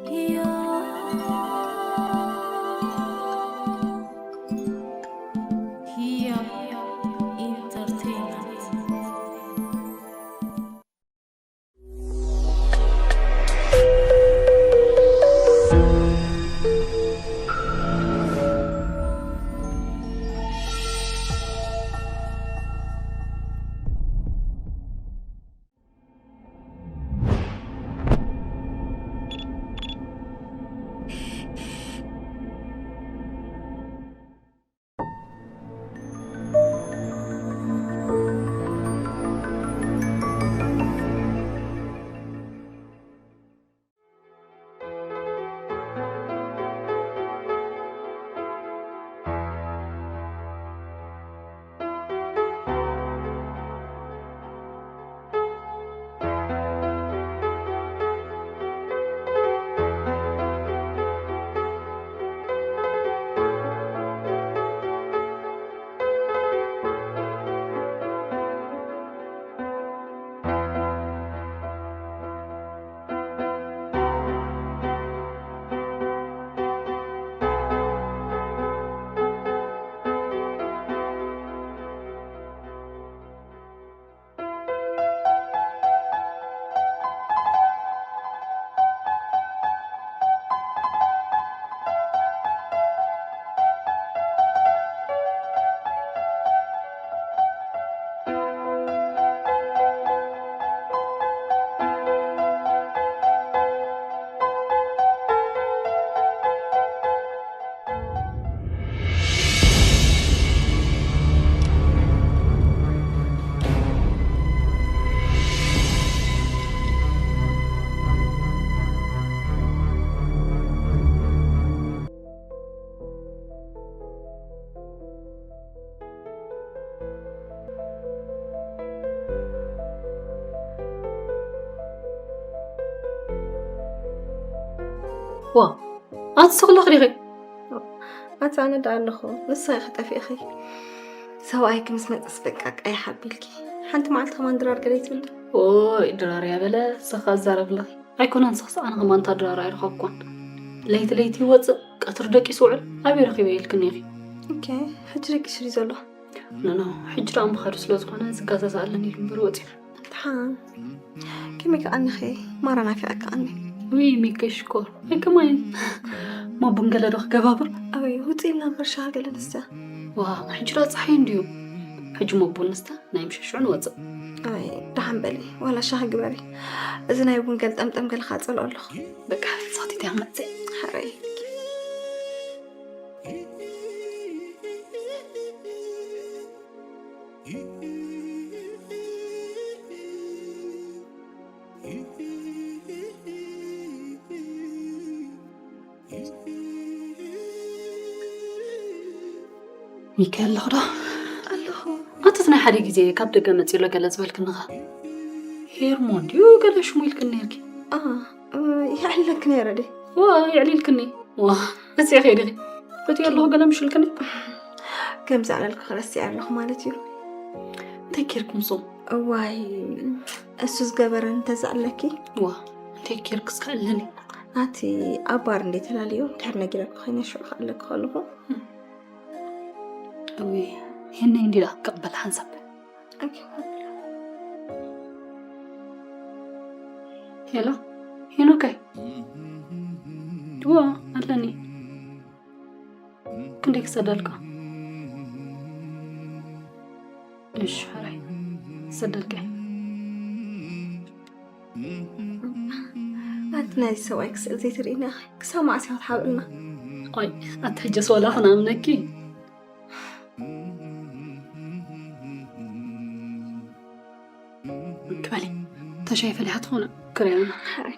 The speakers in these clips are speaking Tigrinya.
Hiya Entertainment. ዋ፣ ኣቲ ስኽለኽ ዲኺ? ኣቲ ኣነ ደኣ ኣለኹ፣ ንስኺ ኢኺ ጠፊእኺ። ሰብኣይኪ ምስ መጸስ በቃ ቀይሕ ኣቢልኪ። ሓንቲ መዓልቲ ከማን ድራር ገለ ይትብሊ። ኦይ፣ ድራር እያ በለ፣ ስኻ ኣዛረብለኺ። ኣይኮነን ስኽስ፣ ኣነ ከማን እታ ድራር ኣይረኸብኳን። ለይቲ ለይቲ ይወጽእ፣ ቀትሪ ደቂሱ ውዕል፣ ኣበይ ረኺበ ኢልክኒ ኢኺ። ኦኬ፣ ሕጂ ደቂሱ ድዩ ዘሎ? ኖ፣ ኖ፣ ሕጂ ደኣ ምኻዱ ስለ ዝኾነ ዝጋዛዝ ኣለኒ ኢሉ እምበር ወጺኡ። ደሓን። ከመይ ከኣ ኣለኺ? ማራ ናፊቐኪ ኣነ። ውይ፣ ሚኪ ሽኮር። ኣይ፣ ከማይ። እሞ ቡን ገለ ዶ ክገባብር? ኣይ፣ ውጽእ ኢልና እምበር ሻሂ ገለ ንስተ። ዋ፣ ሕጂ ደኣ ጸሓይ እንድዩ። ሕጂ እሞ ቡን ንስተ፣ ናይ ምሸት ሽዑ ንወጽእ። ኣይ፣ ደሓን በሊ። ዋላ ሻሂ ግበሪ። እዚ ናይ ቡን ገልጠምጠም ገለ ክጸልኦ ኣለኹ። በቃ፣ ሰቲተ መጽእ። ሕራይ። ሚኪ ኣለኹ ዶ? ኣለኹ። ኣንተስ ናይ ሓደ ግዜ ካብ ደገ መጺኡ ኣሎ ገለ ዝበልክኒ ኸ? ሄርሞን ድዩ ገለ ሽሙ ኢልክኒ ነርኪ? ኣ፣ እ፣ የዕልለኪ ነይረ ድየ? ዋ፣ የዕሊልክኒ። ዋ፣ ረሲዕኺ ዲኺ? እቲ ኣለኹ ገለ ምሽ ኢልክኒ? ከም ዘዕለልኩ ረሲዐ ኣለኹ ማለት እዩ። እንታይ ጌርኩም ሶም? እዋይ፣ እሱ ዝገበረ እንተዘዕለኪ። ዋ፣ እንታይ ጌርክ እስከ ዕልሊ? ኣቲ ኣብ ባር እንዴ ተላልዮ፣ ድሕር ነጊረኪ ኮይነ ሽዑ ክዕለኪ ከለኹ። እዊ፣ ሄነይ እንዲ ደኣ ክቕበል ሓንሳብ። ኦኬ። ሄሎ፣ ሄኖከይ። ድዋ ኣለኒ። ክንደይ ክሰደልካ? እሺ፣ ሕራይ። ሰደልከ? ኣቲ ናይዚ ሰብኣይ ክስእል ዘይትርእይና ኢኺ። ክሳብ መዓስ ኢኻ ትሓብእልና? ቆይ፣ ኣቲ ሕጅስ ዋላ ክነኣምነኪ? ክበሊ፣ ተሻይ ፈሊሓ ትኾነ ክርእየና። ሕራይ።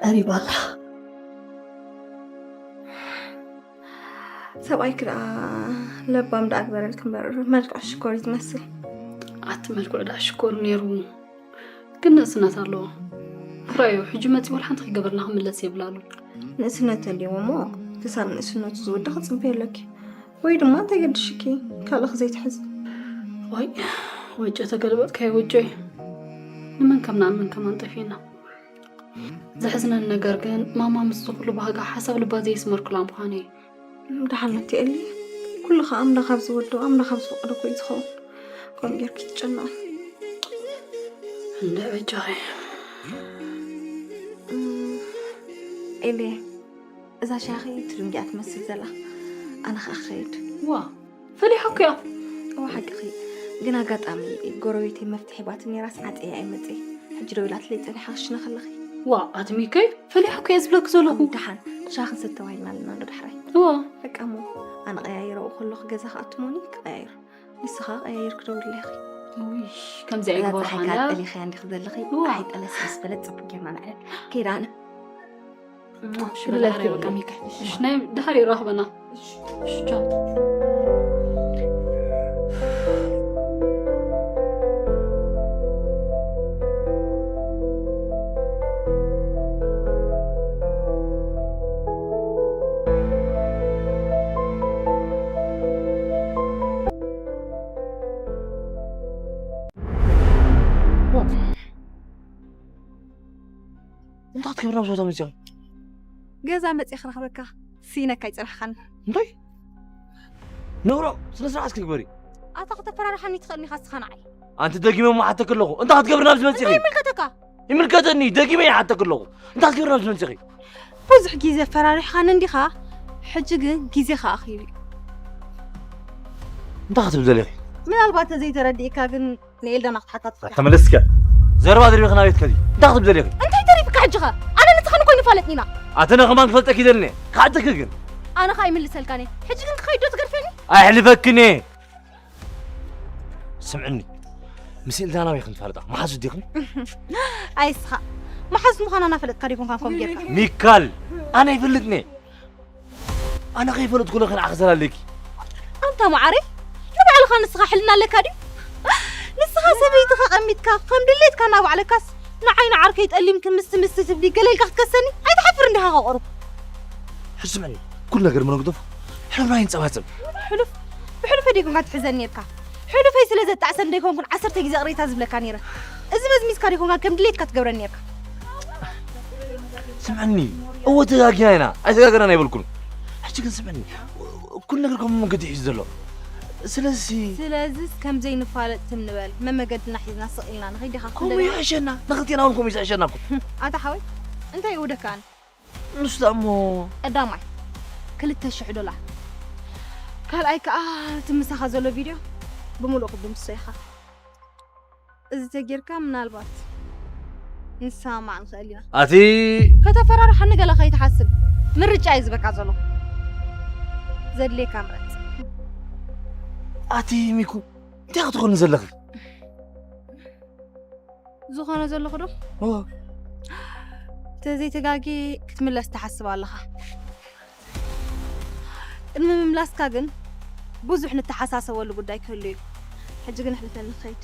ቀሪባ ኣላ። ሰብኣይኪ ደኣ ለባም ደኣ ግበረልኪ እምበር፣ መልክዑ ሽኮር እዩ ዝመስል። ኣቲ መልክዑ ደኣ ሽኮር ነይሩ፣ ግን ንእስነት ኣለዎ። ራእዩ ሕጂ መፂ፣ ወላ ሓንቲ ከይገበርና ክምለስ የብላሉ። ንእስነት ተልይዎ እሞ፣ ክሳብ ንእስነቱ ዝውዳእ ክፅበዮ ኣለኪ። ወይ ድማ እንተገድሽኪ፣ ካልእ ዘይትሕዚ። ወይ፣ ወጮ ተገልበጥካዮ ወጮ እዩ። ንመን ከም ንኣምን ከማን ጠፊእና። ዘሕዝነኒ ነገር ግን፣ ማማ ምስ ዝኹሉ ባህጋ ሓሳብ ልባ ዘየስመርኩላ ምዃኑ እዩ። ደሓን መትኤሊ፣ ኩሉ ኸዓ ኣምላኽ ኣብ ዝወዶ፣ ኣምላኽ ኣብ ዝፈቐዶ እኮ እዩ ዝኸውን። ከምኡ ጌርኪ ትጨነቒ። እንደ በጃኺ። እም፣ ኤልየ፣ እዛ ሻኺ ትድንጊያ ትመስል ዘላ። ኣነ ኸዓ ክኸይድ። ዋ፣ ፈሊሓኩ እያ። እዋ፣ ሓቅኺ። ግን ኣጋጣሚ ጎረቤተይ መፍትሒ ሂባትኒ ነይራስ ዓፀየ ኣይመፅእ። ሕጂ ደው ኢላትለይ ፀኒሓ ክሽነ ከለኺ። ዋ፣ ኣቲ ሚከይ፣ ፈሊሓኩ እየ ዝብለኪ ዘለኹ። ደሓን፣ ሻሂ ክንሰቲ ተባሂልና ኣለና ዶ ዳሕራይ? እዋ። በቃ እሞ፣ ኣነ ቀያይረ ኣብኡ ከለኹ ገዛ ክኣቱ እሞኒ ክቀያይር። ንስኻ ቀያይር ክደውልለይ ኢኺ። ውይ፣ ከምዚ እዛ ኣይግበርኻን ፀሓይ እያ። ካጠሊኸያ እንዲኺ ዘለኺ፣ እዋ። ኣይጠለስለስ በለት፣ ፅቡቅ ጌርና ንዕለል። ከይደ ኣነ። እሞ፣ እሺ፣ ክልለኪ በላ፣ እየ። በቃ ሚከይ። እሺ፣ ናይ ድሓር ይራኽበና። እሺ። እሺ፣ ቻው። እንታይ ክትገብር ናብ ዞታ መፂኻ? ገዛ መፂእ ክረኽበካ ስኢነካ ኣይፀናሕኻን። እንታይ? ነውሮ፣ ስነ ስርዓት እስኪ ግበሪ። ኣታ ከተፈራርሓኒ ትኽእል ኢኻ እስኻ ንዓይ። ኣንቲ ደጊመ እሞ ሓተክ ኣለኹ። እንታይ ክትገብር ናብዚ መፂኺ? እንታይ ይምልከተካ? ይምልከተኒ፣ ደጊመ ይሓተክ ኣለኹ። እንታይ ክትገብር ናብዚ መፂኺ? ብዙሕ ግዜ ኣፈራሪሕኻኒ እንዲኻ፣ ሕጂ ግን ግዜኻ ኣኺሉ እዩ። እንታይ ክትብል ደሊኺ? ምናልባት ተዘይተረዲእካ ግን ንኤልዳና ክትሓታ ትኽእል ኢኻ። ተመለስከ። ዘረባ ደሪብኺ ናበይ ትከዲ? እንታይ ክትብል ደሊኺ? እንታይ ተሪፍካ ሕጂ ኸ? ኣነ ንስኻን እኮ ኣይንፋለጥን ኢና። ኣተነ ከማን ክፈልጠኪ ይደልኒ። ክሓተኪ ግን። ኣነ ኸኣ ኣይምልሰልካን እየ። ሕጂ ግን ክኸይድ ዶ ትገድፈኒ? ኣይሕልፈክን እየ። ስምዕኒ። ምስ ኤልዳና ኣበይ ክንፋለጣ? መሓዙት ዲኽን? ኣይ እስኻ። መሓዙት ምዃና እናፈለጥካ ዲኹም ካንኮም ጌርካ? ሚካል፣ ኣነ ኣይፈልጥን እየ። ኣነ ከይፈለጥኩ ለኸ ንዓኺ ዘላለኪ። ኣንታ መዓረይ፣ ንባዕልኻ ንስኻ ሕልና ኣለካ ድዩ? ንስኻ ሰበይትኻ ቀሚጥካ፣ ከም ድሌትካ እናባዕለካስ፣ ንዓይ ንዓርከይ ጠሊምኪ ምስቲ ምስቲ ትብሊ፣ ገለ ኢልካ ክትከሰኒ? ኣይትሓፍር እንዲኻ ከቑርብ። ሕጂ ስምዕኒ፣ ኩሉ ነገር መነግደፎ፣ ሕሉፍ ኣይንጸባጸብ። ሕሉፍ፣ ብሕሉፈይ ደይኮንካ ትሕዘኒ ኔርካ። ሕሉፈይ ስለ ዘጣዕሰኒ ደይኮንኩን ዓሰርተ ግዜ ቅሬታ ዝብለካ ኔረ። እዚ መዝሚዝካ ደይኮንካ ከም ድሌትካ ትገብረኒ ኔርካ። ስምዕኒ፣ እወ ተጋጊና ኢና፣ ኣይተጋገናን ኣይበልኩን። ሕጂ ግን ስምዕኒ፣ ኩሉ ነገር ከምኡ መንገዲ ሒዙ ዘሎ። ስለዚ ስለዚስ ከም ዘይንፋለጥ ትም ንበል፣ መመገድና ሒዝና ስቕ ኢልና ንኸይድ ዲኻ ከምኡ ክንደልያ? ይሕሸና፣ ንኽልቴና እውን ከምኡ እዩ ዝሕሸና እኮ። ኣታ ሓወይ፣ እንታይ ይውደካ ኣነ? ንሱ ደኣ እሞ ቀዳማይ፣ ክልተ ሽሕ ዶላር። ካልኣይ ከኣ፣ እቲ ምሳኻ ዘሎ ቪድዮ ብምሉኡ ክድምስሶ ኢኻ። እዚ ተጌርካ ምናልባት ንሰማማዕ ንኽእል ኢና። ኣቲ ከተፈራርሓኒ ገለ ከይትሓስብ፣ ምርጫ እዩ ዝበካ ዘሎ። ዘድልየካ ምረጽ። ኣቲ ሚኩ፣ እንታይ ክትኾኒ ዘለኺ? ዝኾነ ዘለኹ ዶ? ኦ። ተዘይተጋጊ ክትምለስ ትሓስብ ኣለኻ። ቅድሚ ምምላስካ ግን ብዙሕ ንተሓሳሰበሉ ጉዳይ ክህሉ እዩ። ሕጂ ግን ኣሕልፈኒ ክኸይድ።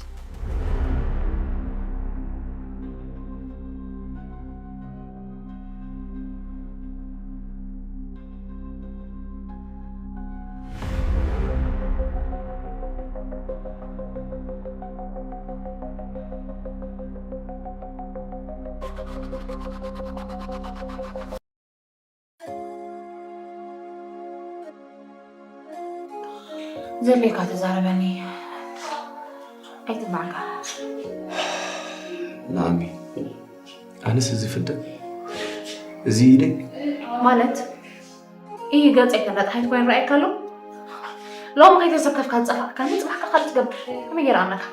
ዘድልየካ ተዛረበኒ። ኣይትማዕካ። ናኣሚ፣ ኣነስ እዚ ፍደ፣ እዚ ኢደይ ማለት፣ ይህ ገጸይ ተመጥሓይት ኮይኑ ረኣየካ ኣሎ። ሎሚ ከይተሰከፍካ ዝጸፋእካኒ፣ ጽባሕ ካልእ ትገብር። ከመይ ገይረ ኣምነካ?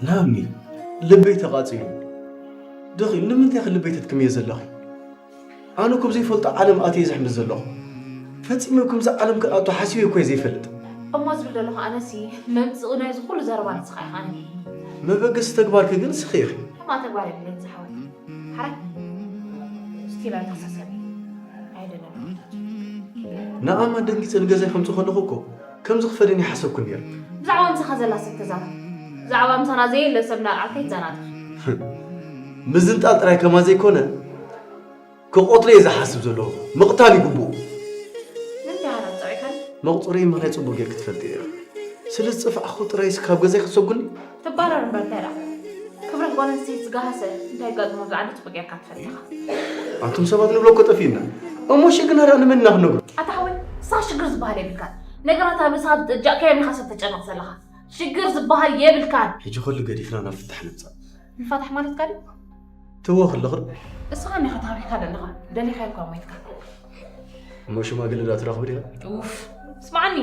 ናሚ፣ ልበይ ተቓጺሉ። ደኺ፣ ንምንታይ ከ ልበይ ተትክምዮ ዘለኺ? ኣነ እኮ ብዘይፈልጦ ዓለም ኣትየ ዘሕምስ ዘለኹ። ፈጺመ ከምዚ ዓለም ክኣቱ ሓሲበ እኮ እየ ዘይፈልጥ። እሞ ዝብል ዘለኹ ኣነሲ፣ መምጽኢ ናይዚ ኩሉ ዘረባ ንስኻ ኢኻ። ኣነ መበገሲ ተግባርኪ ግን ንስኺ ኢኺ። ከማ ተግባር የብለይን ዝሓወይ። ሓራይ። ኪራይ ተሳሰቢ ኣይደለም። ንኣማ ደንጊጸ ንገዛይ ከምጽእ ከለኹ እኮ ከምዚ ክፈደኒ ሓሰብኩ ነይረ። ብዛዕባ ምሳኻ ዘላ ሰብ ተዛረብ። ብዛዕባ ምሳና ዘየለ ሰብ እናርኣኻ ኣይትዘናጋዕ። ምዝንጣል ጥራይ ከማ ዘይኮነ ክቐትሎ እየ ዝሓስብ ዘለኹ። ምቕታል ይግብኡ። ንምንታይ ሓዳር ጸዊዕካኒ? መቑጸረይ ምኽንያት ጽቡቕ ጌርኪ ትፈልጢ ኢኺ። ስለ ዝጸፋዕኹ ጥራይስ ካብ ገዛይ ክትሰጉኒ? ትባረር እምበር እንታይ ደኣ? ክብረት ጓል ኣንስተይቲ ዝገሃሰ እንታይ የጋጥሞ ዝዓዲ ጽቡቕ ጌርካ ትፈልጥ ኢኻ። ኣቱም ሰባት ንብሎ እኮ ጠፊእና። እሞ ሽግርና ደኣ ንመን ኢና ክንነግሮ? ኣታ ሓወይ፣ ንስኻ ሽግር ዝበሃል የብልካን። ነገራት ኣብ ርእስኻ ዝጠጃእካዮም ኢኻ ሰብ ተጨንቕ ዘለኻ። ሽግር ዝበሃል የብልካን። ሕጂ ኩሉ ገዲፍና ናብ ፍታሕ ንምጻእ። ምፋታሕ ማለትካ ድዩ? ትወ ከለኹ ንስኻ እንዲኻ ተሃቢልካ ዘለኻ፣ ደሊኻዮ እኳ ሞይትካ። እሞ ሽማግለ ዶ ትረኽቢ ዲኻ? ኡፍ፣ ስምዓኒ፣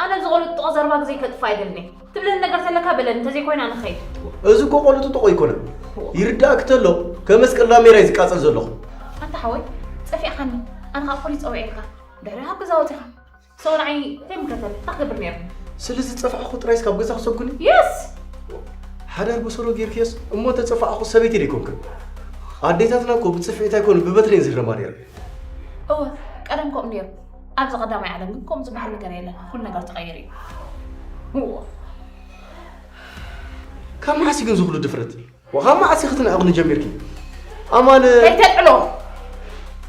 ኣነ ኣብዚ ቆልጥጦ ዘረባ ግዜ ከጥፍእ ኣይደልን እየ። ትብለኒ ነገር ተለካ በለኒ፣ እንተዘይኮይኑ ኣነ ክኸይድ። እዚ እኮ ቆልጥጦ ኣይኮነን። ይርዳእክ ተሎ፣ ከም መስቀል ዳሜራ እዩ ዝቃጸል ዘለኹ። ኣንታ ሓወይ፣ ጸፊእካኒ። ኣነ ኸኣ ፖሊስ ጸዊዐልካ። ድሕሪ ካብ ገዛ ወጺኻ። ሰው ንዓይ እንታይ ምከተል? እንታይ ክገብር ነይሩ? ስለ ዝጸፋዕኹ ጥራይስ ካብ ገዛ ክሰጉኒ? የስ! ሓዳር በሰሮ ጌርክዮስ እሞ ተጸፋዕኹ ሰበይቲ ደይኮንክን? ኣዴታትና እኮ ብጽፍዒት ኣይኮኑ ብበትሪ እየን ዝህረማ ነይረን። እወ፣ ቀደም ከምኡ ነይሩ። ኣብዚ ቀዳማይ ዓለም ግን ከምኡ ዝበሃል ነገር የለን። ኩሉ ነገር ተቐይሩ እዩ። እወ። ካብ መዓስ እዩ ግን ዝኹሉ ድፍረት? ወኻብ መዓስ ኢኺ ክትንዕቕኒ ጀሚርኪ? ኣማን ከይተጥዕሎ።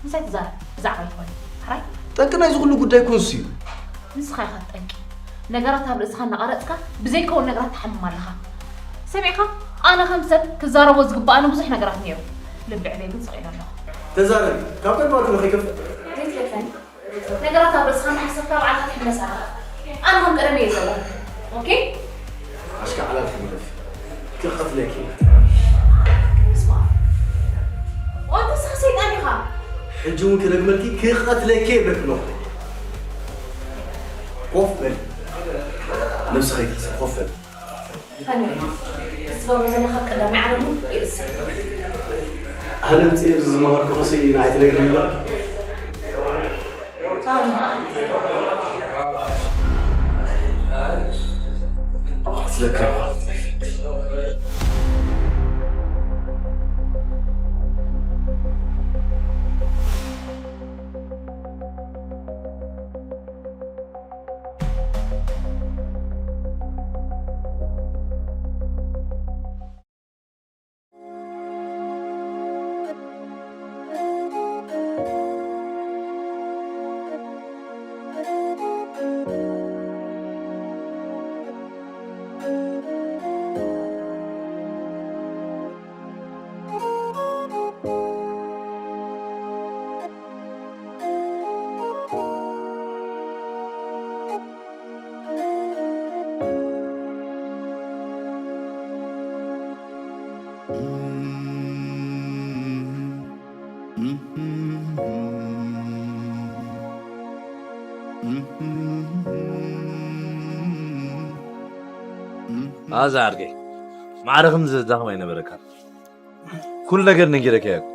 ምሳይ ትዛረብ ብዛዕባ ይኾን። ሕራይ? ጠንቂ ናይዚ ኩሉ ጉዳይ እኮ ንሱ እዩ። ንስኻ ኢኻ ጠንቂ። ነገራት ኣብ ርእስኻ እናቐረጽካ ብዘይከውን ነገራት ትሓምም ኣለኻ። ሰሚዕካ? ኣነ ከም ሰብ ክዛረቦ ዝግብኣኒ ብዙሕ ነገራት ነይሩ። ልቢ ዕበይ ግን ስቕ ኢለ ኣለኹ። ተዛረቢ። ካብ ተግባርኪ ዶ ከይከፍእ? ዘይትደፈኒ። ነገራት ኣብ ርእስኻ እናሓሰብካ ባዕልኻ ትሕመስ ኣለኻ። ኣነ ከም ቀደመይ እየ ዘለኹ። ኦኬ? ኣሽካዕላል ሕመፍ ክቐትለኪ። ስማ። ወንተ ንስኻ ሰይጣን ኢኻ። ሕጂ እውን ክደግመልኪ ክቐትለኪ እየ ብለኪ ኣለኹ። ኮፍ በሊ። ነብስኻ ይትሕሰብ፣ ኮፍ በሊ። ኣነ ምጽእ ዝመሃርኩ ክሲ ንዓይ ትነግርኒ ዶ? ስለካ። ኣዛ ዓርከይ፣ ማዕረ ክንዲ ዘዳኽም ኣይነበረካን። ኩሉ ነገር ነጊረካዮ እኮ።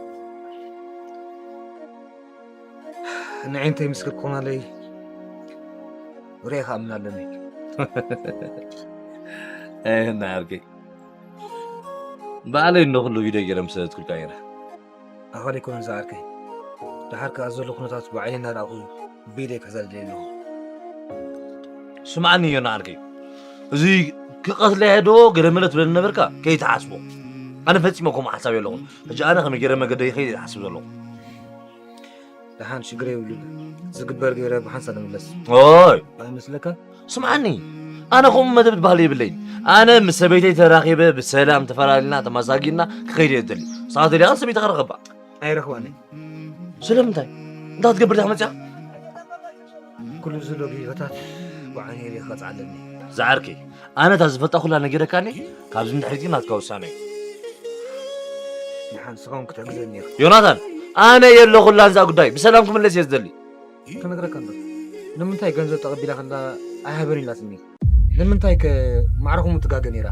ንዒ እንተይ ምስክር ክኾናለይ፣ ርእየ ክኣምን ኣለኒ። ኣይ፣ ናይ ዓርከይ። ባዕለይ እንዶ ኩሉ ቪድዮ ገይረ ምስ ሰደድኩልካ ነይረ። ኣኻል ኣይኮነን ዝዓርከይ። ደሓር ከኣ ዘሎ ኩነታት ብዓይነይ እናረኣኹ ብኢደይ ክሕዛ ደልየ ኣለኹ። ስምዓኒ ዮና ዓርከይ። እዚ ክቐትለያ ዶ ገለ መለ ትብለኒ ነበርካ? ከይትሓስቦ። ኣነ ፈጺመ ከምኡ ሓሳብ የለኹን። ሕጂ ኣነ ከመይ ገይረ መገደይ ይኸይድ እየ ዝሓስብ ዘለኹ። ደሓን ሽግር የብሉን። ዝግበር ገይረ ብሓንሳብ ንምለስ። ኦይ! ኣይመስለካን? ስምዓኒ፣ ኣነ ከምኡ መደብ ዝበሃል የብለይን። ኣነ ምስ ሰበይተይ ተራኺበ ብሰላም ተፈላሊና ተመሳጊና ክኸይድ እየ ዝደሊ። ንስኻ ተደልያ ሰበይትኻ ርኸባ። ኣይረኽባን እየ። ስለምንታይ? እንታይ ክትገብር ዲኻ መጺኻ? ኩሉ ዘሎ ጌጋታት ብዓይነይ ሪኤ ክቐጽዓ ኣለኒ። ዝዓርከይ፣ ኣነ እታ ዝፈልጣ ኩላ ነጊረካኒ፣ ካብዚ ንድሕሪት ግን ናትካ ውሳነ እዩ። ንሓንስኻ እውን ክትሕግዘኒ ኢኻ። ዮናታን፣ ኣነ የለኹላን እዛ ጉዳይ፣ ብሰላም ክምለስ እየ ዝደሊ። ክነግረካ እንዶ፣ ንምንታይ ገንዘብ ተቐቢላ ከላ ኣይሃበን ኢላትኒ? ንምንታይ ከ ማዕረኹም ትጋገ ነይራ?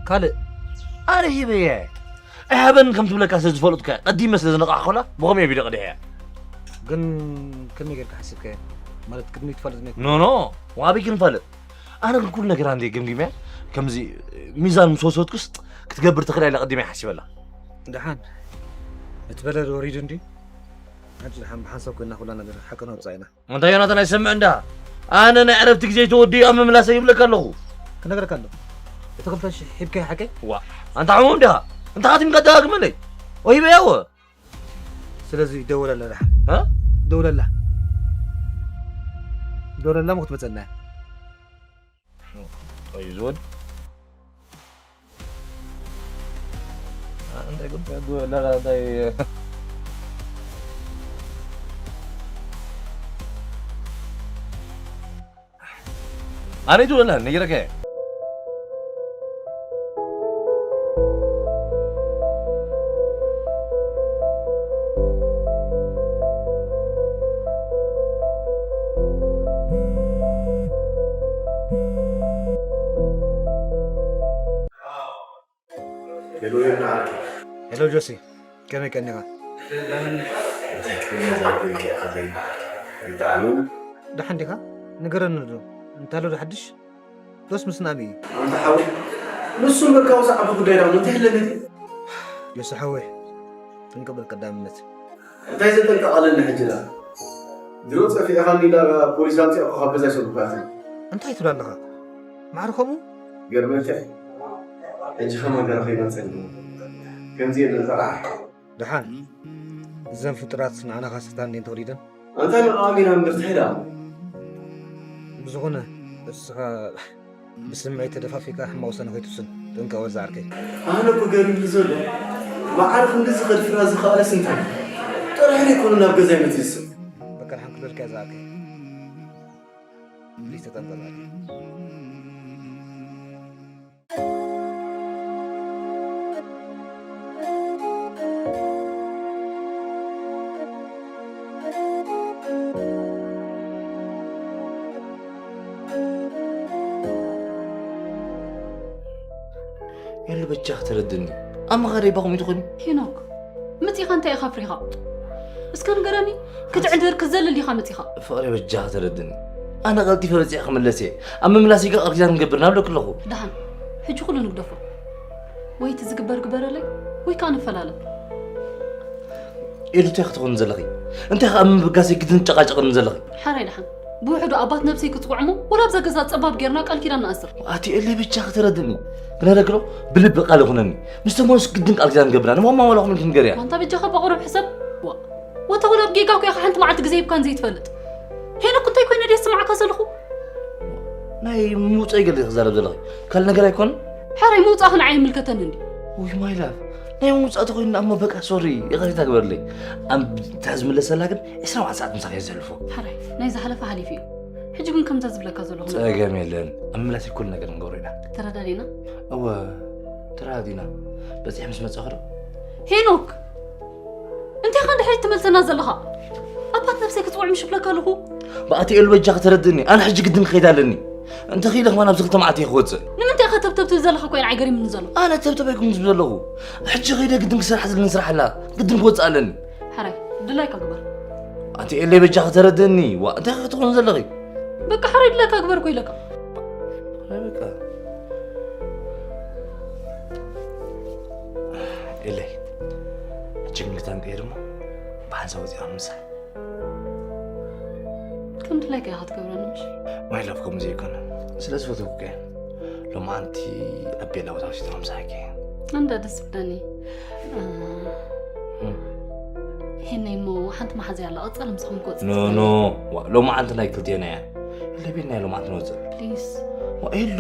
ካልእ፣ ኣነ ሂበየ። ኣይሃበን ከም ትብለካ ስለ ዝፈለጥኩ፣ ቀዲመ ስለ ዝነቓሕኩላ፣ ብኸመይ ቪድዮ ቀዲሐያ? ግን ከመይ ጌርካ ሓሲብካዮ? ማለት ቅድሚት ትፈልጥ ነይርካ? ኖ፣ ኖ፣ ዋቢ ክንፈልጥ። ኣነ ግን ኩሉ ነገር ኣንዴ ገምጊመያ፣ ከምዚ ሚዛን ምስ ወሰድኩስ ክትገብር ትኽእል ኢለ ቀዲመ ሓሲበላ። ደሓን፣ እቲ በረድ ወሪዱ እንድዩ? ሕጂ ደሓን ብሓንሳብ ኮይና ኩላ ነገር ሓቂ ነውፅኣ ኢና። እንታይ ዮናታን ኣይሰምዕ እንዳ? ኣነ ናይ ዕረፍቲ ግዜ ተወዲኡ ኣብ ምምላሰ ይብለካ ኣለኹ። ክነግረካ ኣለኹ። እቲ ክልተ ሽሕ ሂብካዮ ሓቀይ? ዋ፣ ኣንታ ሕሙም ድኻ? እንታይ ኣቲምካ ደጋግመለይ? ኦ ሂበያ ወ? ስለዚ ደውለላ ደሓን። እ? ደውለላ። ደውለላ እሞ ክትመፀና እያ። እዩ ዝወድ። እንታይ ጉዳይ ጉ-፣ ላ-፣ ላ-፣ እንታይ ኣነ ትውላ ነይረከ። ሄሎ ዮና ዓርከይ። ሄሎ ጆሲ፣ ከመይ ቀኒኻ? እንታይ ክብል እያ እዛ ዓርከይ? ኣዘይ፣ ኣይጠዓምን። ደሓን ዲኻ? ንገረኒ ዶ። እንታይ ኣሎ ዶ ሓድሽ? ዶስ ምስናሚ እዩ? ኣንታ ሓወይ፣ ንሱ እምበር ካብኡ ዝዓቢ ጉዳይ ዳሞ እንታይ ኣለኒ? ጆሲ ሓወይ፣ ጥንቅቕ በል ቀዳምነት። እንታይ ዘጠንቅቕ ኣለኒ ሕጂ ደኣ? ድሮ ጸፊዕኻኒ ኢላ ፖሊስ ኣምጺኣኩ ካብ ገዛ ይሰጉካ እያ። እንታይ ትብል ኣለኻ? ማዕረ ከምኡ? ገርመልካ እዩ። ሕጂ ከማን ገና ከይመጸኒ። ከምዚ የለን ተራሓ። ደሓን፣ እዘን ፍጡራት ንዓና ካስሕታና እንድየን ተወሊደን። ኣንታ ንዕኦም ኢና እምበር እንታይ ደኣ? ብዝኾነ፣ እስኻ ብስምዒት ተደፋፊእካ ሕማቕ ውሳነ ከይትውስን ጥንቀቕ በል ዝዓርከይ። ኣነ እኮ ገሪሙኒ ዘሎ፣ መዓር ክንድዚ ከድፍራ ዝኸኣለስ እንታይ? ጥራሕ ዘይኮነ ናብ ገዛይ መጺኡስ። በቃ ደሓን ክብለልካ እየ ዝዓርከይ። ፕሊስ ተጠንቀቕ ዝዓርከይ። ኤሉ በጃ ክትረድኒ። ኣብ መኻደይ ባኹም ኢትኾኒ? ሄኖክ፣ መጺኻ እንታይ ኢኻ ኣፍሪኻ? እስከ ንገረኒ፣ ክትዕንድር ክትዘልል ኢኻ መጺኻ? ፍቕሪ በጃ ክትረድኒ። ኣነ ቀልጢፈ በጺሐ ክምለስ እየ። ኣብ ምምላስ ኢኻ ቃል ኪዳን ንገብር ናብ ለክለኹ። ደሓን፣ ሕጂ ኩሉ ንግደፎ። ወይ እቲ ዝግበር ግበረለይ፣ ወይ ከኣ ንፈላለ። ኤሉ እንታይ ክትኾኒ ዘለኺ? እንታይ ከኣ ምብጋሰይ ግድን ጨቃጨቅኒ ዘለኺ? ሓራይ ደሓን። ብውሕዱ ኣባት ነብሰይ ክጽውዕ እሞ፣ ወላ ኣብዛ ገዛ ጸባብ ጌርና ቃል ኪዳን ንኣስር። ኣቲ ኤለይ በጃ ክትረድኒ። ክነግረኪ ዶ? ብልቢ ቃል ይኹነኒ። ምስ ተመለስኩ ግድን ቃል ኪዳን ንገብር ኢና። ንማማ ዋላ ኹነን ክንገር እያ። ኣንታ በጃኻ ብቑሩብ ሕሰብ። ዋ። ወታ ወላ ኣብ ጌጋ እኮ ኢኻ ሓንቲ መዓልቲ ግዜ ሂብካን ዘይትፈልጥ። ሄኖክ እንታይ ኮይነ ድየ ዝስምዓካ ዘለኹ? ናይ ምውጻእ ገለ ክዛረብ ዘለኺ። ካልእ ነገር ኣይኮነን? ሓራይ ምውጻእኺ ንዓይ ኣይምልከተንን ድዩ? ውይ ማይ ላቭ። ናይ ምውጻእ ተኾይኑ እሞ በቃ ሶሪ፣ ይቕሬታ ግበርለይ። ኣም-፣ እንተ ዝምለሰላ ግን ዕስራ ኣርባዕተ ሰዓት ምሳኺ እየ ዘሕልፎ። ሓራይ፣ ናይ ዝሓለፈ ሓሊፉ እዩ። ሕጂ ግን ከምዛ ዝብለካ ዘለኹ ነገር ጸገም የለን። ኣብ ምላስ ኩሉ ነገር ንገብሮ ኢና። ተረዳዲና? እወ፣ ተረዳዲና። በጺሐ ምስ መጻኹ ዶ? ሄኖክ! እንታይ ኢኻ ድሕሪት ትመልሰና ዘለኻ? ኣባት ነብሰይ ክጽውዕ ምሽ እብለካ ኣለኹ። ብኣቲ ኤሉ በጃ ከተረድእኒ። ኣነ ሕጂ ግድን ክኸይድ ኣለኒ። እንተ ኺኢለ ከማን ኣብዚ ክልተ መዓልቲ እየ ክወጽእ። ንምንታይ ኢኻ ተብተብ ትብል ዘለኻ እኮ እዩ ንዓይ ገሪሙኒ ዘሎ። ኣነ ተብተብ ኣይኮንኩን ዝብል ዘለኹ። ሕጂ ኸይደ ግድን ክሰርሕ ዘለኒ ስራሕ ኣላ። ግድን ክወጽእ ኣለኒ። ሓራይ፣ ድላይካ ግበር። ኣንቲ ኤለይ በጃ ከተረድእኒ። ዋ፣ እንታይ ኢኻ ክትኾኑ ዘለኺ? በቃ ሓራይ ድላይካ ግበር እኮ ኢለካ። ኣይ በቃ። ኤለይ፣ ሕጂ ግን ክተንቅየ ድማ ብሓንሳብ ወፂኣ ምሳይ። ከም ድላይካ ኢኻ ትገብረኒ ምሽ? ማይ ላቭ ከምኡ ዘይኮነ። ስለ ዝፈተውኩ እየ። ሎማዓንቲ ኣብ ቤላ ቦታ ወሲድካ ምሳሕኪ። እንዳ ደስ ብለኒ። እ፣ እም። ሄነይ እሞ ሓንቲ መሓዝያ ኣላ፣ ቀጻሊ ምሳኹም ክወጽእ ኖ፣ ትኽእል። ኖ። ዋ፣ ሎማዓንቲ ናይ ክልቴና እያ። ለቤና እያ ሎማዓንቲ ንወጽእ። ፕሊዝ። ዋ፣ ኤሉ።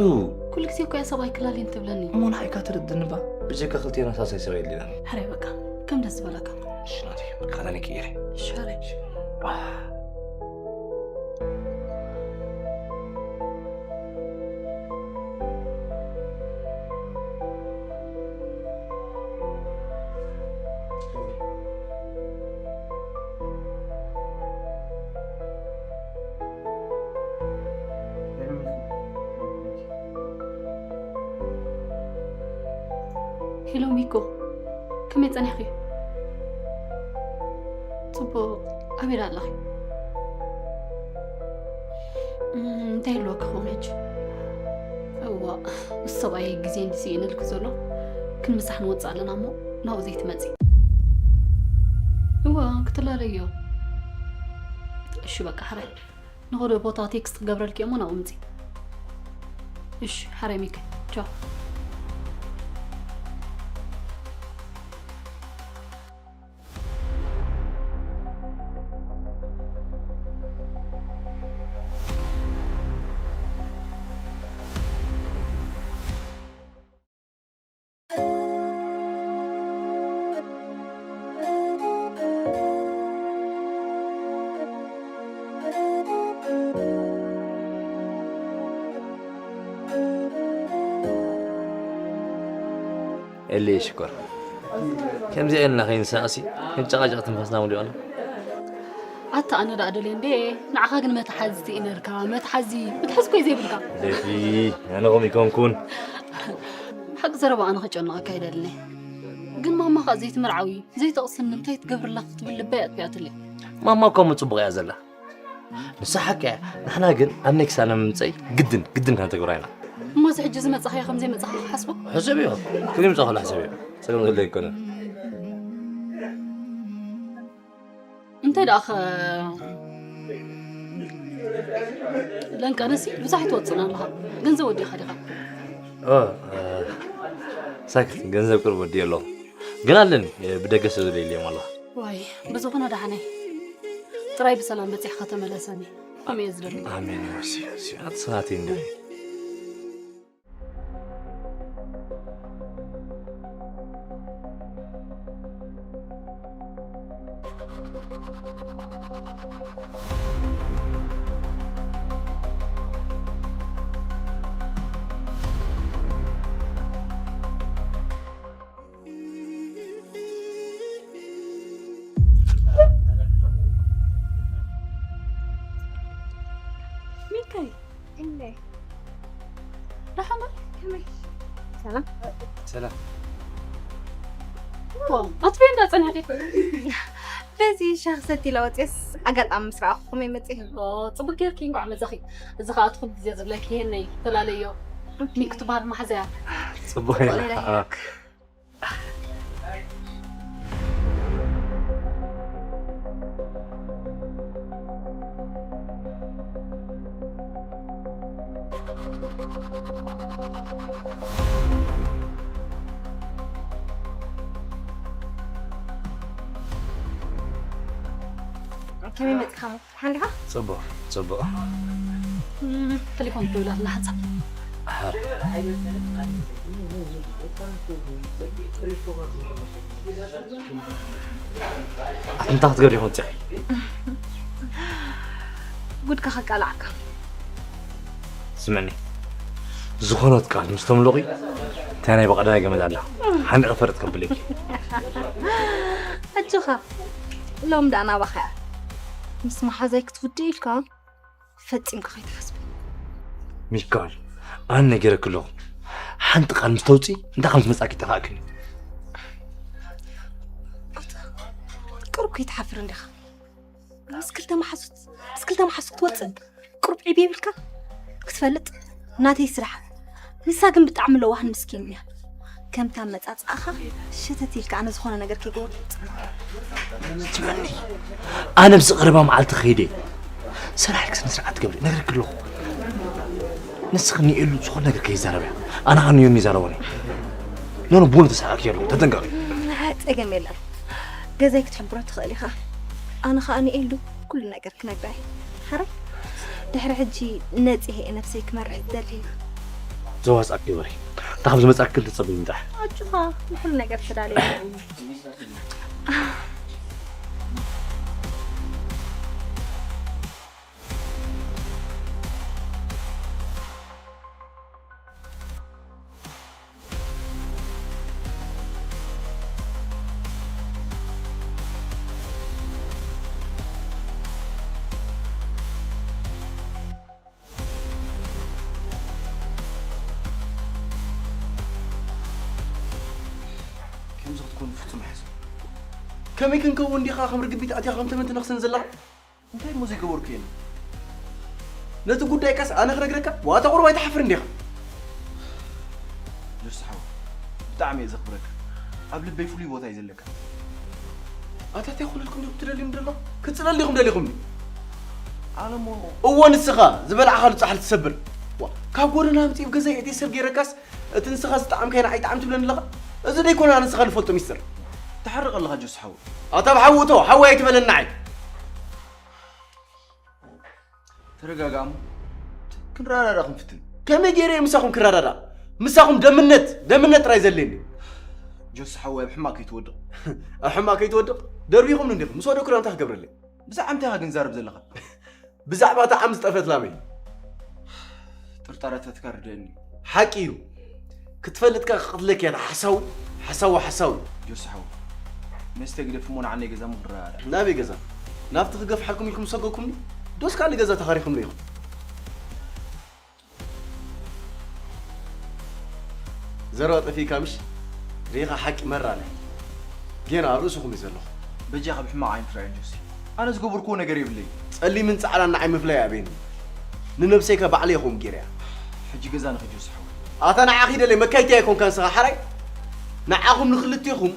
ኩሉ ግዜ እኮ እያ ሰብኣይ ክላልየን ትብለኒ። እሞ ንዓይ እካ ትርድኒ ባ። ብጀካ ክልቴና ሳልሳይ ሰብ የድልየና። ሕራይ በቃ፣ ከም ደስ ዝበለካ። እሺ፣ ናተይ። በቃ፣ ኣነ ክኢለ። እሺ፣ ሕራይ። ዋ። ሄሎ ሚኮ፣ ከመይ ጸኒሕኺ? ጽቡቕ፣ ኣበይ ኣለኺ? እም፣ እንታይ ይህልወኪ ክኸውን ሕጂ? እዋ፣ ምስ ሰብኣየይ ግዜ እንዲ ስኢነልኪ ዘሎ፣ ክንምሳሕ ንወጽእ ኣለና እሞ፣ ናብኡ ዘይትመጺ። እዋ፣ ክትላለዮ። እሺ በቃ ሕራይ። ንኸዶ ቦታ ቴክስት ክገብረልኪ እሞ ናብኡ ምጺ። እሺ ሕራይ ሚኪ። ቻው። ኤሊ ሽኮር ከምዚ ኢልና ከይንሳእሲ ክንጨቃጨቅ ትንፋስና ሙሊኦና። ኣታ ኣነ ደኣ ደልየ እንዴ። ንዓኻ ግን መትሓዚ ትኢነርካ። መትሓዚ መትሓዚ እኮ እዩ ዘይብልካ። ደፊ ኣነ ከም ይኮንኩን። ሓቂ ዘረባ ኣነ ከጨንቐካ ኣይደልን እየ። ግን ማማ ከኣ ዘይትምርዓዊ ዘይተቕስኒ እንታይ ትገብርላ ክትብል ልበይ ኣጥፊኣትለይ። ማማ እኮ ምጽቡቕ እያ ዘላ። ንሳ ሓቂ እያ። ንሕና ግን ኣብ ኔክስት ኣነ ምምፀይ ግድን ግድን ከነተግብራ ኢና። እሞ እዚ ሕጂ ዝመጻኻዮ ከም ዘይመጻኻ ክሓስቦ? ሕሰብ እዮ። ክሪም ጸኸሉ ሕሰብ እዮ። ጸገም ዘሎ ኣይኮነን። እንተ ደኣ ኸ ለንቀነሲ ብዙሕ ኣይትወጽን ኣለኻ። ገንዘብ ወዲኻ ዲኻ? ኦ፣ እ፣ ሳክት ገንዘብ ቅርብ ወዲ ኣለኹ። ግን ኣለኒ፣ እ፣ ብደገ ሰብ ዝደልዮም ኣለኹ። ዋይ፣ ብዝኾነ ደሓነይ። ጥራይ ብሰላም በጺሕካ ተመለሰኒ። ከምኡ እየ ዝደሊ። ኣሜን፣ መሲ፣ መሲ። ኣቲ ሰናተይ እንደ ሚካይ እንዴ ደሓን ዶ? ከመይ? ሰላም። ሰላም። ዋ፣ ኣትበይ እንዳ ጸኒሕኪ። በዚ ሻሂ ሰቲ ኢለ ወፅየስ ኣጋጣሚ ምስ ረኣኹ ከመይ መፅእ? ኦ፣ ጽቡቅ ጌርኪ እንኳዕ መጻኺ። እዚ ኸኣ እቲ ኩሉ ግዜ ዝብለኪ ይሄነይ ተላለዮ። ሚክ ትበሃል መሓዛያ። ጽቡቅ ሌላ ኢላ። ሄኖክ። ከመይ መፂኻ? ሓንዲኻ? ፅቡቕ፣ ፅቡቕ። ቴሌፎን ትብላ ትናሓንሳ። ኣሕር። እንታይ ክትገብሪ ኢኹም ትፅዕሪ? ጉድካ ከቃላዕካ። ስምዕኒ፣ ዝኾነት ቃል ምስ ተምልቑ፣ እንታይ ናይ ብቐዳማይ ገመድ ኣላ? ሓንዲቐ ፈረጥ ከብለኪ። ኣጆኻ፣ ሎም ደኣ ናባኻ እያ። ምስ መሓዛይ ክትውድእ ኢልካ ፈጺምካ ከይትሓስብ። ሚካል፣ ኣነ ነጊረኪ ኣለኹ። ሓንቲ ቃል ምስ ተውጺ፣ እንታይ ከም ዝመጻኪ ይጠፋእክን እዩ። ኣታ፣ ቁሩብ ከይትሓፍር እንዲኻ። ምስ ክልተ መሓዙት፣ ምስ ክልተ መሓዙት ክትወጽእ ቁሩብ ዕብ የብልካ። ክትፈልጥ፣ ናተይ ስራሕ። ንሳ ግን ብጣዕሚ ለዋህን ምስኪን እያ። ከምታ መጻጽኣኻ ሸተት ኢልካ ኣነ ዝኾነ ነገር ከይገበርኩ። ትመኒ፣ ኣነ ኣብዚ ቀረባ መዓልቲ ከይደ። ሰራሕክ ስነ ስርዓት ትገብሪ፣ ነግረክ ኣለኹ። ንስኺ ንኤሉ ዝኾነ ነገር ከይዛረብ እያ። ኣነ ኸኣ ንዮኒ ይዛረቦ ነይ። ኖኖ፣ ብእውነት ተሳሓቂ ኣለኹ፣ ተጠንቀቂ። እም፣ ጸገም የለን። ገዛይ ክትሕብሮ ትኽእል ኢኻ። ኣነ ኸኣ ንኤሉ ኩሉ ነገር ክነግራ እየ። ሓራይ፣ ድሕሪ ሕጂ ነጺሀ እየ ነብሰይ ክመርሕ ዝደሊ። ዘዋጻእክ ግበሪ። እታ ካብ ዝመጻእክ ግን ትጸበይ ምጣሕ። ኣጆኻ፣ ንኹሉ ነገር ተዳልየ እየ። ከምዚ ክትኮኑ ፍጹም ኣይሓስብን። ከመይ ክንከውን ዲኻ ከም ርግቢት ኣትያ ከም ተመን ትነኽስን ዘለኻ? እንታይ እሞ ዘይገበርኩ እየ? ነቲ ጉዳይ ቀስ ኣነ ክነግረካ፣ ዋታ ቁሩብ ኣይትሓፍርን ዲኻ? ጆርጅ ሓወይ፣ ብጣዕሚ እየ ዘኽብረካ። ኣብ ልበይ ፍሉይ ቦታ እዩ ዘለካ። ኣታ እንታይ ክኾነልኩም ዲኹም ትደልዩኒ ዘለኹም? ክጽለል ዲኹም ደሊኹምኒ? ዓለሞ እዎ ንስኻ ዝበላዕኻሉ ጻሕሊ ትሰብር። ዋ፣ ካብ ጎደና ኣምጺእ ገዛ የእትየ ሰብ ገይረካስ እቲ ንስኻ ዝጠዓምካዮ ንዓይ ይጥዓም ትብለኒ ኣለኻ? እዚ ደይኮነ ኣነ ንስኻ ንፈልጦ ሚስጥር። ትሓርቕ ኣለኻ ጆስ ሓወይ። ኣታ ብሓዊ እቶ ሓወይ ኣይትበለኒ ንዓይ። ተረጋጋሙ ክንረዳዳ ክንፍትን። ከመይ ገይረ እየ ምሳኹም ክረዳዳ? ምሳኹም ደምነት ደምነት ጥራይ ዘድልየኒ። ጆስ ሓወይ ኣብ ሕማቕ ከይትወድቕ። ኣብ ሕማቕ ከይትወድቕ ደርቢኹምኒ እንዲኹም ምስ ወደኩ እንታይ ክገብረለይ? ብዛዕባ እንታይ ኢኻ ግን ዛረብ ዘለኻ? ብዛዕባ እታ ዓም ዝጠፈት ላመይ። ጥርጣረታትካ ርድእኒ። ሓቂ እዩ ክትፈልጥካ ክቕትለክ እያ ሓሳዊ ሓሳዊ ሓሳዊ። ጆስ ሓወይ መስተ ግደፍ እሞ ንዓነይ ገዛ እሞ ክንረዳዳ። ናበይ ገዛ? ናብቲ ክገፍሓልኩም ኢልኩም ዝሰገኩምኒ ዶስ ካልእ ገዛ ተኻሪኹምኒ ኢኹም? ዘረባ ጠፊእካ ምሽ? ሪኢኻ ሓቂ መራለ ጌና ኣብ ርእስኹም እዩ ዘለኹ። በጃኻ ብሕማቕ ዓይኒ ትረኣየኒ ጆሲ። ኣነ ዝገበርክዎ ነገር የብለይን። ጸሊምን ጻዕዳን ንዓይ ምፍላይ ኣበየኒ። ንነብሰይካ ባዕለይ እየ ከምኡ ገይረያ። ሕጂ ገዛ ንኺድ ጆሲ ሓወይ። ኣታ ንዓ ኺደለይ መካይተይ ኣይኮንካን ንስኻ ሓራይ። ንዓኹም ንኽልቴኹም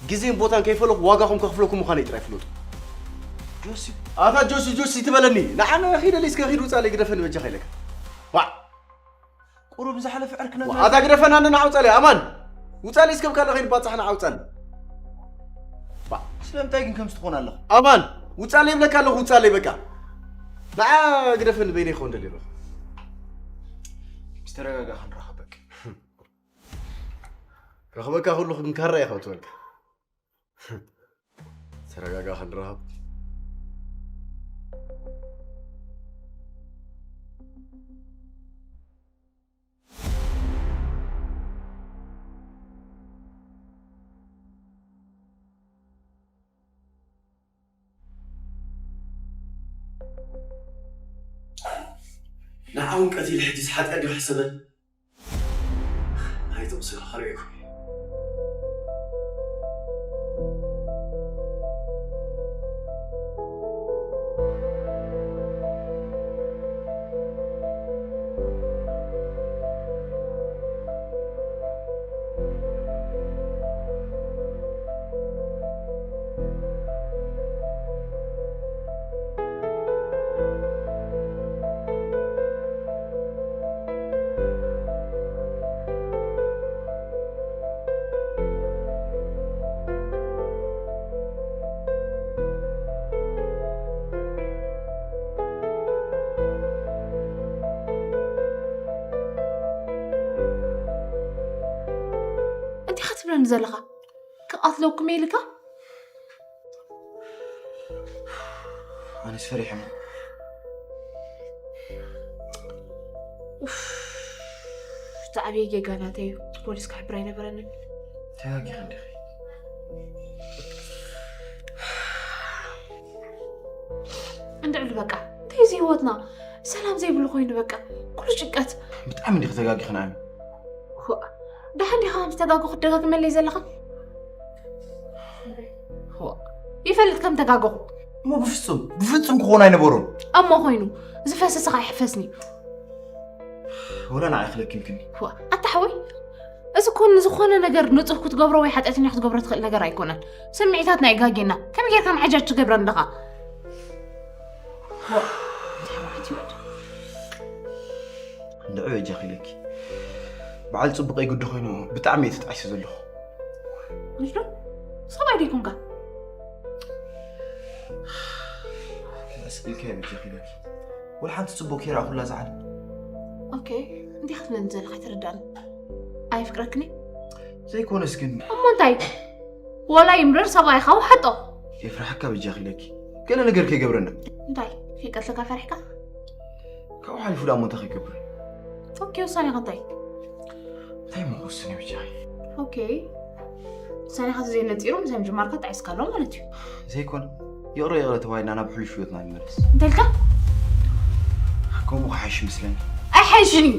ግዜን ቦታን ከይፈለኹ ዋጋኹም ከኽፍለኩም ምዃነይ ጥራይ ፍለጡ። ጆሲ ኣታ ጆሲ ጆሲ ትበለኒ ንዓነ ኺደለይ እስከ ኺድ ውፃለይ ግደፈኒ በጃኻ ኢለካ። ዋዕ ቁሩብ ዝሓለፈ ዕርክነት ኣታ ግደፈና ንና ውፃለይ ኣማን ውፃለይ እስከ ብካለ ኸይድ ባፃሕ ንዓ ውፃለይ። ስለምንታይ ግን ከምዚ ትኾን ኣለኹ? ኣማን ውፃለይ ይብለካ ኣለኹ ውፃለይ በቃ። ንዓ ግደፈኒ በይነይ ክኾን ደልየ ኣለኹ። ምስ ተረጋጋእኻ ንራኸብ በቃ። ክረኽበካ ከለኹ ግን ካራ ኢኻ ትበልካ። ተረጋጋ ክንራኸብ። ንዓውን ቀቲለ ሕጂስ ሓጢኣት ድዩ ሕሰበን? ኣይትቕሰ፣ ክርእየኩም እየ። እንታይ ኢኻ ትብለኒ ዘለኻ? ክቐትለኩም እየ ኢልካ? ኣነስ ፈሪሐ እሞ። ኡፍ፣ ዝዓበየ ጌጋ ናተይ እዩ። ፖሊስ ክሕብር ኣይነበረንን። ተጋጊኺ እንዲኺ። እንድዕሉ በቃ እንታይ እዚ ህይወትና ሰላም ዘይብሉ ኮይኑ በቃ ኩሉ ጭንቀት። ብጣዕሚ እንዲኺ ተጋጊኺ ንዓሚ። ዋ፣ ደሓን ዲኻ ከምዚ ተጋገኹ ትደጋግመለይ ዘለኻ? ዋ፣ ይፈልጥ ከም ተጋገኹ። እሞ ብፍጹም ብፍጹም ክኾን ኣይነበሮን። እሞ ኮይኑ ዝፈሰሰ ኸዓ ይሕፈስኒ። ወላ ንዓይ ክለኪምክኒ። ዋ፣ ኣታ ሓወይ፣ እዚ እኮ ንዝኾነ ነገር ንጹህ ክትገብሮ ወይ ሓጢኣተኛ ክትገብሮ ትኽእል ነገር ኣይኮነን። ስምዒታትና የጋግየና። ከመይ ጌርካ መዓጃጅ ትገብረን ኣለኻ? ዋ፣ እንታይ ማለት እዩ? እንድዒ በጃኺ ኢለኪ። በዓል ጽቡቐይ ግዲ ኮይኑ ብጣዕሚ እየ ተጣዒሰ ዘለኹ። ምሽ ዶ? ሰብኣይ ዲኹምካ? ስኢልካ እየ በጃኺ ኢለኪ። ወላ ሓንቲ ጽቡቕ ከይረኣኹላ እዛ ዓለም። ኦኬ፣ እንታይ ክትብለኒ ዘለኻ ኣይተረዳእን። ኣየፍቅረክን እዩ? ዘይኮነስ ግን እሞ እንታይ? ወላ ይምረር ሰብኣይኻ ውሓጦ። የፍርሓካ በጃኺ ኢለኪ። ገለ ነገር ከይገብረና። እንታይ? ከይቀትለካ ፈሪሕካ? ካብኡ ሓሊፉ ደኣ እሞ እንታይ ክገብር? ኦኬ፣ ውሳኔኻ እንታይ? እንታይ እሞ ክውስን እዩ በጃኺ? ኦኬ፣ ውሳኔኻ ተዘይነጺሩ ምሳይ ምጅማርካ ጣዒስካ ኣሎ ማለት እዩ። ዘይኮነ ይቕረ ይቕረ ተባሂልና ናብ ሕሉፍ ህይወትና ንመለስ። እንታይ ኢልካ? ከምኡ ክሓይሽ ይመስለኒ። ኣይሓይሽን እዩ።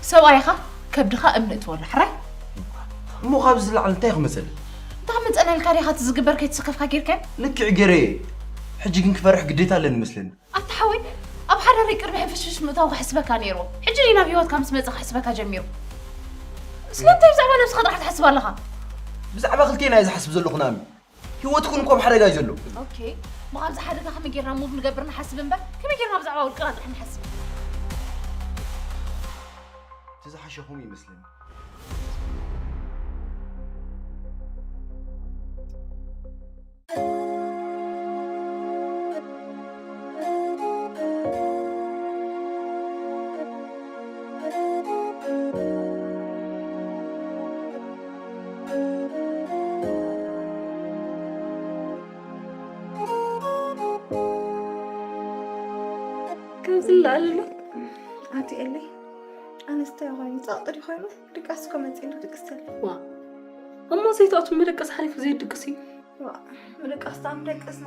ሰብኣይኻ ከብድኻ እምኒ እትወሉ ሕራይ። እሞ ካብዚ ዝለዓል እንታይ ክመፀልኒ? እንታይ ክመፀና ኢልካ ዲኻ እቲ ዝግበር ከይተሰከፍካ ጌርካዮ? ልክዕ ገይረ እየ። ሕጂ ግን ክፈርሕ ግዴታ ኣለኒ መስለኒ። ኣታ ሓወይ፣ ኣብ ሓዳረይ ቅድሚ ሕንፍሽፍሽ ምእታው ክሕስበካ ነይርዎ። ሕጂ ድዩ ናብ ህይወትካ ምስ መጸ ክሕስበካ ጀሚሩ? ስለምንታይ ብዛዕባ ነብስኻ ጥራሕ ትሓስብ ኣለኻ? ብዛዕባ ክልቴና እየ ዝሓስብ ዘለኹ ናሚ። ህይወትክን እኮ ኣብ ሓደጋ እዩ ዘሎ። ኦኬ፣ እሞ ኣብዚ ሓደጋ ከመይ ጌርና ሙቭ ንገብር ንሓስብ እምበር፣ ከመይ ጌርና ብዛዕባ ውልቅና ጥራሕ ንሓስብ? እቲ ዝሓሸኹም ይመስለኒ። ከምዚ እንዳኣለሎ ኣቲ ኤለይ ኣነስታይ ኮይኑ ጻቕጥሪ ኮይኑ ድቃስ እኮ መጺእሉ ድቅስ ተለ። ዋ፣ እሞ ዘይትኣቱ መደቀስ ሓሊፉ ዘይድቅስ እዩ። ዋ፣ ምድቃስ ጣም ደቅስና።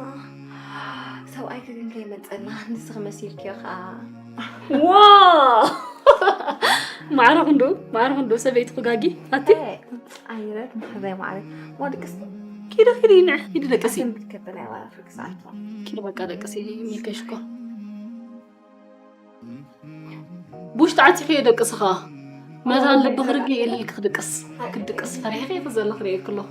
ሰብኣይኪ ግን ከይመጸና ንስኺ መሲልኪዮ ኸኣ። ዋ፣ ማዕረ ክንዱ፣ ማዕረ ክንዱ ሰበይቲ ክጋጊ ኣቲ። ኣይረት ማሕዛይ ማዕረ። ዋ ድቅስ። ኪዶ ኪዲ ንዕ ኪዲ ደቅሲ። ኣትን ብትከተና ያዋ ፍርክስ ኣቶ። ኪዲ በቃ ደቅሲ ሚከሽኮ። ብውሽጢ ዓፂኺ የደቅስኻ። መታን ልብኺ ርግእ ኢልልኪ ክድቅስ፣ ክድቅስ ፈሪሕኺ ኢኺ ዘለኺ ርእየኪ ኣለኹ።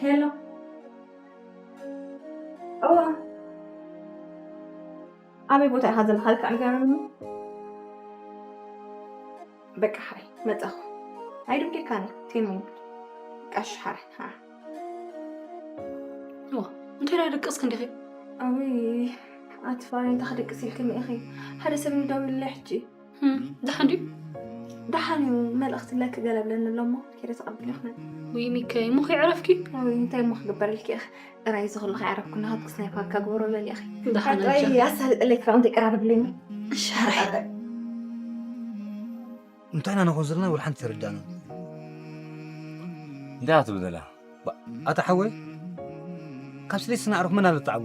ሄሎ። እዋ። ኣበይ ቦታ ኢኻ ዘለኻ? ልክዕ ንገረኒ። በቃ ሓይ መጻኹ። ኣይድብደካኒ ቴን ሚኒት። በቃ እሺ ሓራይ። ሃ። እዋ፣ እንታይ ደኣ ደቀስኪ እንዲኺ? ኣውይ፣ ኣቲ ፋሪ እንታይ ክደቅስ ኢልክኒ ኢኺ? ሓደ ሰብ ደዊሉለይ ሕጂ። ህም፣ ደሓን ድዩ? ደሓን እዩ፣ መልእኽቲ ለኪ ገለ ብለኒ ኣሎ እሞ፣ ከይደ ተቐቢለ ክመጽእ። ውይ ሚከይ፣ እሞ ከይዕረፍኪ? ውይ፣ እንታይ እሞ ክግበረልኪ ኢኺ? ጥራይ እዚ ኩሉ ከይዓረፍኩ፣ ናሃትክስ ናይ ፋካ ግበሮ በሊ ኢኺ። ደሓን ቀጣይ ኣንቺ። ኣሳልጠለይ ክራውንት ይቀራርብልኝ። እሺ፣ ሓራይ። እንታይ ኢና ንኾን ዘለና ወላ ሓንቲ ተረዳእና። እንታይ ኢኻ ትብል ዘላ? ባ-፣ ኣታ ሓወይ፣ ካብ ስሌስና ኣዕሩኽ መን ኣሎ ጣዕሙ?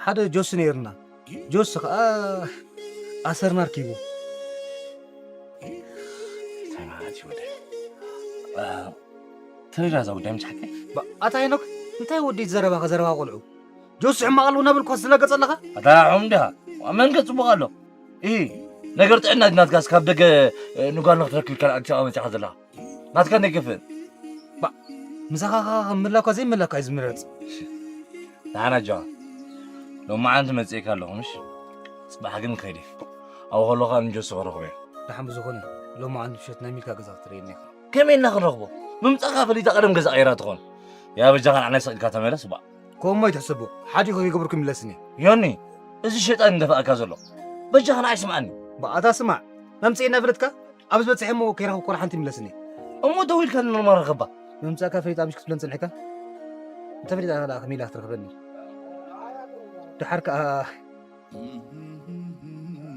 ሓደ ጆሲ ነይርና። ጆሲ ኸኣ ኣሰርና ኣርኪቡ። እንታይ ማለት እዩ ወደይ? እ፣ ተረዳ እዛ ጉዳይ ምስ ሓቀይ። ባ-፣ ኣታ ሄኖክ፣ እንታይ ወዲ ዘረባኻ ዘረባ ቆልዑ? ጆሲ ሕማቕ ኣለዎ እናበልኩ ዝለገጸ ኣለኻ? ኣታ ሕሙም ዲኻ? መን ከ ጽቡቕ ኣሎ? ኢ፣ ነገር ጥዕና ናትካስ ካብ ደገ፣ እ፣ ንጓል ንክትረክብ ኢልካ ኣዲስ ኣበባ መጺኻ ዘለኻ? ናትካ ነይከፍእ። ባ፣ ምሳኻ ኸዓ ምላኳ ዘይምላኳ እዩ ዝምረጽ። ደሓን ኣጆኻ። ሎማዓንቲ መጺኤካ ኣለኹ፣ ምሽ? ጽባሕ ግን ከይደ። ኣብኡ ከለኹ ከኣ ንጆሲ ክረኽቦ እየ። ደሓን ብዝኾነ፣ ሎማዓንቲ ምሸት ናይ ሚልካ ገዛ ክትርእየኒ ኢኻ። ከመይ ኢልና ክንረኽቦ? ምምጻእካ ፈሊጣ ቀደም ገዛ ቀይራ ትኾን። ያ በጃኻ ንዓና ስቕ ኢልካ ተመለስ፣ ባ። ከምኡ ኣይትሕሰቦ። ሓደ ኢኹ ከይገብርኩ ይምለስን እየ። ዮኒ፣ እዚ ሸይጣን እንደፋእካ ዘሎ። በጃኻ ንዓይ ስምዓኒ። ብኣታ ስማዕ። መምጽኢ እናፈለጥካ፣ ኣብ ዝበጽሐ እሞ ከይረኸብኩ ዋላ ሓንቲ ይምለስን እየ። እሞ ደዊልካ ንኖርማል ርኸባ። መምጻእካ ፈሊጣ ምሽ ክትብለን ጸኒሕካ? እንተፈሊጣ ከኣ ከመይ ኢላ ክትረኽበኒ? ደሓር ከኣ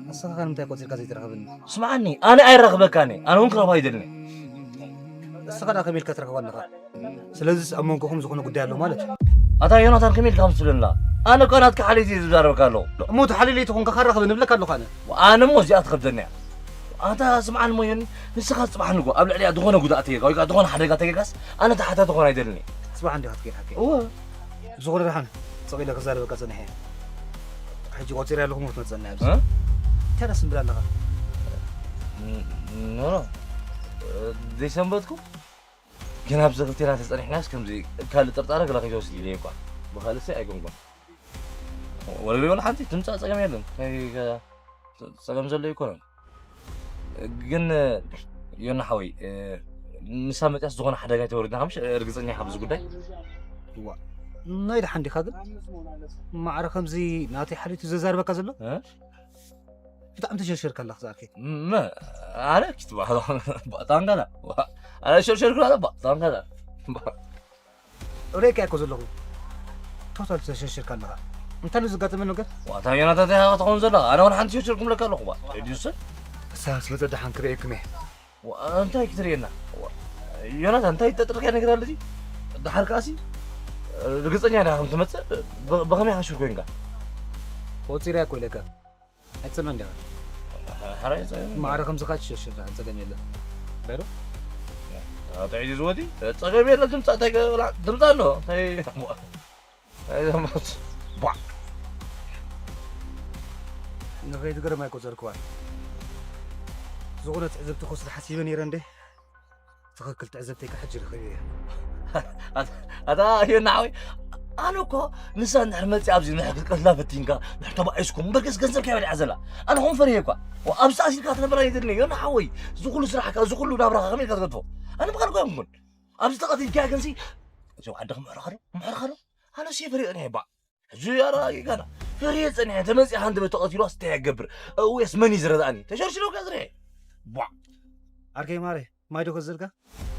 ንስኻ ከ ንምንታይ ቆጺርካ ዘይትረኽበኒ? ስምዓኒ፣ ኣነ ኣይራኽበካን እየ። ኣነ እውን ክረኽባ ኣይደልን እየ። ንስኻ ደኣ ከመይ ኢልካ ትረኽባ ኣለኻ? ስለዚስ ኣብ መንጎኹም ዝኾነ ጉዳይ ኣሎ ማለት እዩ። ኣታ ዮናታን፣ ከመይ ኢልካ ምስ ትብለኒ ኣለኻ? ኣነ እኮ ናትካ ሓልየት እየ ዝዛረበካ ኣለኹ። እሞ እቲ ሓልየለይ ተኾንካ ካራኸበኒ እብለካ ኣለኹ ኣነ። ኣነ እሞ እዚኣ ትኸብደኒ እያ። ኣታ ስምዓኒ እሞ ዮኒ፣ ንስኻ ጽባሕ ንግሆ ኣብ ልዕሊኣ ዝኾነ ጉድኣት ተጌርካ ወይ ከዓ ዝኾነ ሓደጋ ተጌርካስ ኣነ ተሓታቲ ክኾን ኣይደልን እየ። ጽባሕ እንዲኻ ክትከይድ ሓቀይ። እወ። ዝኾነ ደሓን፣ ስቕ ኢለ ክዛረበካ ጸኒሐ እየ። ሕጂ ቆጺረ ኣለኹ እሞ ክትመጽኣኒ ኣብዚ። እ? እንታይ ደስ ትብል ኣለኻ? ኖ፣ ኖ። ዘይሰንበትኩ? ግን ኣብዚ ክልቴና ተጸኒሕናስ ከምዚ ካልእ ጥርጣረ ገለ ከይትወስድ ኢለ እኳ። ብኻልእሲ ኣይኮንኩን። ወለዶ ወላ ሓንቲ ትምጻእ ጸገም የለን። ከይ-፣ ከ-፣ ጸገም ዘሎ ኣይኮነን። ግን ዮና ሓወይ፣ ንሳ መጽያስ ዝኾነ ሓደጋ ኣይተወርድና ከምሽ ርግጸኛ ኢኻ ኣብዚ ጉዳይ? እዋ፣ ናይ ደሓን ዲኻ ግን? ማዕረ ከምዚ ናተይ ሓሊቱ ዘዛርበካ ዘሎ? እ? ብጣዕሚ ተሸርሸርካ ኣለኻ ዝኣርከይ። መ-፣ ኣነ ኪትባ-፣ ባጣንጋላ። ኣነ ሸርሸርኩ ኣለ ባጣንጋላ። ሪኤካ እኮ ዘለኹ። ቶታል ተሸርሽርካ ኣለኻ። እንታይ እዩ ዘጋጠመ ነገር? ዋታ ዮናታን እንታይ ኢኻ ክትኸውን ዘለኻ? ኣነ እውን ሓንቲ ሸርሽርኩም ለካ ኣለኹ ባ። ሬድዩስን? ንስኻ ምስ መጸ ደሓን ክርእየኩም እየ። ዋ፣ እንታይ ክትርእየና? ዋ፣ ዮናታን፣ እንታይ ጠጥርካዮ ነገር ኣሎ እዚ? ደሓር ከኣሲ ርግጸኛ ዲኻ ከም ትመጽእ? ብ-፣ ብኸመይ ሓሹር ኮይንካ? ቆጺረያ እኮ ኢለካ። ኣይትጸልመን ዲኻ? ሓራይ ጸገም። ማዕረ ከምዚ ኸኣ ትሸሽር፣ ጸገም የለን። ዶ? ኣታ ሒዙ ዝወዲ? ጸገም የለን፣ ትምጻእ፣ እንታይ ገ-፣ ትምጻእ ኣሎ። እንታይ፣ እንታይ ዘመት? ቧዕ። ንኸይትገርም ኣይቆጸርክዋን። ዝኾነ ትዕዝብቲ ክወስድ ሓሲበ ነይረ እንዴ? ትኽክል፣ ትዕዝብተይ ከ ሕጂ ረኺበያ። ኣታ፣ ኣታ፣ ኣዮ ናዓወይ፣ ኣነ እኮ ንሳ እንድሕር መፂኣ ኣብዚ እንድሕር ክትቀትላ ፈቲንካ፣ እንድሕር ተባኢስኩም፣ እምበር ከስ ገንዘብ ከይበልዓ ዘላ። ኣነ ኹም ፈሪሄ እኳ። ው፣ ኣብዚ ተኣሲርካ ክትነብር ኣይደልን እዮ፣ ናዓወይ። እዚ ኩሉ ስራሕካ፣ እዚ ኩሉ ናብራኻ ከመይ ኢልካ ትገድፎ? ኣነ ብኻልእ እኳ ኣይኮንኩን። ኣብዚ ተቐቲልካያ ግንሲ፣ እዚ ዓዲ ክምሕርኻ ዶ? ምሕርኻ ዶ? ኣነስ እየ ፈሪየ ጸኒሐ፣ ባዕ። ሕጂ ኣረጋጊጋና። ፈሪየ ጸኒሐ፣ ተመጺኣ ሃንደበት ተቐቲሉ ኣስተይ ኣገብር። እውየስ መን እዩ ዝረድኣኒ? ተሸርሽሮ ከ ዝርኤ። ቧዕ። ዓርከይ ማረ፣ ማይ ዶ ከዘልካ?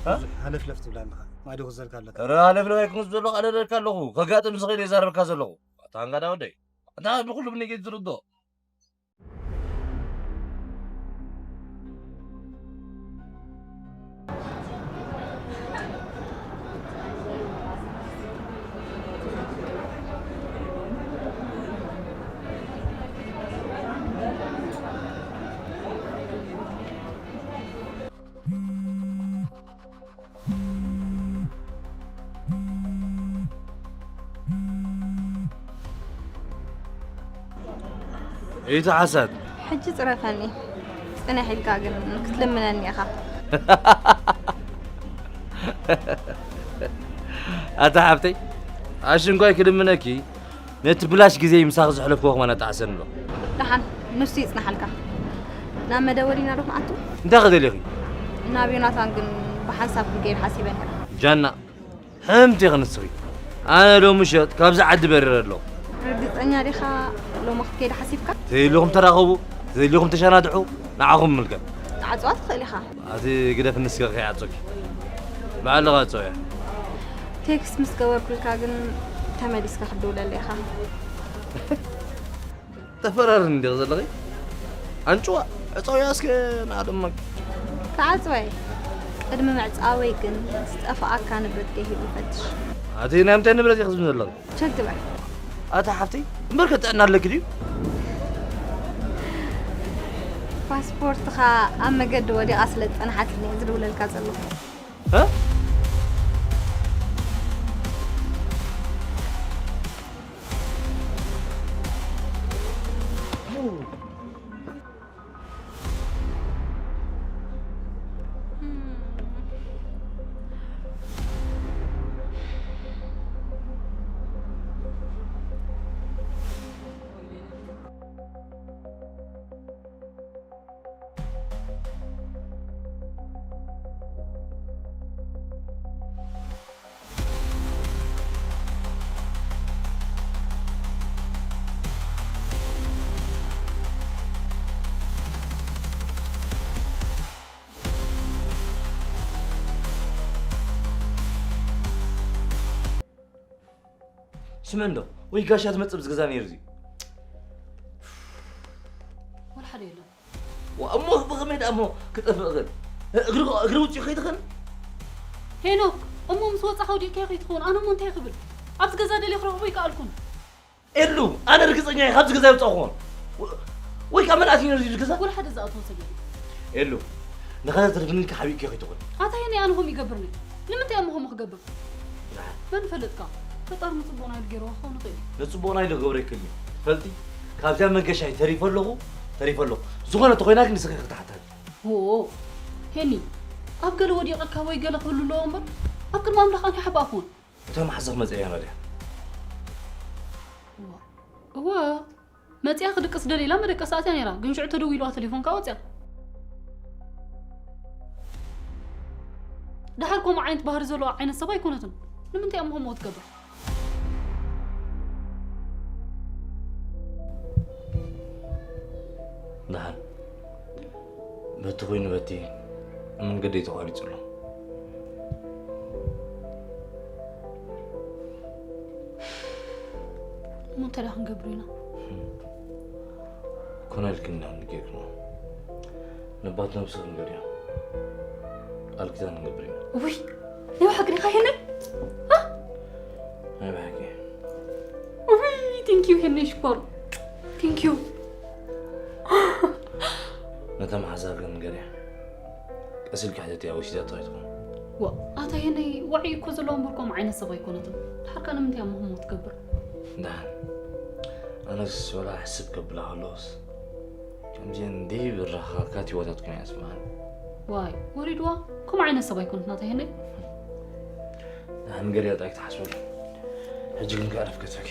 እ? ብዙሕ ሃለፍለፍ ትብል ኣለኻ። ማይ ዶ ከዘልካ ኣለካ? ኧረ ሃለፍለፍ ኣይኮንኩን ዘለኹ፣ ኣለለካ ኣለኹ። ከጋጥም ዝኽእል እየ ዛረበካ ዘለኹ። ኣታ ሃንጋዳ ወደይ። ኣታ ንኹሉ ብነገር ትርድኦ። ኢቲ ሓሳድ። ሕጂ ጽረፈኒ። ጽንሕ ኢልካ ግን ክትልምነኒ ኢኻ። ኣታ ሓብተይ፣ ኣሽንኳይ ክልምነኪ፣ ነቲ ብላሽ ግዜ ምሳኺ ዘሕለፍክዎ ከማን ኣጣዕሰኒ ኣሎ። ደሓን፣ ንሱ ይጽናሓልካ። ናብ መደወሊና ዶ ክንኣቱ? እንታይ ከደሊኺ? ናብ ዮናታን ግን ብሓንሳብ ክንከይድ ሓሲበ ነይረ። ጃና፣ ሕምቲ ኢኺ ንስኺ። ኣነ ሎሚ ምሸት ካብዚ ዓዲ በሪረ ኣለኹ። ርግጸኛ ዲኻ ሎሚ ክትከይድ ሓሲብካ? ተዘይልኹም ተራኸቡ፣ ተዘይልኹም ተሸናድሑ፣ ንዓኹም ምልከት። ክትዓጽዋ ትኽእል ኢኻ። ኣቲ ግደፍ ንስኪ ከይዓጾኪ። ባዕልኻ ኣጽውያ። ቴክስት ምስ ገበርኩልካ ግን ተመሊስካ ክትድውለለይ ኢኻ። ተፈራርኒ ዲኺ ዘለኺ? ኣንጭዋ፣ ዕጸውያ እስከ ንኣደመኪ። ክዓጽወ እየ። ቅድሚ ምዕጻወይ ግን ዝጠፍኣካ ንብረት ከይህሉ ፈትሽ። ኣቲ ናይ ምንታይ ንብረት ኢኺ ዝብል ዘለኺ? ቸክ ግበር። ኣታ ሓፍተይ፣ እምበርከ ጥዕና ኣለኪ ድዩ? ፓስፖርትኻ ኣብ መገዲ ወዲቓ ስለ ዝጸንሓትኒ እየ ዝድውለልካ ዘለኹ። እ? ስመን ዶ ወይ ጋሻ ዝመጽእ ብዝገዛ ነይሩ እዚ። ወላ ሓደ የለን። ዋ፣ እሞ ብኸመይ ደኣ እሞ ክጠፍእ እኽእል? እግሪ፣ እግሪ ውፅኡ ከይትኽእል? ሄኖክ፣ እሞ ምስ ወፃኻ ወዲቕካዮ ከይትኸውን፣ ኣነ እሞ እንታይ ክብል? ኣብዚ ገዛ ደልየ ክረኽቦ ኣይከኣልኩን። ኤሉ፣ ኣነ ርግፀኛ እየ፣ ካብዚ ገዛ ይወፃኹ። ወ-፣ ወይ ከዓ መን ኣትዩ ነዚ ገዛ? ወላ ሓደ ዝኣተወ ሰብ የለን። ኤሉ፣ ንኸዛ ትርፍኒ ኢልካ ሓቢእካዮ ከይትኾን። ኣታ ሄኒ፣ ኣነ ከምኡ ይገብርኒ። ንምንታይ እሞ ከምኡ ክገብር? መን ፈለጥካ? ፈጣሪ ንፅቡቕና ኢሉ ገይርዎ ክኸውን ይኽእል እዩ። ንፅቡቕና ኢሉ ክገብሮ ይክእል እዩ። ትፈልጢ፣ ካብዚኣ መንገሻይ ተሪፈ ኣለኹ፣ ተሪፈ ኣለኹ። ዝኾነ እንተኾይና ግን ንስኺ ክትሓታቲ። ዎ፣ ሄኒ፣ ኣብ ገለ ወዲቐካ ወይ ገለ ክህሉ ኣለዎ እምበር፣ ኣብ ቅድሚ ኣምላኽ ኣነ ሓባእኩን። እታ መሓዛኽ መፂኣ እያ ናድያ። እዋ፣ እዋ፣ መፂኣ ክድቅስ ደሊላ መደቀሲ ኣትያ ነይራ፣ ግን ሽዑ ተደዊሉዋ ተሌፎን ከዓ ወፂኣ። ደሓር ከምኡ ዓይነት ባህሪ ዘለዋ ዓይነት ሰብ ኣይኮነትን። ንምንታይ እያ እሞ ከምኡ ትገብር? ደሓን በቲ ኮይኑ በቲ መንገደይ ተቋሪጹ ኣሎ። እሞ እንታይ ደኣ ክንገብር ኢና? ኮነ ኢልክኒ ኢና ንጌርክና። ነባት ነብሲ ክንገድያ። ቃል ኪዳን ንገብር ኢና። ውይ፣ ናይ ብሓቂ ዲኻ ሄነይ? ሃ? ናይ ብሓቂ። ውይ፣ ቴንክ ዩ ሄነይ ሽኮር። ቴንክ ዩ። ነታ መሓዛ ግን ንገርያ። ቀስ ኢልካ ሕተትያ፣ ወሲዳቶ ኣይትኾን። ዋ፣ ኣታ ሄነይ፣ ዋዒ እኮ ዘለዋ እምበር ከምኡ ዓይነት ሰብ ኣይኮነትን። ድሓር ከኣ ንምንታይ እያ እሞ ከምኡ ትገብር? ደሓን። ኣነስ ወላ ሕስብ ከብላ ከለኹስ፣ ከምዚአን እንዲህ ብራኻ ካቲቦታት ኮይና እያ ስምዓኒ። ዋይ፣ ወሪድዋ? ከምኡ ዓይነት ሰብ ኣይኮነት ናታ ሄነይ። ደሓን ገሊኣ ጥራይ ክትሓስበሉ። ሕጂ ግን ከዕረፍ ከትፈኪ።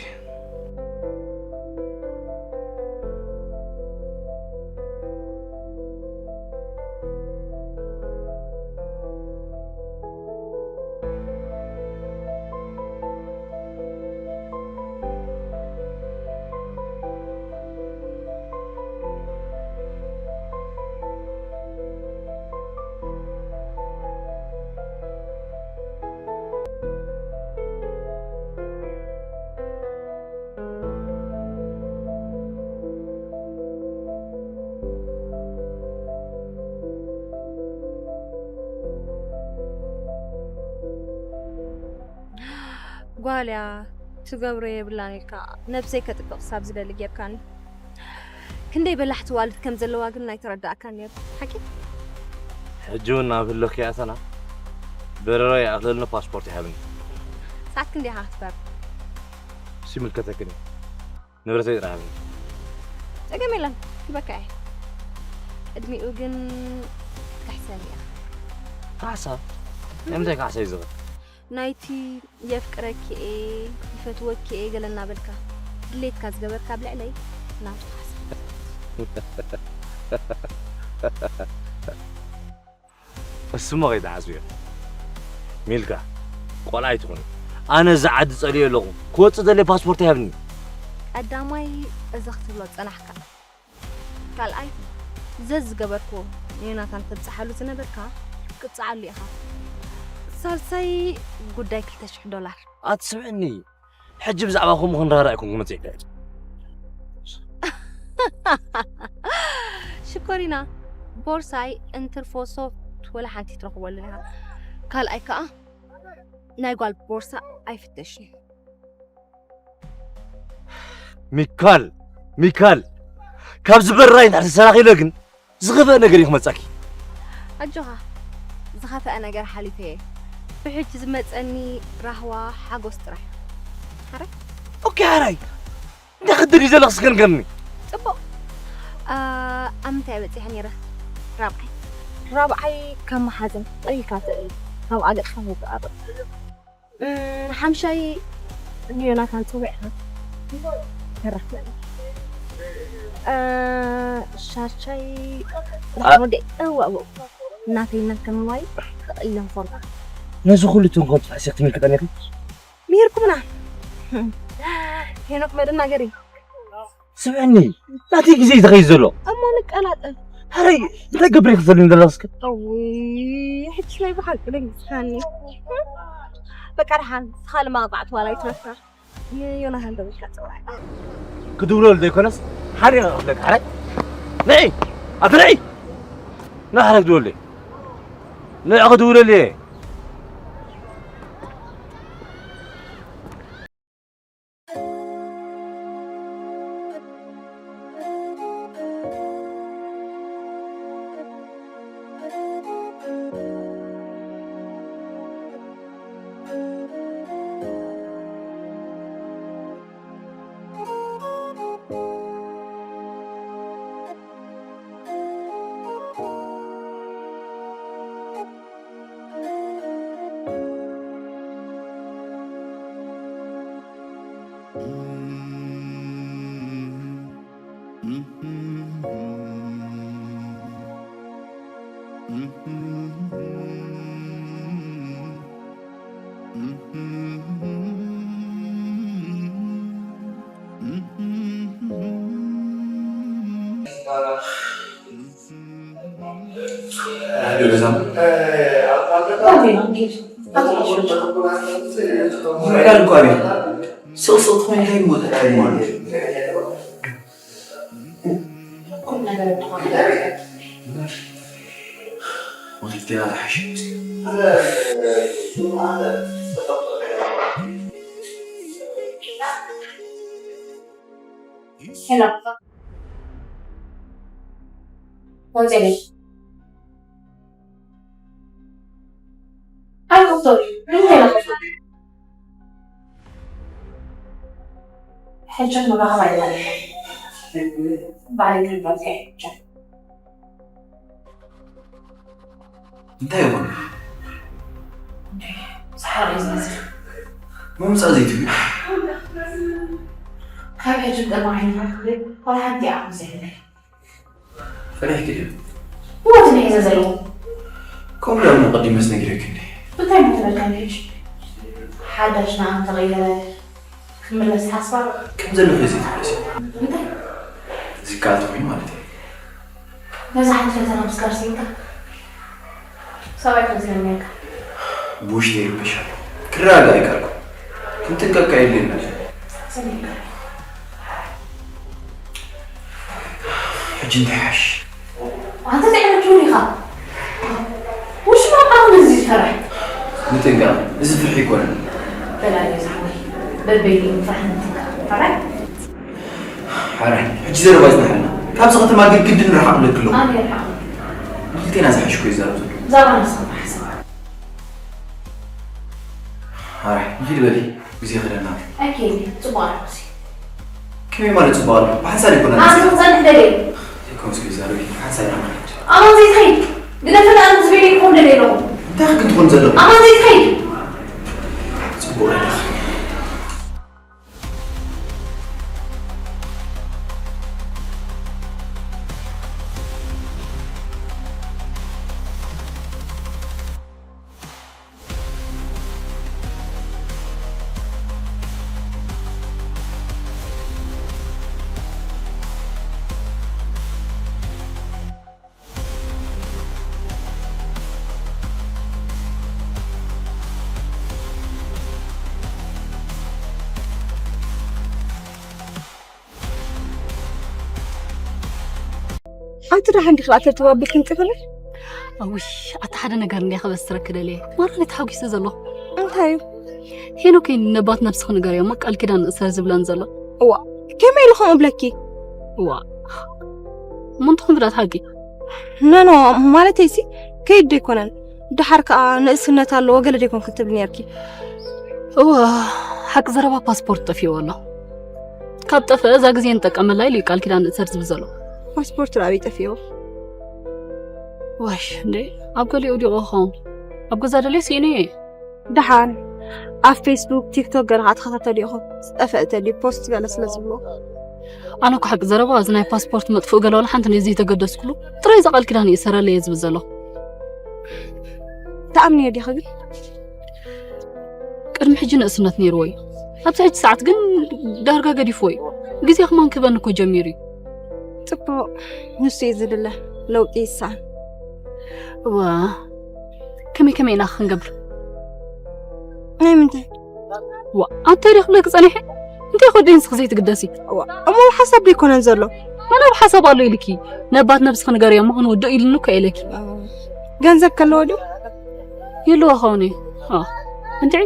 ጓልያ ትገብሮ የብላን ኢልካ ነብሰይ ከጥቅቕ ሳብ ዝደሊ ጌርካኒ። ክንደይ በላሕቲ ዋልድ ከም ዘለዋ ግን ኣይተረዳእካን ነይሩ። ሓቂ? ሕጂ እውን ናብ ህለክ ይኣተና። በረራ ይኣኽለልና፣ ፓስፖርት ይሃብኒ። ሰዓት ክንደይ ኢኻ ክትበር? እሱ ይምልከተክን እዩ። ንብረተይ ጥራሕ ሃብኒ። ጸገም የለን፣ ሂበካ እየ። ቅድሚኡ ግን ክትሕሰብ እያ። ካሕሳ? ናይ ምንታይ ካሕሳ እዩ ዝኽእል? ናይቲ የፍቅረኪ እየ፣ ይፈትወኪ እየ ገለ እናበልካ ድሌትካ ዝገበርካ ኣብ ልዕለይ ናብቲ ካሕሳ። እሱሞ ከይትሓስብዮ። ሚልካ፣ ቆልዓ ኣይትኹኒ። ኣነ እዛ ዓዲ ጸሊኤ ኣለኹ። ክወጽእ ደልየ ፓስፖርት ይሃብኒ። ቀዳማይ እዚ ክትብሎ ዝጸናሕካ። ካልኣይ፣ ዘዝ ዝገበርክዎ ንዮናታን ተብጽሓሉ ዝነበርካ ክትጽዓሉ ኢኻ። ሳልሳይ፣ ጉዳይ ክልተ ሽሕ ዶላር። ኣትስምዕኒ። ሕጂ ብዛዕባ ከምኡ ክንራራእ ኣይኮንኩ መጺእካ። ሽኮሪና፣ ቦርሳይ እንትርፎ ሶፍት ወላ ሓንቲ ትረኽበሉ ኢኻ። ካልኣይ ከኣ ናይ ጓል ቦርሳ ኣይፍተሽን። ሚካል፣ ሚካል፣ ካብዚ በራይ እንድሕር ተሰናኺለ ግን ዝኸፍአ ነገር እዩ ክመጻኪ። ኣጆኻ፣ ዝኸፍአ ነገር ሓሊፈ እየ። ብሕጂ ዝመጸኒ ራህዋ ሓጎስ ጥራሕ። ሓራይ? ኦኬ፣ ሓራይ። እንታይ ክትደልዪ ዘለኺ እስከ ንገርኒ። ጽቡቕ። ኣ፣ ኣብ ምንታይ በጺሐ ነይረ? ራብዓይ። ራብዓይ ካብ መሓዘን ጠይካ ትእል። ካብ ኣገጽካ ከይትኣርቕ። እም፣ ሓምሻይ ንዮናታን ጸዊዕካ ተራኽበና። እ፣ ሻሻይ ኣ- ወደ-፣ እዋ፣ እዋ። እናተይና ከም ማይ ተቐይሎም ኾኑ። ነዚ ኩሉ ተንኮል ጥፋ ሴክ ትምልክተኒ ኢኺ? ምሂርኩምና። ሄኖክ መደናገሪ። ስምዕኒ፣ ናተይ ግዜ እዩ ዝኸይድ ዘሎ። እሞ ንቀላጠፍ። ሕራይ፣ እንታይ ገብር ይኽዘልኒ ዘለኻ እስከ? እውይ፣ ሕጂ ናይ ብሓቂ ደንጊጽካኒ። በቃ ደሓን፣ ንስኻ ልማቕጻዕቲ ዋላ ይትረፍካ። ንዮናታን ደዊልካ ጽውዕ። ክድውለሉ ዘይኮነስ፣ ሓሪቐ ክፍለካ፣ ሕራይ። ንዒ! ኣቲ ንዒ! ንዓረግ ድወለይ! ንዒ ክድውለለይ እየ! ሄሎ። ወንጀለኛ። ኣይ ዶክተር፣ እንታይ ኢኻ? ሕጂ ንራኸብ ኣይበልዕን። ባዕለይ ክርዳእ እየ ሕጂ። እንታይ ይኾን? ሰሓቕ እዩ ዝመስል። ምምፃእ ዘይትብዩ? ካብ ሕጂ ቀዳማይ ንራኸብ ዋላ ሓንቲ ዓቕሚ ዘይብለይ። ፈሪሕኪ ድዩ? ህይወት እንደ ሒዘ ዘለኹ። ከምኡ ዶ እሞ ቀዲመስ ነጊረኪ እንዴ? እንታይ ምትበልካ ሕጂ? ሓዳሽ ንዓም ተቐይረ ክምለስ ሓስባ። ከም ዘለኺ ዘይትብለሲ። እንታይ? ዝከኣል ተኾይኑ ማለት እዩ። ነዛ ሓንቲ ፈተና ምስ ካርሲንካ ሰብኣይ ከም ዝለምነካ። ብውሽጢ ይርበሽ ኣሎ። ክረጋጋ ኣይከኣልኩ። ክንጥንቀቅ የድልየና። ሰሚዕካ። ሕጂ እንታይ ሓሽ? ኣንተ እንታይ ዓይነት ትብል ኢኻ? ውሽማ ብጣዕሚ እዚ ዝፈርሕ። ንጥንቀቅ። እዚ ፍርሒ ኣይኮነን። በላዮ ዝሓወይ። በበይኑ ፍርሒ ንጥንቀቅ። ፈራይ? ሓራይ። ሕጂ ዘረባ ይጽናሓልና። ካብዚ ከተማ ግን ግድን ርሓቕ ኣለኪ ኣለኹ። ኣነ ይርሓቕ። ንክልቴና ዝሓሽ እኮ ይዛረብ ዘሎ። ዛባ ንስኻ ሓሳብ። ሓራይ። ንኺድ በሊ። ግዜ ክደና ኣሎ። ኣኬኒ ጽቡቕ ኣለኹሲ። ከመይ ማለት ጽቡቕ ኣሎ? ብሓንሳብ ይኮና። ኣነ ክጸንሕ ደልየ። ዘይኮንስ ግዜ ኣለኪ። ብሓንሳብ ኢና ንኸይድ። ኣማን ዘይትኸይድ። ግደፈና ኣነ ዝብል ይኮን ደልየ ኣለኹ። እንታይ ክትኮን ዘለኹ? ኣማን ዘይትኸይድ። ጽቡቕ ኣለኺ። ኣንቲ ደሓን ዲኺ ኣተተባቢልክን ጥፍሪ? ኣውይ ኣታ ሓደ ነገር እንዲያ ከበስረኪ ደልየ። ማራ ተሓጒሰ ዘለኹ። እንታይ እዩ? ሄኖክ ነባት ነብስኺ ንገርዮ እሞ ቃል ኪዳን ንእሰር ዝብለን ዘሎ። እዋ ከመይ ኢሉ ከምኡ እብለኪ? እዋ እሞ እንተኾን ብዳት ሓቂ ነኖ ማለተይሲ ከይድ ዶ ኣይኮነን? ደሓር ከኣ ንእስነት ኣለዎ ገለ ዶ ኣይኮንክን ትብሊ ነርኪ? እዋ ሓቂ ዘረባ ፓስፖርት ጠፊዎ ኣሎ። ካብ ጠፍአ እዛ ግዜ ንጠቀመላ ኢሉ እዩ ቃል ኪዳን ንእሰር ዝብል ዘሎ። ፓስፖርት ዶ ኣበይ ጠፊዎ? ዋሽ እንዴ ኣብ ገሊኡ ዲቑ ኸውን ኣብ ገዛ ደልየ ስኢነ እየ። ደሓን ኣብ ፌስቡክ ቲክቶክ ገለ ከዓ ተኸታተሉ ኢኹም ዝጠፍአ ተልዩ ፖስት ገለ ስለ ዝብሎ ኣነ እኮ ሓቂ ዘረባ እዚ ናይ ፓስፖርት መጥፍኡ ገለ ዋላ ሓንቲ ነዚ ዘይተገደስኩሉ ጥራይ እዛ ቃል ኪዳን ይእሰረለይ እየ ዝብል ዘለኹ። ተኣምንዮ ዲኺ ግን? ቅድሚ ሕጂ ንእስነት ነይርዎ እዩ። ኣብዚ ሕጂ ሰዓት ግን ዳርጋ ገዲፍዎ እዩ። ግዜ ክማን ክህበኒ እኮ ጀሚሩ እዩ። ፅቡቕ ንሱ እዩ ዝድለ ለውጢ ይሰኣን። እዋ ከመይ ከመይ ኢና ክንገብር? ናይ ምንታይ? ዋ ኣንታይ ደ ክብለኪ ፀኒሐ እንታይ ኮደ ንስኺ ዘይትግደሲ? እሞ ሓሳብ ዶ ኣይኮነን ዘሎ? ናብ ሓሳብ ኣሎ ኢልኪ ነባት ነብስኺ ንገርዮ እሞ ክንውድእ ኢሉኒ እኮ ኢለኪ። ገንዘብ ከለዎ ድዩ? ይህልዎ ኸውን እዩ። ኦ፣ እንድዒ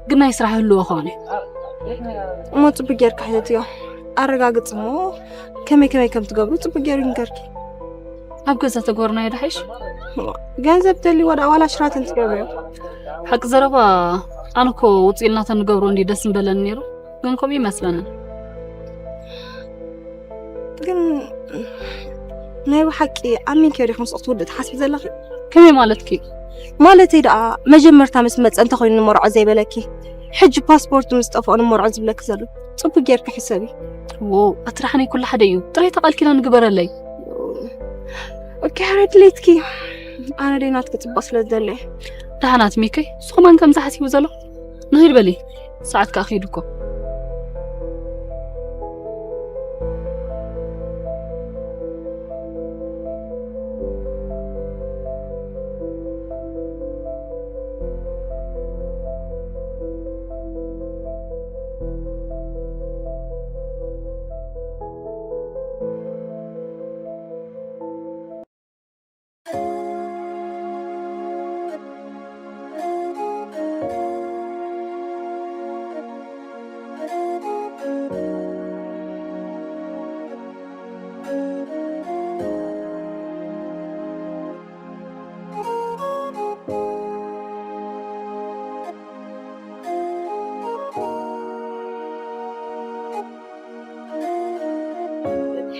ግን ናይ ስራሕ ህልዎ ኸውን እዩ። እሞ ጽቡቅ ጌርካ ሕተትዮ። ኣረጋግጽ እሞ ከመይ ከመይ ከም ትገብሩ ጽቡቅ ጌሩ ይንገርኪ። ኣብ ገዛ ተጎርናዮ ድሓይሽ? ገንዘብ ተልዎ ዳ ዋላ ሽራተን ትገብርዮ። ሓቂ ዘረባ ኣነ እኮ ውፅእ ኢልናተን ንገብሮ እንዲ ደስ ምበለኒ ነይሩ። ግን ከምኡ ይመስለንን። ግን ናይ ብሓቂ ኣሚንኪዮ ዲኹም ስቕ ትውድእ ትሓስቢ ዘለኺ? ከመይ ማለትኪ? ማለተይ ደኣ መጀመርታ ምስ መጸ እንተኾይኑ ንመርዖ ዘይበለኪ፣ ሕጂ ፓስፖርቱ ምስ ጠፍኦ ንመርዖ ዝብለኪ ዘሎ። ጽቡቅ ጌርኪ ሕሰቢ። ዎ ኣትራሕነይ ኩሉ ሓደ እዩ። ጥራይ ተቓል ኪዳን ንግበረለይ። ኦኬ፣ ሓረ ድሌትኪ። ኣነ ደይ ናትኪ ጽቡቅ ስለ ዝደለ። ደሓናት ሚከይ፣ ንስኹም ኣን ከምዚ ሓሲቡ ዘሎ? ንኺድ በሊ፣ ሰዓት ከኣ ኺዱ እኮ።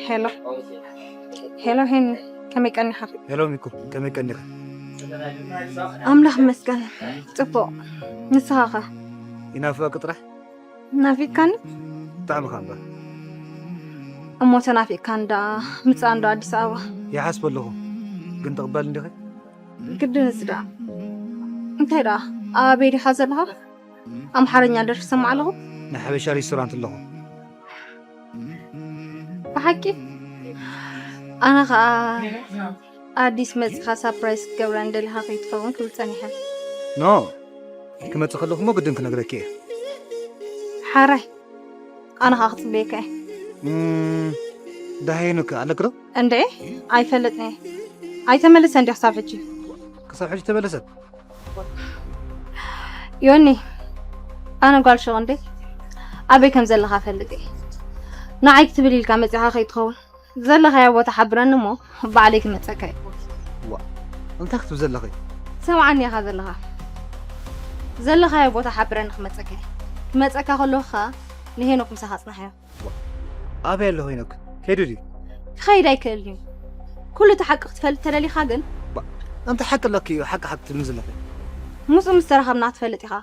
ሄሎ ሄሎ፣ ሄኒ ከመይ ቀኒኻ? ሄሎ ሚኩ፣ ከመይ ቀኒኻ? ኣምላኽ ይመስገን ጽቡቕ። ንስኻ ኸ? ይናፍቐኪ ጥራሕ። ናፊቕካኒ? ብጣዕሚ ኸኣ እምበር። እሞ ተናፊቕካኒ ደኣ ምጻእ እንዶ ኣዲስ ኣበባ? ይሓስብ ኣለኹ፣ ግን ትቕበል እንዲኺ? ግድንስ ደኣ። እንታይ ደኣ ኣበይ ዲኻ ዘለኻ? ኣምሓርኛ ደርፊ ሰማዕ ኣለኹ። ናይ ሓበሻ ሬስቶራንት ኣለኹ። ብሓቂ ኣነ ኸኣ ኣዲስ መጺኻ ሳፕራይዝ ክትገብረኒ ደሊኻ ከይትኸውን ክብል ጸኒሐ። ኖ ክመጽእ ከለኹ እሞ ግድን ክነግረኪ እየ። ሓራይ ኣነ ኸኣ ክጽበየካ እየ። እም፣ ደሃይኑኪ ኣለኪ ዶ? እንዴ ኣይፈልጥን እየ። ኣይተመልሰን ድዩ ክሳብ ሕጂ? ክሳብ ሕጂ ተመለሰት? ዮኒ፣ ኣነ ጓል ሹቕ እንዴ ኣበይ ከም ዘለኻ እፈልጥ እየ። ንዓይ ክትብል ኢልካ መጺኻ ከይትኸውን። ዘለኻዮ ቦታ ሓብረኒ እሞ ባዕለይ ክመጸካ እየ። ዋ፣ እንታይ ክትብ ዘለኺ? ሰምዓኒ ኢኻ ዘለኻ። ዘለኻዮ ቦታ ሓብረኒ ክመጸካ እየ። ክመጸካ ከለኹ ኸኣ ንሄኖክ ምሳኻ ኣጽንሓዮ። ኣበይ ኣሎ ሄኖክ? ከይዱ ድዩ? ክኸይድ ኣይክእልን እዩ። ኩሉ እቲ ሓቂ ክትፈልጥ ተደሊኻ ግን እንታይ ሓቂ ኣለኪ እዩ ሓቂ ሓቂ ትብሊ ዘለኺ? ምስኡ ምስ ተራኸብና ክትፈልጥ ኢኻ።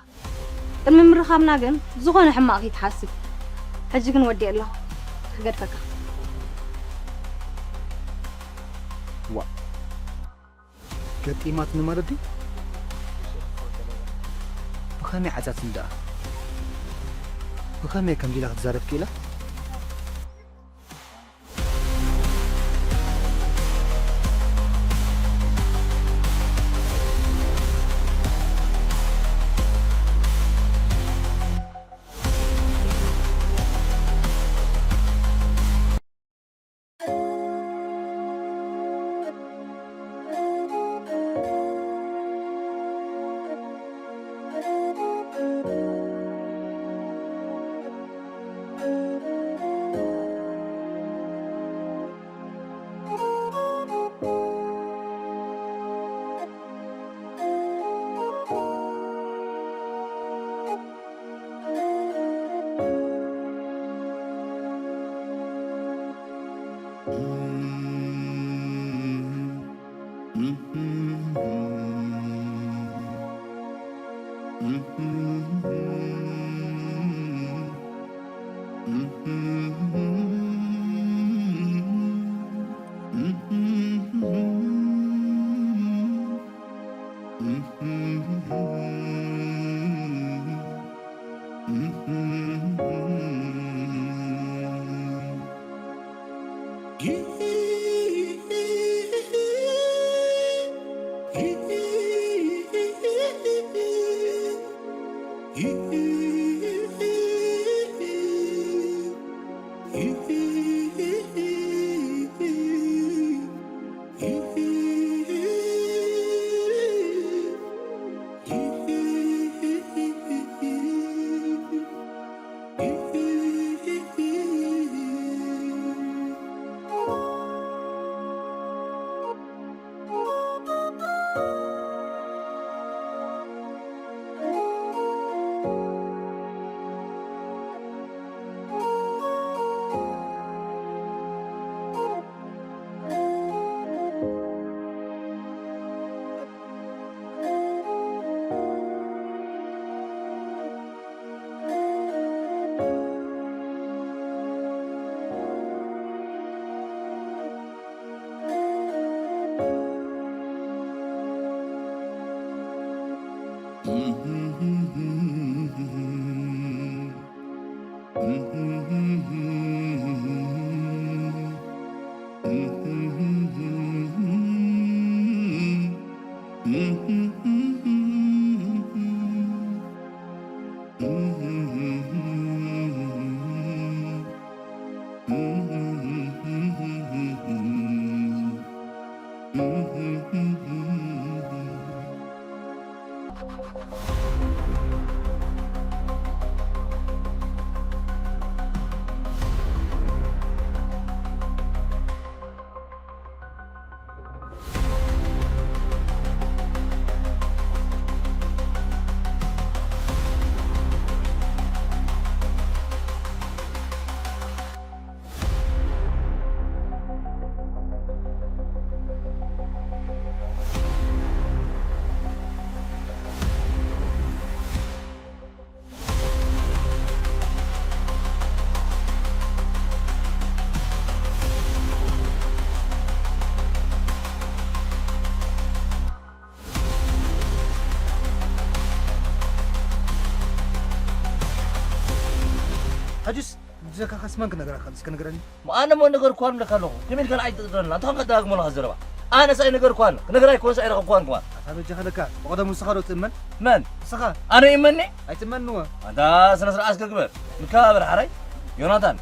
ቅድሚ ምርኻብና ግን ዝኾነ ሕማቕ ከይትሓስብ። ሕጂ ግን ወዲኤ ኣለኹ። ክገድፈካ። ዋ ገጢማትኒ ማለት ድዩ? ብኸመይ ዓጻትኒ ደኣ? ብኸመይ ከምዚ ኢላ ክትዛረብ ክኢላ? ጀካ ከስመን ክነግረካ እስከ ንገረኒ። ኣነ እሞ ነገርኳን እብለካ ኣለኹ። ከመይ ኢልካ ንዓይ ትጥርጥረኒ? ኣንታ ኸም ከደጋግሞ ኣለኻ ዘረባ። ኣነስ ኣይነገርኳን። ክነግራ ኣይኮንስ ኣይረኸብኳን ከማን። ኣታ በጃኻ ለካ ብቐደሙ ንስኻ ዶ ትእመን? መን? ንስኻ። ኣነ ይእመኒ? ኣይትእመንዎ። ኣንታ ስነ ስርዓት እስከ ግበር። ንከባበር ሓራይ። ዮናታን።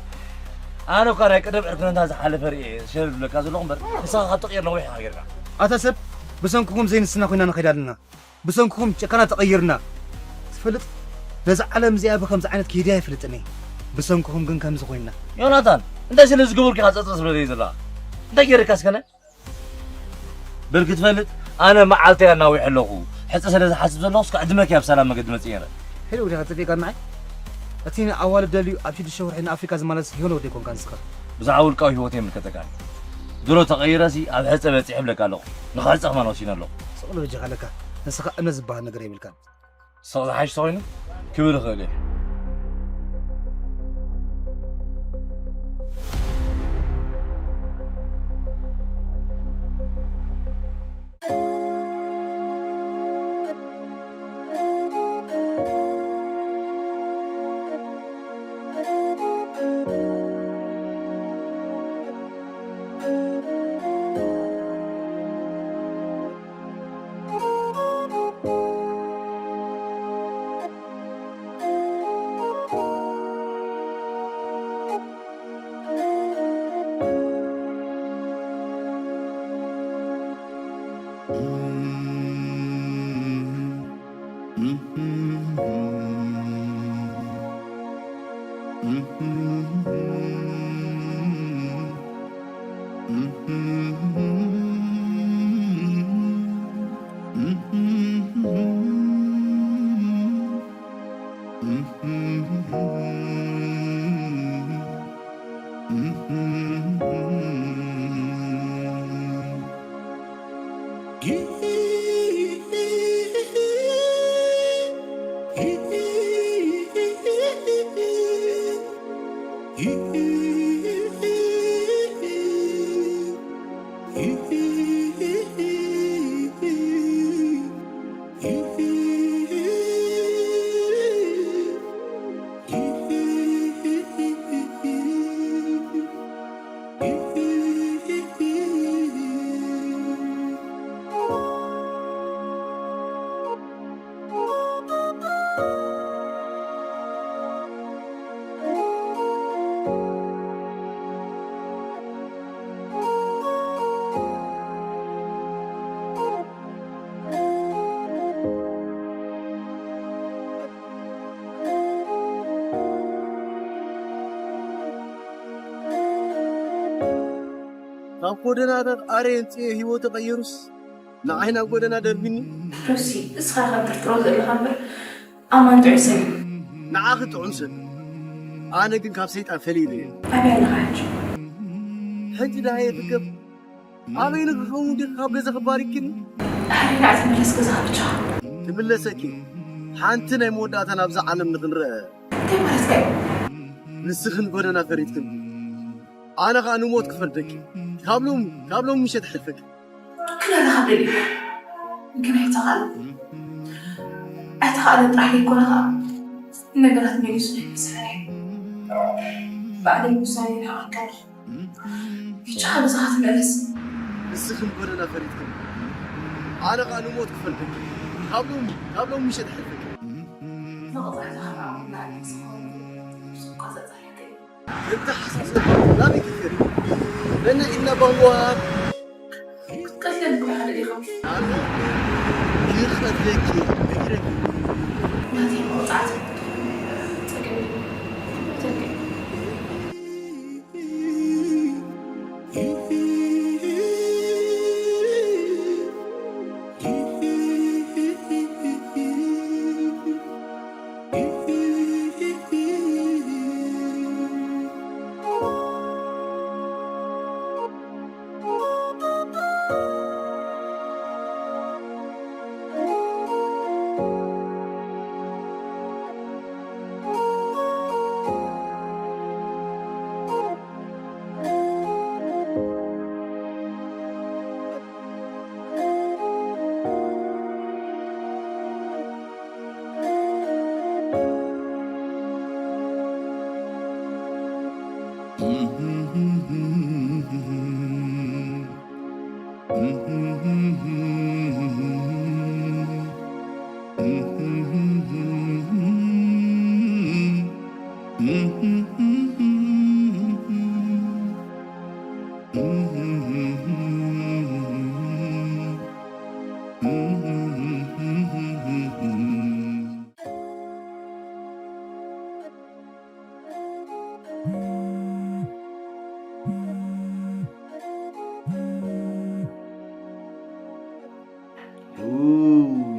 ኣነ እኳ ናይ ቀደም ዕርክነትና ዝሓለፈ ርእየ ሸለል ዝብለካ ዘለኹ እምበር፣ ንስኻ ካብ ተቕይር ነዊሕ ኢኻ ጌርካ። ኣታ ሰብ፣ ብሰንክኹም ዘይንስና ኮይና ንኸይድ ኣለና። ብሰንክኹም ጨካናት ተቐይርና። ትፈልጥ፣ ነዛ ዓለም እዚኣ ብኸምዚ ዓይነት ከይደ ኣይፈልጥን እየ። ብሰንክኹም ግን ከምዚ ኮይንና። ዮናታን፣ እንታይ ስለ ዝገበርኩ ኢኻ ጸጽ ስለ ዘይ ዘለኻ? እንታይ ገይረካ እስከ? በል ክትፈልጥ፣ ኣነ መዓልተይ ኣናዊሐ ኣለኹ። ሕጸ ስለ ዝሓስብ ዘለኹ፣ እስከ ዕድመኪ ኣብ ሰላም መገዲ መጽእ ነይረ። ሄሎ፣ ወዲኻ ጠፊእካ ንዓይ? እቲ ንኣዋልድ ደልዩ ኣብ ሽዱሽተ ወርሒ ንኣፍሪቃ ዝመለስ ሄኖክ ዶ ኣይኮንካ ንስኻ? ብዛዕባ ውልቃዊ ህይወት የምልከተካ። ድሮ ተቐይረሲ ኣብ ሕጸ በጺሐ እብለካ ኣለኹ። ንኽሕጸ ከማን ወሲነ ኣለኹ። ስቕ ኢሉ በጃኻ ኣለካ። ንስኻ እምነት ዝበሃል ነገር የብልካን። ስቕ ዝሓይሽ ተኾይኑ ክብል ይኽእል እየ። ካብ ጎደናታት ኣረ የምጽኤ ህይወቱ ቀይሩስ፣ ንዓይ ናብ ጎደና ደርቢኒ። ጆሲ፣ እስኻ ኢኻ ትጥርጥሮ ዘለኻ እምበር፣ ኣማን ጥዑይ ሰብ እዩ። ንዓኺ ጥዑም ሰብ፣ ኣነ ግን ካብ ሰይጣን ፈሊለ እየ። ኣበይ ኣለኻ ሕጂ? ሕጂ ደሃየ ትርከብ? ኣበይ ንክኸውን ዲኺ ካብ ገዛኺ ባሪክኒ? ኣረ፣ ንዓ ትምለስ ገዛኻ ብቻ። ትምለሰኪ? ሓንቲ ናይ መወዳእታ ናብዛ ዓለም ንኽንረአ። እንታይ ማለትካ እዩ? ንስኺ ንጎደና ፈሪድክን፣ ኣነ ኸኣ ንሞት ክፈርደኪ። ካብ ሎሚ፣ ካብ ሎሚ ምሸት ኣሕልፈኪ። ክረዳኻ ደሊኻ፣ ግን ኣይተኻእለን። ኣይተኻእለን ጥራሕ ዘይኮነ ኸኣ፣ ነገራት መሊሱ ናይ ምዝራይ እዩ። ባዕለይ ውሳኔ ይሃበካ ኣለኹ። ብቻ፣ ብዝኻ ትመለስ። ንስኽን ጎደና ፈሪድክን፣ ኣነ ኸኣ ንሞት ክፈልገኪ። ካብ ሎሚ፣ ካብ ሎሚ ምሸት ኣሕልፈኪ። መቕጻዕትኻ ኸኣ ኣብ ላዕሊ ዝኸውን እዩ። ብስንኳ ዘጻርየካ እዩ። እንተ ሓሳስበካ ናበይ ክትከዲ? ነና ኢድና ባህዋ። ክትቀትለኒ እኮ ኢኻ ደሊኻ። ኣነ ክቐትለኪ ነጊረኪ። ናተይ መቕጻዕቲ ጸገም እዩ። ተልከ።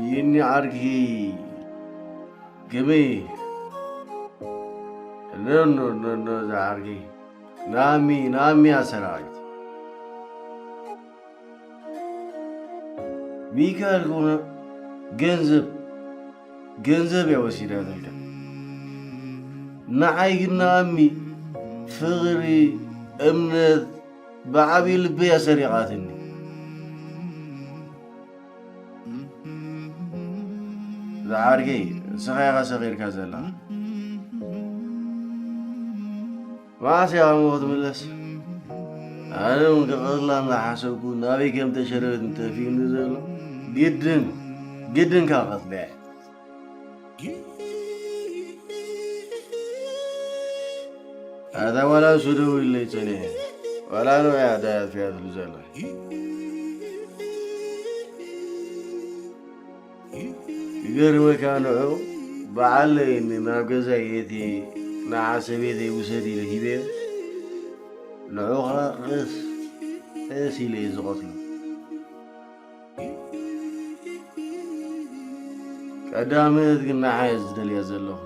የኔ ዓርኪ ገሜ፣ ኖ፣ ኖ፣ ኖ፣ ኖ፣ እዛ ዓርኪ ናሚ፣ ናሚ ኣሰራዊት። ሚካኤል ከሆነ ገንዘብ፣ ገንዘብ እያ ወሲዳትልካ። ንዓይ ግን ናሚ ፍቕሪ፣ እምነት፣ ብዓብዪ ልቢ እያ ሰሪቓትኒ። ዝዓርከይ፣ ንስኻ ኢኻ ሰኺርካ ዘለኻ። መዓስ ኢኻ እሞ ክትምለስ? ኣነ እውን ክቐትላ እናሓሰብኩ ናበይ ከም ተሸረበት እንተፊኡኒ ዘሎ፣ ግድን፣ ግድን ካብ ቀትለያ። ኣታ ዋላ ንሱ ደዊሉለይ ጸኒሑ፣ ዋላ ንዑ እያ ኣዳይ ኣጥፊኣትሉ ዘላ። ይገርመካ፣ ንዑ በዓል ለይኒ ናብ ገዛይ እትየ ንዓ ሰበይተይ ውሰድ ኢለ ሂበዮ። ንዑ ኸኣ ቀስ ቀስ ኢለ እየ ዝቐትሎ። ቀዳመት ግን ንዓ እየ ዝደልያ ዘለኹ።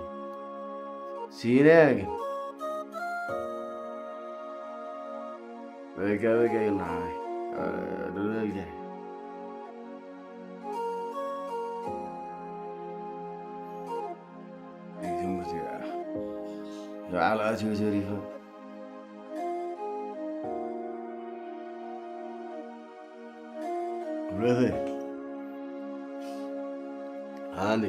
ሲኢነያ ግን። በቃ፣ በቃ፣ ግን ንዓ፣ እ፣ ደለልካ። ይግምት እያ። ንዓ ኣትዩ ተሪፉ። ብረተይ። ሃኒ።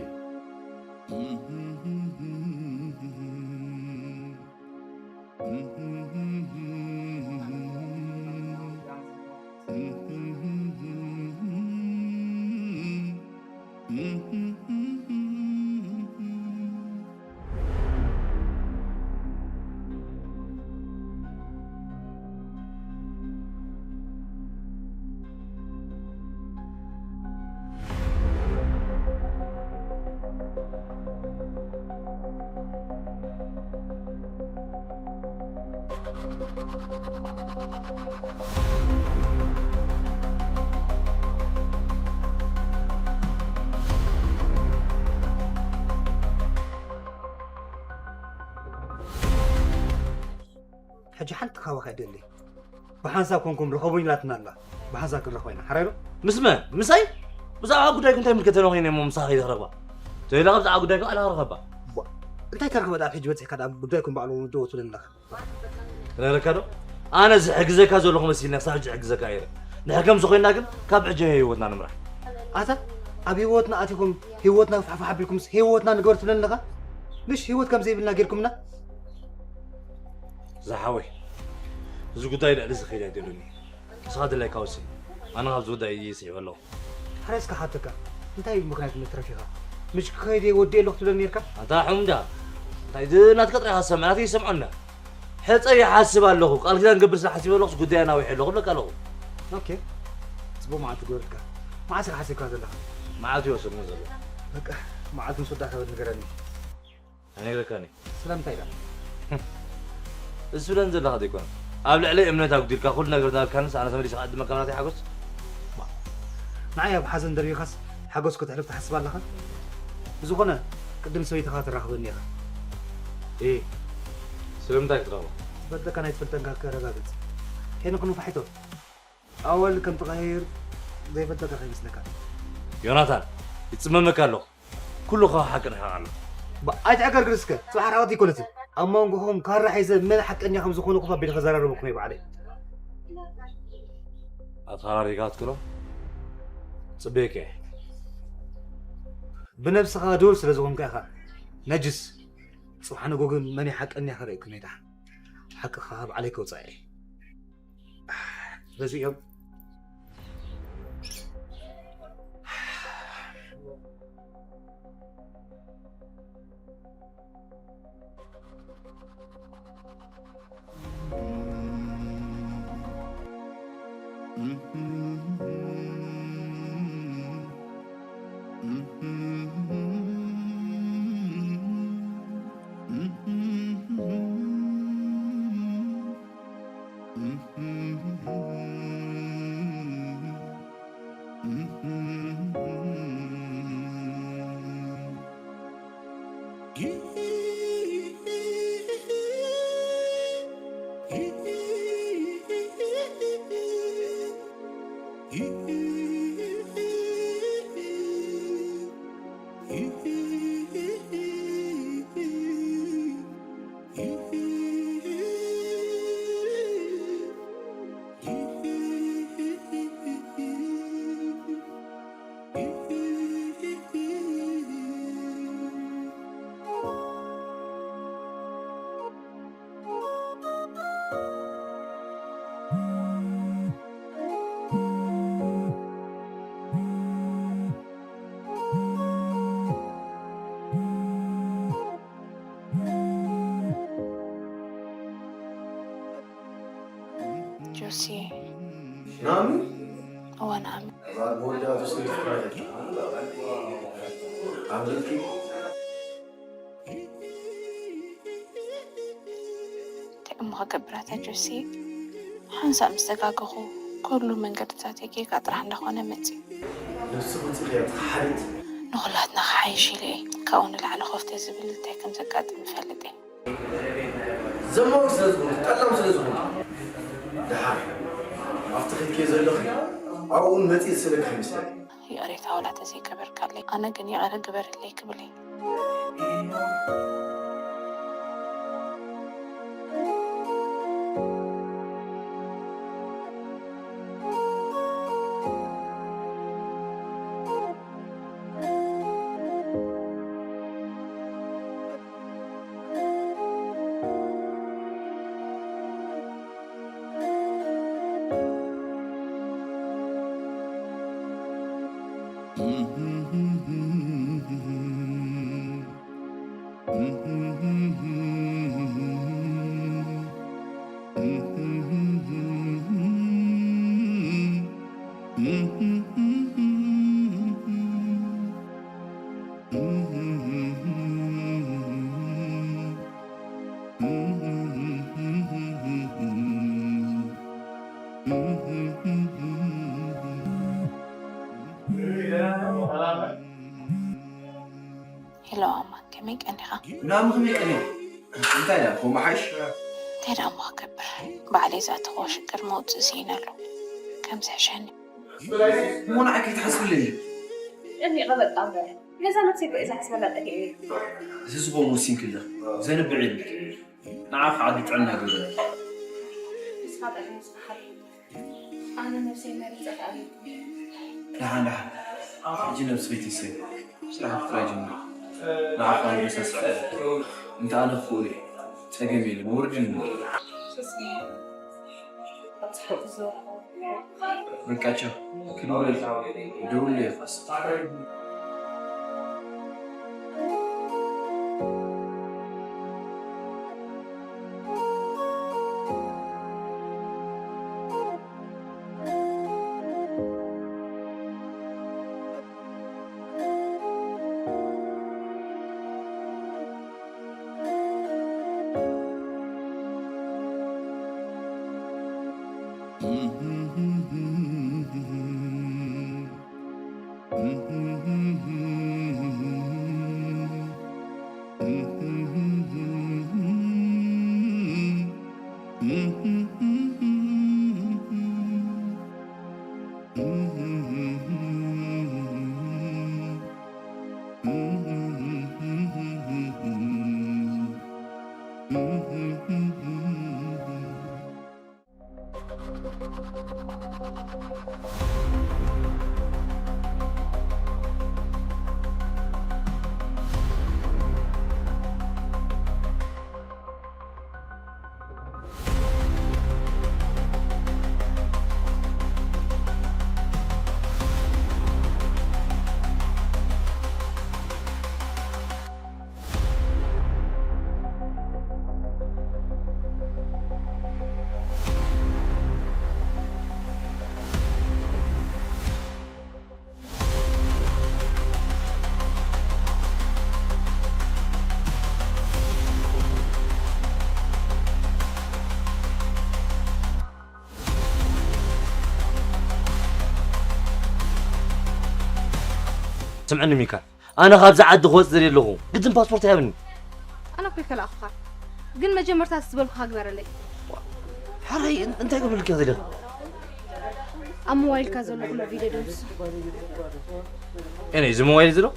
ሕጂ ሓንቲ ካባኻ ይደሊ። ብሓንሳብ ኮንኩም ርኸቡኒ ኢላትና ኣላ። ብሓንሳብ ክንረኽባ ኢና። ሓራይ ዶ? ምስ መን? ምሳይ? ብዛዕባ ጉዳይኩም እንታይ ይምልከተኒ ኮይኑ እሞ ምሳኻ ከይደ ክረኽባ? ተይላ ብዛዕባ ጉዳይኩም ኣላ ክረኸባ። ቧ፣ እንታይ ተረኽበ? ኣብ ሕጂ በጺሕካ ደኣ ጉዳይኩም ባዕሉ ዶ ትብለኒ ኣለኻ? ክነግረካ ዶ? ኣነ ዝሕግዘካ ዘለኹ መሲልኒ ክሳብ ሕጂ ሕግዘካ ነይረ። ድሕሪ ከምዚ ኮይንና ግን ካብ ሕጂ ህይወትና ንምራሕ። ኣታ ኣብ ህይወትና ኣቲኹም ህይወትና ፋሕፋሕ ኣቢልኩምስ ህይወትና ንግበር ትብለኒ ኣለኻ? ምሽ ህይወት ከም ዘይብልና ጌርኩምና? ዝሓወይ፣ እዚ ጉዳይ ልዕሊ እዚ ከይድ ኣይደሉኒ። ንስኻ ድላይካ ወስን። ኣነ ካብዚ ጉዳይ እየ ስዒበ ኣለኹ። ሕራይ እስከ ሓተካ፣ እንታይ እዩ ምኽንያት ምትረፊኻ? ምሽ ክኸይድ እየ ወዲኤ ኣለኹ ትብለኒ ነርካ? ኣንታ ሕሙም ዳ? እንታይ እዚ ናትካ ጥራይ ኢኻ ትሰምዕ፣ ናተይ ይሰምዖ እንዳ። ሕጸ ይሓስብ ኣለኹ፣ ቃል ኪዳን ገብር ስለ ሓሲበ ኣለኹስ ጉዳይ ኣናዊሐ ኣለኹ እብለካ ኣለኹ። ኦኬ፣ ጽቡቕ መዓልቲ ግበረልካ። መዓስ ኢኻ ሓሲብካ ዘለኻ? መዓልቲ ይወስድ ነው ዘሎ። በቃ፣ መዓልቲ ምስ ወዳእካ በል ንገረኒ። ኣይነግረካን እየ። ስለምንታይ ደኣ? እዚ ትብለን ዘለኻ ዘይኮነ። ኣብ ልዕለይ እምነት ኣጉዲልካ ኩሉ ነገር እናበልካንስ ኣነ ተመሊሰ ክዕድመካ ናተይ ሓጎስ? ንዓይ ኣብ ሓዘን ደርቢኻስ ሓጎስ ከተሕልፍ ትሓስብ ኣለኻ? ብዝኾነ ቅድም ሰበይትኻ ተራኽበኒ ኢኻ። እይ፣ ስለምንታይ ክትረኽባ? ትፈልጠካ ናይ ትፈልጠንካ ከረጋግጽ። ሄኖክ ንፋሒቶ ኣወል ከም ትቐይር ዘይፈልጠካ ከይመስለካ። ዮናታን፣ ይጽመመካ ኣለኹ። ኩሉ ከኣ ሓቂ ርሒቓ ኣሎ። ባ-፣ ኣይትዕገርግር እስከ። ጽባሕ ራእዮት ኣይኮነትን። ኣብ መንጎኹም ካራ ሒዘ መን ሓቀኛ ከም ዝኾነ ኮፍ ኣቢለ ከዘራርበኩም እየ ባዕለይ። ኣተራሪጋ ትክሎ ጽቤከ። ብነብስኻ ድሁል ስለ ዝኾንካ ኢኻ ነጅስ። ጽባሕ ንጎ ግን መን ሓቀኛ ከርእየኩም እየ ደሓን። ሓቅኻ ባዕለይ ከውጽኣ እየ። በዚኦም ጆሲ። ናሚ? እወ፣ ናሚ። መወዳእቱ ስንት ክመለካ? ኣብ ልብኪ? እንታይ እሞ ክገብር ኣታ ጆሲ? ሓንሳእ ምስ ተጋገኹ፣ ኩሉ መንገድታተይ ጌጋ ጥራሕ እንዳኾነ መጺኡ። ንሱ ውጽእ እያ ተሓሪት። ንኹላትና ክሓይሽ ኢለ እየ። ካብኡ ንላዕሊ ኮፍ ተዝብል እንታይ ከም ዘጋጥም እፈልጥ እየ። ዘማዊ ስለ ዝኾንኩ፣ ጠላም ስለ ዝኾንኩ፣ ደሓር ኣብቲ ኸድክዮ ዘለኺ ኣብኡ እውን መጺእ ዝስእለኪ ኣይመስለኒ። ይቕሬታ ዋላ ተዘይገበርካለይ፣ ኣነ ግን ይቕረ ግበርለይ ክብል እየ። ሄሎ ኣማ፣ ከመይ ቀኒኻ? ናሚ ከመይ ቀኒኻ? እንታይ ደኣ፣ ከምኡ ሓይሽ? እንታይ ደኣ እሞ ክገብር? ባዕለይ ዝኣተኽዎ ሽግር መውጽኢ ስኢነ ኣለኹ። ከም ዝሕሸኒ። እሞ ንዓይ ከይትሓስብለይ እዩ። ጨኒቐ በቃ እምበር። ነዛ ነብሰይ እኮ እየ ዝሓስበላ ጠፊኤ። እዚ ዝኾነ ወሲንኪ ኣለኺ። ዘንብዕ የብልኪ። ንዓኺ ዓዲ ጥዕና ይግበረልኪ። ንስኻ ጥዕና ንስኻ ሓቂ። ኣነ ነብሰይ መሪጸ ተኣልየኩም። ደሓን፣ ደሓን። ሕጂ ነብስኺ ትስእኒ። ስራሕ ጥራይ ጀምሪ። ንዓኻ መተሳስሒ። እንተ ኣነ ክኽእሎ እየ። ጸገም የለን። ወርዲ ንመርቕ። ሱስኒ። ኣብ ጽቡቕ ትዘውር። በቃ ቻው። ክድውለልኪ። ደውለለይ። ስምዕኒ ሚካ፣ ኣነ ካብዚ ዓዲ ክወፅእ ዝደሊ ኣለኹ። ግድን ፓስፖርት ይሃብኒ። ኣነ እኮ ይከላእኹኻ፣ ግን መጀመርታ ዝበልኩኻ ግበረለይ። ሓራይ እንታይ ክብልልኪ ክደሊ? ኣብ ሞባይልካ ዘሎ ኩሉ ቪድዮ ደምስሶ። እኔ እዚ ሞባይል ዝሎ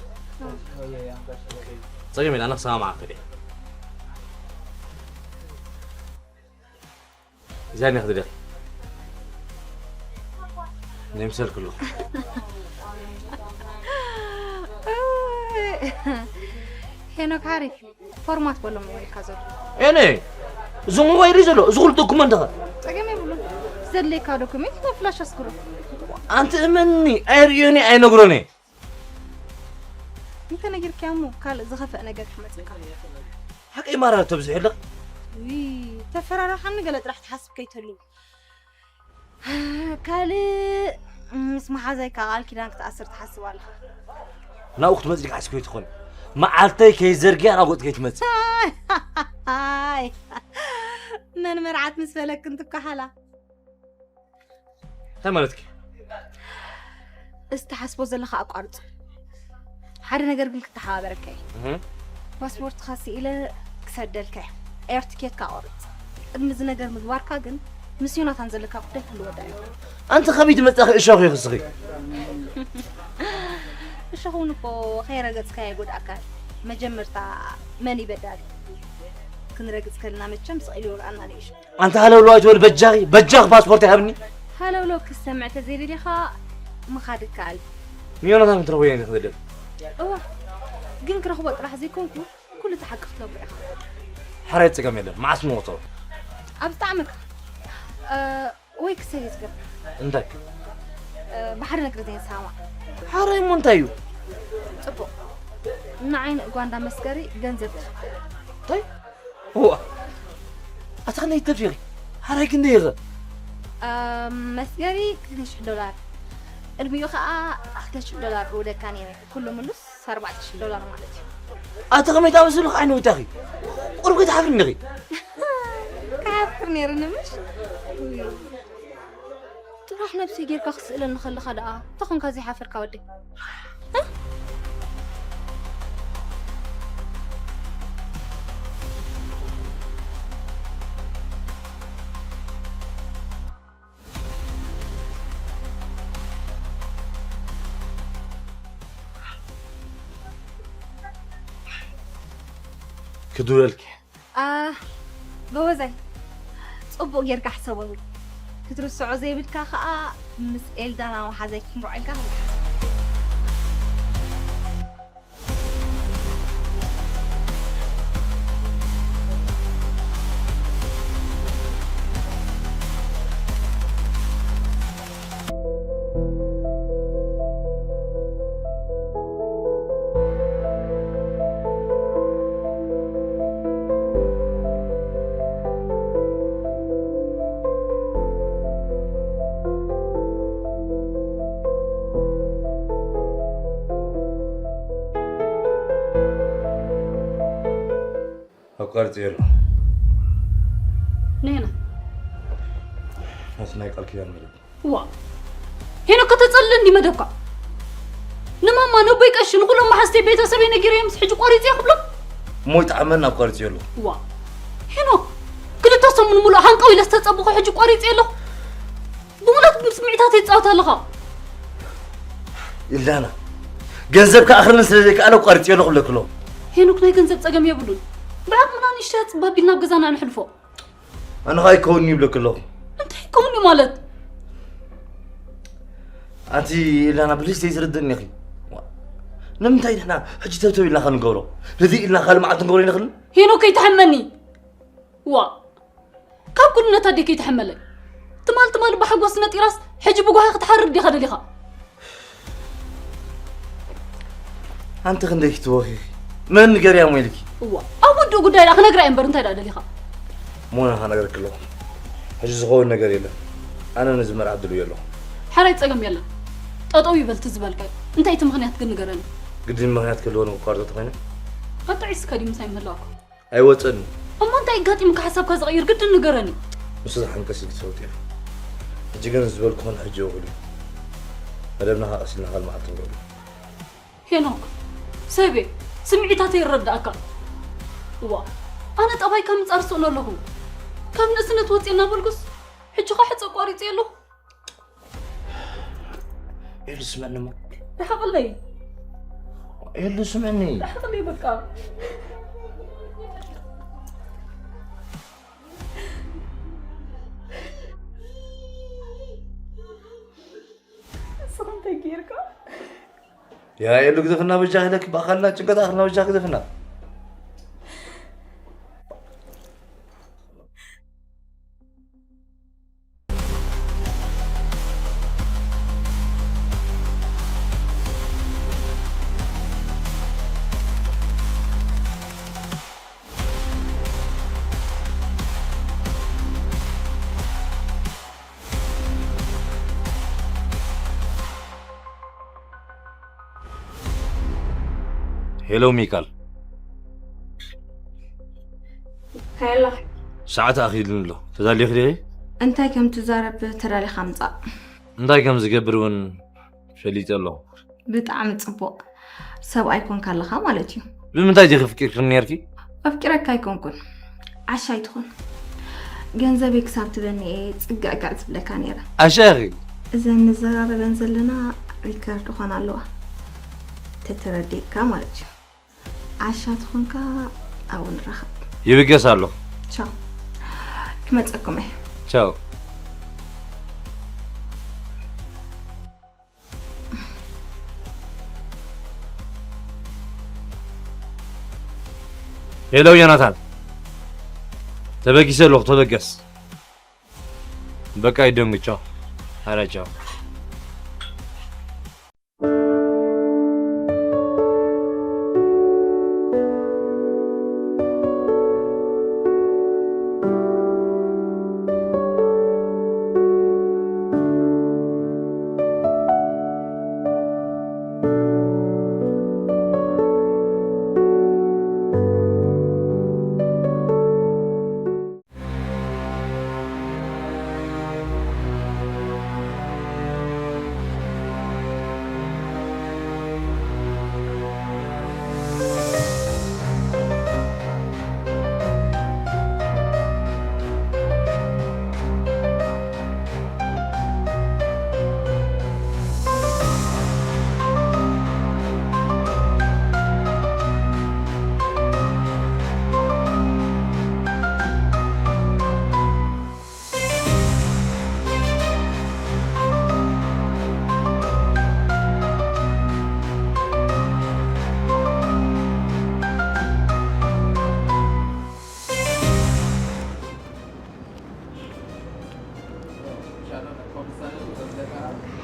ጸገም የለ፣ ኣነ ክሰማማዓካ እየ። እዚኣ እኔ ክደሊ። ነምሰልክሎ ሄኖክ ሓሪፍ ፎርማት በሎ ሞባይልካ ዘሎ። ኤነ እዚ ሞባይል እዩ ዘሎ፣ እዚ ኩሉ ዶኩመንትኸ? ጸገም የብሉን። ዘድልየካ ዶኩሜንት ናብ ፍላሽ ኣስግሮ። ኣንቲ እመኒ፣ ኣይርእዮን እየ ኣይነግሮን እየ። እንተ ነጊርካዮ እሞ ካልእ ዝኸፍእ ነገር ክመጸካ። ሓቀይ ማራ ተብዝሑ ኣለኺ። ውይ፣ ተፈራራሓኒ ገለ ጥራሕ ትሓስብ ከይትህሉ። ካልእ ምስ መሓዛይካ ቃል ኪዳን ክትኣስር ትሓስብ ኣለኻ። ናብኡ ክትመጽእ ዲኻ ሓስብ ከይትኾኒ። መዓልተይ ከይዘርግያ ናብ ገጽ ከይትመጽእ። ኣይ መን መርዓት ምስ በለክን ትከሓላ። እንታይ ማለትኪ? እዚ ትሓስቦ ዘለኻ ኣቋርጾ። ሓደ ነገር ግን ክተሓባበረካ እየ። እህ። ፓስፖርትኻ ስኢለ ክሰደልካ እየ። ኤር ትኬትካ ቆርጽ። ቅድሚ እዚ ነገር ምግባርካ ግን ምስ ዮናታን ዘለካ ጉዳይ ክህልወዳ እዩ። ኣንቲ ከመይ ትመጻኺ እሾኽ ኢኺ እስኺ? እሾኽ እውን እኮ ከይረገጽካዮ ይጎድኣካ። መጀመርታ መን እዩ በዳሊ? ክንረግጽ ከለና መቸም ስቕ ኢሉ ይወግኣና ንእሾ። ኣንቲ ሃለውለው ኣይትበል በጃኺ፣ በጃኺ ፓስፖርት ይሃብኒ። ሃለውለው ክትሰምዕ ተዘይደሊኻ ምኻድ ይከኣል። ንዮናታን ክትረኽቦ እየ ዝኽእል። እወ፣ ግን ክረኽቦ ጥራሕ ዘይኮንኩ ኩሉ እቲ ሓቂ ክትነግሮ ኢኻ። ሓራይ ጸገም የለን፣ መዓስ ንወጾ? ኣብ ዝጠዓመካ። እ፣ ወይ ክሰብ እየ ዝገብር። እንታይ? እ፣ ብሓደ ነገር ዘይንሰማማዕ። ሓራይ እሞ እንታይ እዩ? ጽቡቕ። ንዓይ ንእጓንዳ መስገሪ ገንዘብ ትኽፈል። እንታይ? እዋ ኣታ ክንደይ ተፊኺ? ሓራይ ክንደይ ኢኸ? መስገሪ ክልተ ሽሕ ዶላር፣ ቅድሚኡ ኸዓ ክልተ ሽሕ ዶላር እውደካ ነይረ። ኩሉ ምሉስ ኣርባዕተ ሽሕ ዶላር ማለት እዩ። ኣታ ከመይ ትኣምስሉ ኸዓ ንውታኺ? ቁሩብ ከይትሓፍሪ እንዲኺ? ክሓፍር ነይሩኒ ምሽ? ጥራሕ ነብሰይ ጌርካ ክትስእለኒ ከለኻ ደኣ እንታይ ኾንካ ዘይሓፈርካ ወደይ? ክድውለልኪ። ኣህ ጎበዛይ፣ ጽቡቕ ጌርካ ሕሰበሉ። ክትርስዖ ዘይብልካ ከኣ ምስ ኤልዳና መሓዛይ ክትምርዖ ኢልካ። ኣቋርጽ የሎ። ነና ነቲ ናይ ቃል ኪዳን መደብ። ዋ ሄኖክ፣ ከተጸልእ እንዲ መደብካ። ንማማ፣ ነቦይ ቀሺ፣ ንኹሎም መሓዝተይ ቤተሰበይ ነጊረዮምስ ሕጂ ቆሪጸ ክብሎም? እሞ ይጥዓመኒ ኣቋርጽ የሎ። ዋ ሄኖክ፣ ክልተ ሰሙን ሙሉእ ሃንቀው ኢለ ዝተጸበኹ ሕጂ ቆሪጸ ኣለኹ። ብሙላት ስምዒታት ይጻወት ኣለኻ። ኢልዳና፣ ገንዘብ ክኣኽለኒ ስለ ዘይከኣለ ኣቋርጽ የሎ ክብለክሎ። ሄኖክ፣ ናይ ገንዘብ ጸገም የብሉን። ብዓቕምና ንእሽተይ ኣጽባብ ኢልና ኣብ ገዛና ንሕልፎ። ኣነ ኸኣ ኣይከውን'ዩ ይብለኪ ኣለኹ። እንታይ ይከውን'ዩ ማለት? ኣንቲ ኢላና ብልሽ ዘይትርድእኒ ኢኺ። ንምንታይ ንሕና ሕጂ ተብተብ ኢልና ኸ ንገብሮ? ህድእ ኢልና ካልእ መዓልቲ ንገብሮ ኣይንኽእልን? ሄኖክ ከይትሕመኒ። ዋእ! ካብ ኩሉ ነታ ኣደይ ከይትሕመለይ። ትማል ትማል ብሓጎስ ነጢራስ ሕጂ ብጓሂ ክትሓርር ዲኻ ደሊኻ? ኣንቲ ክንደይ ክትወኺኺ? መን ንገርያ እሞ ኢልኪ? እዋ፣ ኣብ ውድኡ ጉዳይ ደኣ ክነግራ እየ እምበር እንታይ ደኣ ደሊኻ? ሞና ክነግረኪ ኣለኹ። ሕጂ ዝኸውን ነገር የለን። ኣነ ነዚ መርዓ ድልውዮ ኣለኹ። ሓራይ ጸገም የለን። ጠጠው ይበል እቲ ዝበልካዮ። እንታይ እቲ ምኽንያት ግን ንገረኒ። ግድን ምኽንያት ክህልዎ ንክቋርጾ ተኾይነ? ኣጣዒስካ ድዩ ምሳይ ምህላውካ? ኣይወጽእን። እሞ እንታይ ኣጋጢሙካ ሓሳብካ ዝቕይር ግድን ንገረኒ። ንሱ ዝሓንከስ ኢልኪ ትፈልጢ ኢኺ። ሕጂ ግን ዝበልኩኽን ሕጂ እኹል እዩ። መደብና ከኣ ቀስ ኢልና ካልእ መዓልቲ ንገብሮ። ሄኖክ፣ ሰበይ፣ ስምዒታተይ ይረዳእካ። እዋ፣ ኣነ ጠባይካ ምጻር ስእኖ ኣለኹ። ካብ ንእስነት ወጽየ እናበልኩስ፣ ሕጂ ኸኣ ሕጸ ኣቋሪጸ ኣለኹ። ኤሉ፣ ስምዕኒ እሞ። ርሓቐለይ። ኤሉ፣ ስምዕኒ። ርሓቐለይ በቃ። ንስኻ እንታይ ጌርካ? ያ ኤሉ፣ ግደፍና በጃ ኢለኪ፣ ብኣኻልና ጭንቀት ኣኽልና በጃ ግደፍና። ሄሎ ሚካል። ሄሎ። ሰዓት ኣኺሉኒ ኣሎ። ተዳሊኺ ዲኺ? እንታይ ከም ትዛረብ ተዳሊኻ ምጻእ። እንታይ ከም ዝገብር እውን ፈሊጠ ኣለኹ። ብጣዕሚ ጽቡቕ። ሰብኣይ ኮንካ ኣለኻ ማለት እዩ። ብምንታይ ዲኺ ኣፍቂርክኒ ነርኪ? ኣፍቂረካ ኣይኮንኩን። ዓሻ ኣይትኹን። ገንዘበይ ክሳብ ትበኒ እየ ጽግዕግዕ ዝብለካ ነይረ። ዓሻ ኢኺ? እዘን ንዘራረበን ዘለና ሪከርድ ኾና ኣለዋ። ተተረዲእካ ማለት እዩ። ዓሻ ትኾንካ ኣብኡ ንራኸብ። ይብገስ ኣሎ። ቻው። ክመጸኩም እየ። ቻው። ሄሎ ዮናታን፣ ተበጊሰ ኣለኹ፣ ተበገስ። በቃ ይደንግቻው። ኧረ ቻው።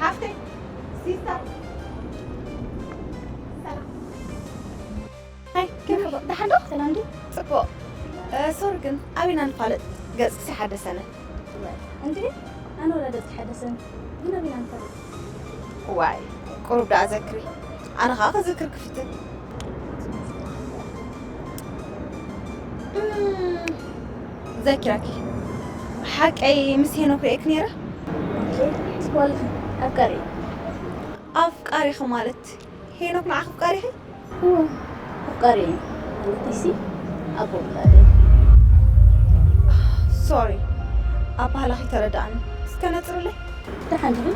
ሓፍተይ፣ ሲስተር፣ ሰላም። ሃይ፣ ከመይ? ደሓን ዶ? ሰላም ድዩ? ጽቡቕ። እ፣ ሶሪ ግን፣ ኣበይ ኢና ንፋለጥ? ገጽክስ ኣይሓደሰንን። እንዴ? ኣነ ወላ ገጽ ኣይሓደሰን። ግን ኣበይ ኢና ንፋለጥ? ዋይ፣ ቁሩብ ደኣ ዘክሪ። ኣነ ኸኣ ክዝክር ክፍትን። እም፣ ዘኪራኪ። ሓቀይ ምስ ሄኖክ ርእየክ ነይረ? ኦኬ፣ ጽቡቕ ኣለኺ። ኣፍቃሪ። ኣፍቃሪኺ ማለት ሄኖክ ንዓኺ ኣፍቃሪኺ? እወ፣ ኣፍቃሪ እየ። ማለተይሲ፣ ኣቦ ውላደይ። ሶሪ፣ ኣባህላኺ ተረዳእኒ። እስከ ነጽርለይ። ደሓን ዲኺ?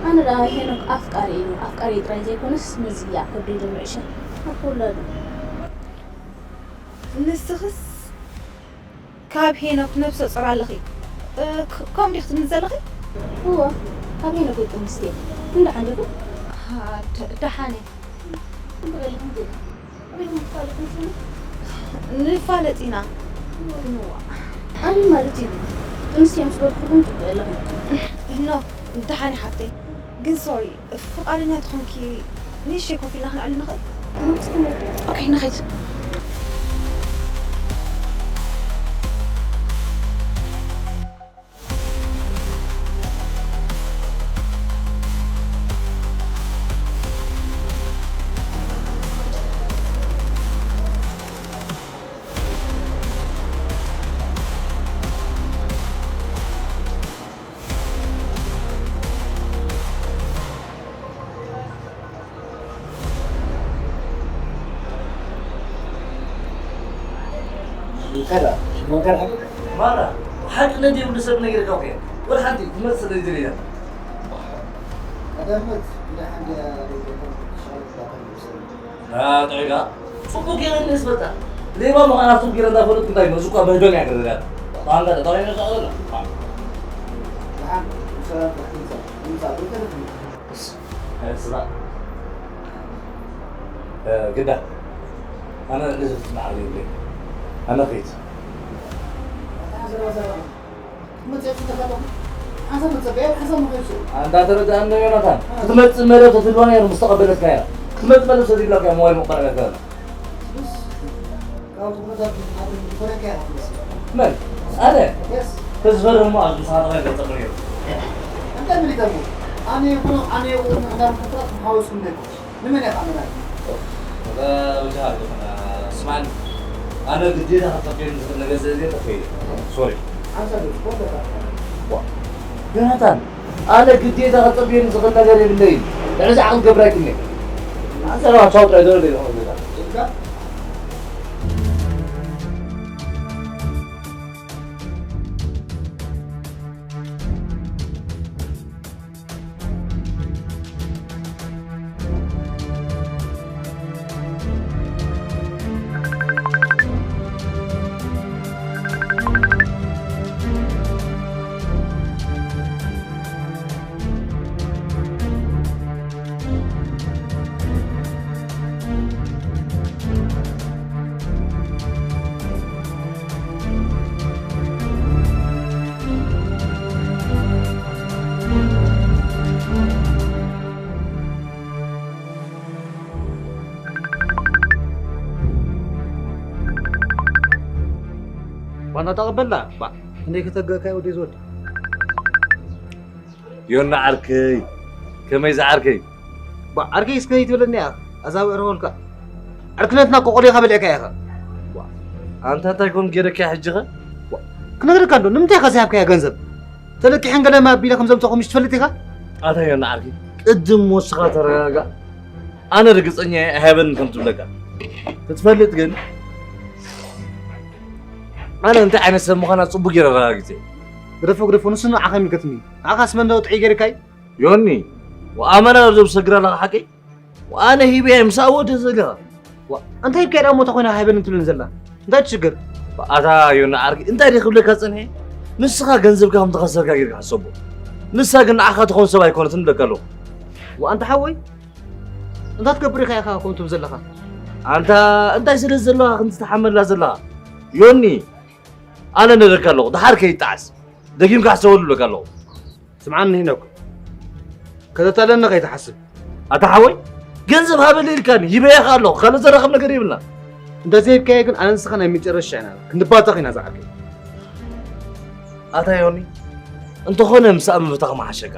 ኣነ ደኣ ሄኖክ ኣፍቃሪ እዩ። ኣፍቃሪ ጥራይ ዘይኮነስ፣ ነዚ እያ ከብደይ ዘምዕሸ። ኣቦ ውላዱ። ንስኽስ ካብ ሄኖክ ነብሰ ጾር ኣለኺ። እ፣ ክ-፣ ከምኡ ዲኺ ትብሊ ዘለኺ? እወ፣ ካብ ሄኖክ እየ ጥንስቲ። ግን ደሓን ዲኹም? አ፣ ደ-፣ ደሓን እየ። እንተ በሊኹም ዲኹም? ኣበይ ኢኹም ትፋለጡ መስለኒ? ንፋለጥ ኢና። ግን እዋ። ኣበይ ማለት እዩ? ጥንስቲ እዮም ዝበልኩኹም ጽቡቕ ኣለኹም። ኖ፣ ደሓን እየ ሓፍተይ። ግን ሶሪ፣ ፍቓደኛ ተኾንኪ ንእሽተይ ኮፍ ኢልና ክንዕልል ንኽእል? ኦኬ፣ ንኸይድ። ከዳ ሽሞን ከዳ ሓቂ ማራ ሓቂ ነዲ ይብሉ ሰብ ነገር ካውከ ወላ ሓንቲ ትመጽእ ስለ ዝደልያ ቀደመት እንደ ሓንድ ሻለቃ ናጥዕጋ ጽቡቅ ገይረ ንስበታ ሌባ መኻና ጽቡቅ ገይረ እንዳፈለጥኩ እንታይ መዝቋ በህዶን ያገረዳት ባንዳ ተጣሪና ሻለቃ ስራ ስራ ግዳ ኣነ እንደዚ ክትመዓል ይብለይ ኣነ ኸይድ እንዳተረዳእና ዮናታን ክትመጽእ መደብ ተትህልዋ ነይሩ ምስ ተቐበለትካ እያ ክትመጽእ መደብ ተትህልዋ እያ ሞባይል መቑጠር ገርገርና መን ኣነ ተዝፈርህ እሞ ኣብዚ ምሳኻ ተኸይድ ገጠሙ ነይሩ እንታይ ምን ይጠሙ ኣነ ይኹኑ ኣነ ይኹኑ ምሕዳር ምሕዳር ሓወስኩም ነይሩ ንመን ኢኻ መድሃኒት? ወደ ወጃሃር ዝኾነ ስማን ኣነ ግዴታ ከጸብየኒ ዝኽእል ነገር ስለ ዘየለ ከይደ። ሶሪ። ሓንሳብ እዩ፣ ወደኻ። ዋ፣ ዮናታን፣ ኣነ ግዴታ ከጸብየኒ ዝኽእል ነገር የብለይን። ልዕሊ እዚ ዓቕሊ ክገብር ኣይክእልን እየ። ኣንተ ቻው ጥራይ ደወል ይኹን ጌታ። ኢልካ? ዋና ተቐበልና ባ እንዴ ከተገካይ ወደ ዝወድ ዮና ዓርከይ ከመይ ዝዓርከይ ባ ዓርከይ እስከ ይትብለኒ ኢኻ ኣዛብ ዕረወልካ ዕርክነትና ኮቆሊኻ በልዕካ ኢኻ ኣንታ እንታይ ኮን ገይረካ ሕጂ ኸ ክነግረካ እንዶ ንምንታይ ኢኻ ዝሃብካያ ገንዘብ ተለቂሐን ገለ ማቢለ ከም ዘምፀኹም ምሽ ትፈልጥ ኢኻ ኣታ ዮና ዓርከይ ቅድም ወስኻ ተረጋጋ ኣነ ርግፀኛ እየ ኣይሃበንን ከም ትብለካ ክትፈልጥ ግን ኣነ እንታይ ዓይነት ሰብ ምዃና ፅቡቅ ገይረ ኣረጋጊፀ ግደፎ ግደፎ ንሱ ንዓኻ ይምልከትኒ ንዓኻስ መን ጥዑይ ገይርካይ ዮኒ ወኣመና ዞም ሰግራ ኣለኻ ሓቀይ ወኣነ ሂበያ ምሳእ ወደ ዘጋ እንታይ ሂብካያ ዳሞ ተኾይና ሃይበን እንትብልን ዘላ እንታይ ትሽግር ኣታ ዮኒ ዓርኪ እንታይ ዲ ክብለካ ፀንሐ ንስኻ ገንዘብካ ከም ተኸሰርካ ጌርካ ሕሰቦ ንሳ ግን ንዓኻ ትኾን ሰብ ኣይኮነትን ብለካ ኣለኹ ወኣንታ ሓወይ እንታይ ትገብር ኢኻ ኢኻ ከምኡ ትብል ዘለኻ ኣንታ እንታይ ስለ ዘለኻ ክንዚ ትሓመላ ዘለኻ ዮኒ ኣነ ነረካ ኣለኹ ደሓር ከይጣዓስ ደጊምካ ሕሰበሉ ብለካ ኣለኹ ስምዓኒ ሄኖክ ከተታለኒ ከይትሓስብ ኣታ ሓወይ ገንዘብ ሃበለ ኢልካኒ ሂበየኻ ኣለኹ ካልእ ዘራኽብ ነገር የብልና እንተዘይብካዮ ግን ኣነ ንስኻ ናይ መጨረሻ ኢና ክንባተኽ ኢና ዝዓርከይ ኣታ ዮኒ እንተኾነ ምሳእ ምፍታኽ ምሓሸካ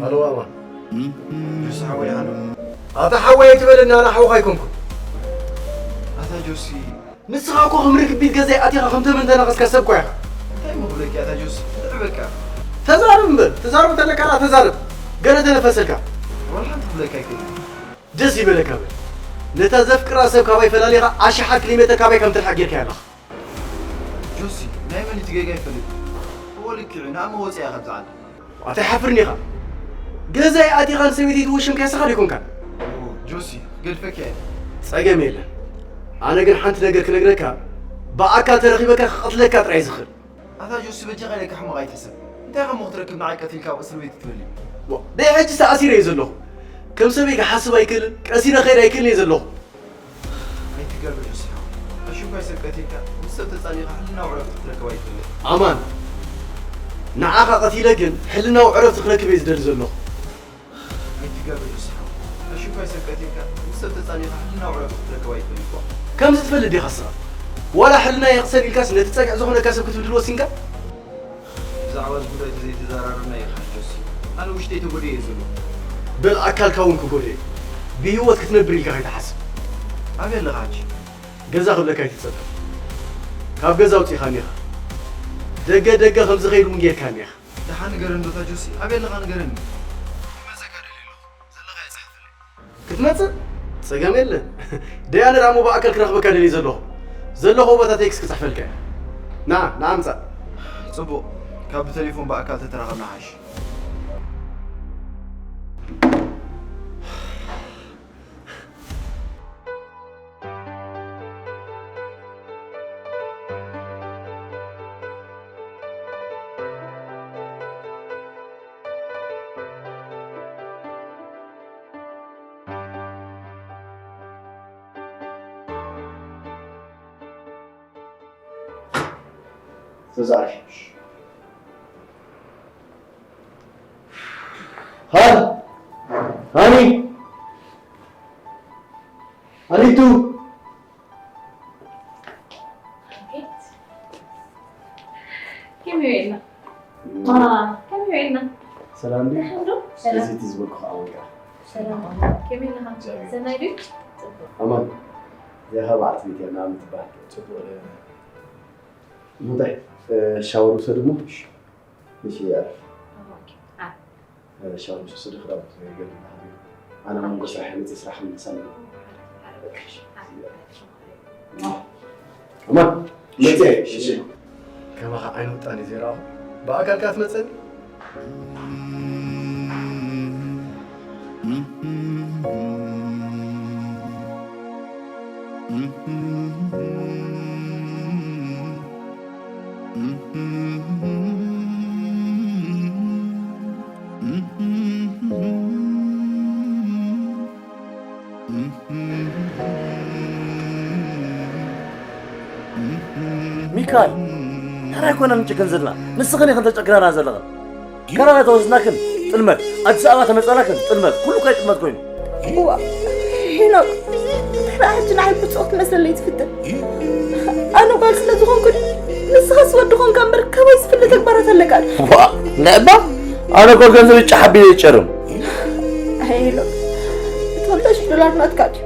ኣለዋ ኣማን። ጆሲ ሓወይ፣ ኣነ ኣታ ሓወይ ኣይትበለኒ፣ ኣነ ሓውኻ ኣይኮንኩን። ኣታ ጆሲ። ንስኻ እኮ ከም ርክቢት ገዛይ ኣቲኻ ከም ተመንተናኸስካ ሰብ እኮ ኢኻ። እንታይ እሞ ክብለኪ ኣታ ጆሲ? ትዕበካ። ተዛረብ እምበር፣ ተዛረብ ተለካ ደኣ ተዛረብ። ገለ ተነፈሰልካ። ወላ ሓንቲ ክብለካ ኣይክእልን። ደስ ይበለካ በል። ነታ ዘፍቅራ ሰብ ካባይ ፈላሊኻ ኣሽሓት ኪሎ ሜትር ካባይ ከም ትርሕቕ ጌርካያ ኣለኻ። ጆሲ፣ ናይ መን እቲ ጌጋ ይፈልጥ? እዎ ልክዕ እዩ፣ ንኣመ ወፂኣ ካብ ዝዓዲ። ኣታ ይሓፍርን ኢኻ። ገዛይ ኣቲኻ ንሰበይተይ ትወሽም ከይስኻ ዲኮንካ? ኦ፣ ጆሲ፣ ክገድፈካ እየ። ጸገም የለን። ኣነ ግን ሓንቲ ነገር ክነግረካ፣ ብኣካል ተረኺበካ ክቐትለካ ጥራይ ዝኽእል። ኣታ ጆሲ፣ በጃኻ ኢለካ ሕማቕ ኣይትሕሰብ። እንታይ ከም ክትረክብ ንዓይ ቀቲልካ ኣብ እስር ቤት ትበሊ? ዋ፣ ደይ ሕጂ ተኣሲረ እየ ዘለኹ። ከም ሰበይ ክሓስብ ኣይክእልን፣ ቀሲነ ክኸይድ ኣይክእልን እየ ዘለኹ። ኣይትጋገ ጆሲ ሓወይ። ኣሽንኳይ ሰብ ቀቲልካ፣ ምስ ሰብ ተጻሊእካ ህልናዊ ዕረፍቲ ክትረክብ ኣይትኽእልን። ኣማን፣ ንዓኻ ቀቲለ ግን ህልናዊ ዕረፍቲ ክረክብ እየ ዝደሊ ዘለኹ። ኣይትጋገ ጆሲ ሓወይ። ኣሽንኳይ ሰብ ቀቲልካ፣ ምስ ሰብ ተጻሊእካ ህልናዊ ዕረፍቲ ክትረክብ ኣይትኽእልን እኮ። ከምዚ ትፈልጥ ዲኻ ንስኻ? ዋላ ህልና የቕሰን ኢልካስ ነቲ ጸግዒ ዝኾነካ ሰብ ክትብድል ወሲንካ? ብዛዕባ እዚ ጉዳይ ተዘይተዘራረብና ኢኻ ጆሲ። ኣነ ውሽጠይ ተጎዲኤ እየ ዘለኹ። በል ኣካልካ እውን ክጎድእ። ብህይወት ክትነብር ኢልካ ከይትሓስብ። ኣበይ ኣለኻ ሕጂ? ገዛ ክብለካ ኣይትጸበ። ካብ ገዛ ኣውጺእኻኒ ኢኻ። ደገ ደገ ከም ዝኸይድ እውን ጌርካኒ ኢኻ። ደሓን ንገረኒ ዶ እታ ጆሲ፣ ኣበይ ኣለኻ ንገረኒ። ክመጸካ ደልየ ኣለኹ። ዘለኻዮ ጸሓፈለይ። ክትመጽእ? ጸገም የለን። ደያነ ደኣ እሞ ብኣካል ክረኽበካ ደልየ ዘለኹ። ዘለኹዎ ቦታ ቴክስት ክጽሕፈልካ እየ። ንዓ፣ ንዓ ምጻእ። ጽቡቕ። ካብ ብተሌፎን ብኣካል ተተራኸብና ሓይሽ። ተዛሪሽ። ሃን! ሃኒ! ሃኒቱ! ከመይ ውዒልና? ዋ፣ ከመይ ውዒልና? ሰላም ድዩ? ደሓን ዶ? ሰላም። እዚ እቲ ዝበልኩ ከዓ ወይራ። ሰላም። ከመይ ኣለኻ? ሰናይ ድዩ? ጽቡቕ። ኣማን። እዚኣ ከዓ በዓልቲ ቤት እያ፣ ናኣምን ትበሃል። ጽቡቕ። እንታይ? እ፣ ሻወር ውሰድ እሞ። እሺ። እሺ፣ ይኣርፍ። ኦኬ። አ። እ፣ ሻወር ምስ ወሰደ ክዳውንቱ ይገድል ባህሪ። ኣነ መንጎ ስራሕ መፅእ ስራሕ ምልስ ኣለና። እማ፣ መፅእ፣ እሺ። ከማኻ ዓይነ ውጣን እዩ ዘይረኣኹ። ብኣካል ከኣ ትመፅእኒ? ሚካል፣ ሕራይ ኮይና ንጭክን ዘለና፣ ንስኽን ኢኽን ተጨክናና ዘለኽን። ካናዳ ተወስድናክን ጥልመት፣ ኣዲስ ኣበባ ተመጻናክን ጥልመት፣ ኩሉ ካይ ጥልመት ኮይኑ። እዋ፣ ሄኖክ፣ እንታይ ደኣ ሕጂ ንዓይ ብጹቕ ክትመስለለይ ትፍትን? ኣነ ጓል ስለ ዝኾንኩ ድዩ? ንስኻስ ወዲ ኾንካ እምበር፣ ካባይ ዝፍለ ተግባራት ኣለካ ድዩ? ዋ፣ ንዕባ፣ ኣነ እኮ ገንዘብ ጫሕ ኣቢለ ይጨርም። ኣይ ሄኖክ፣ እቶም ዕስራ ሺሕ ዶላር ናትካ ድዩ?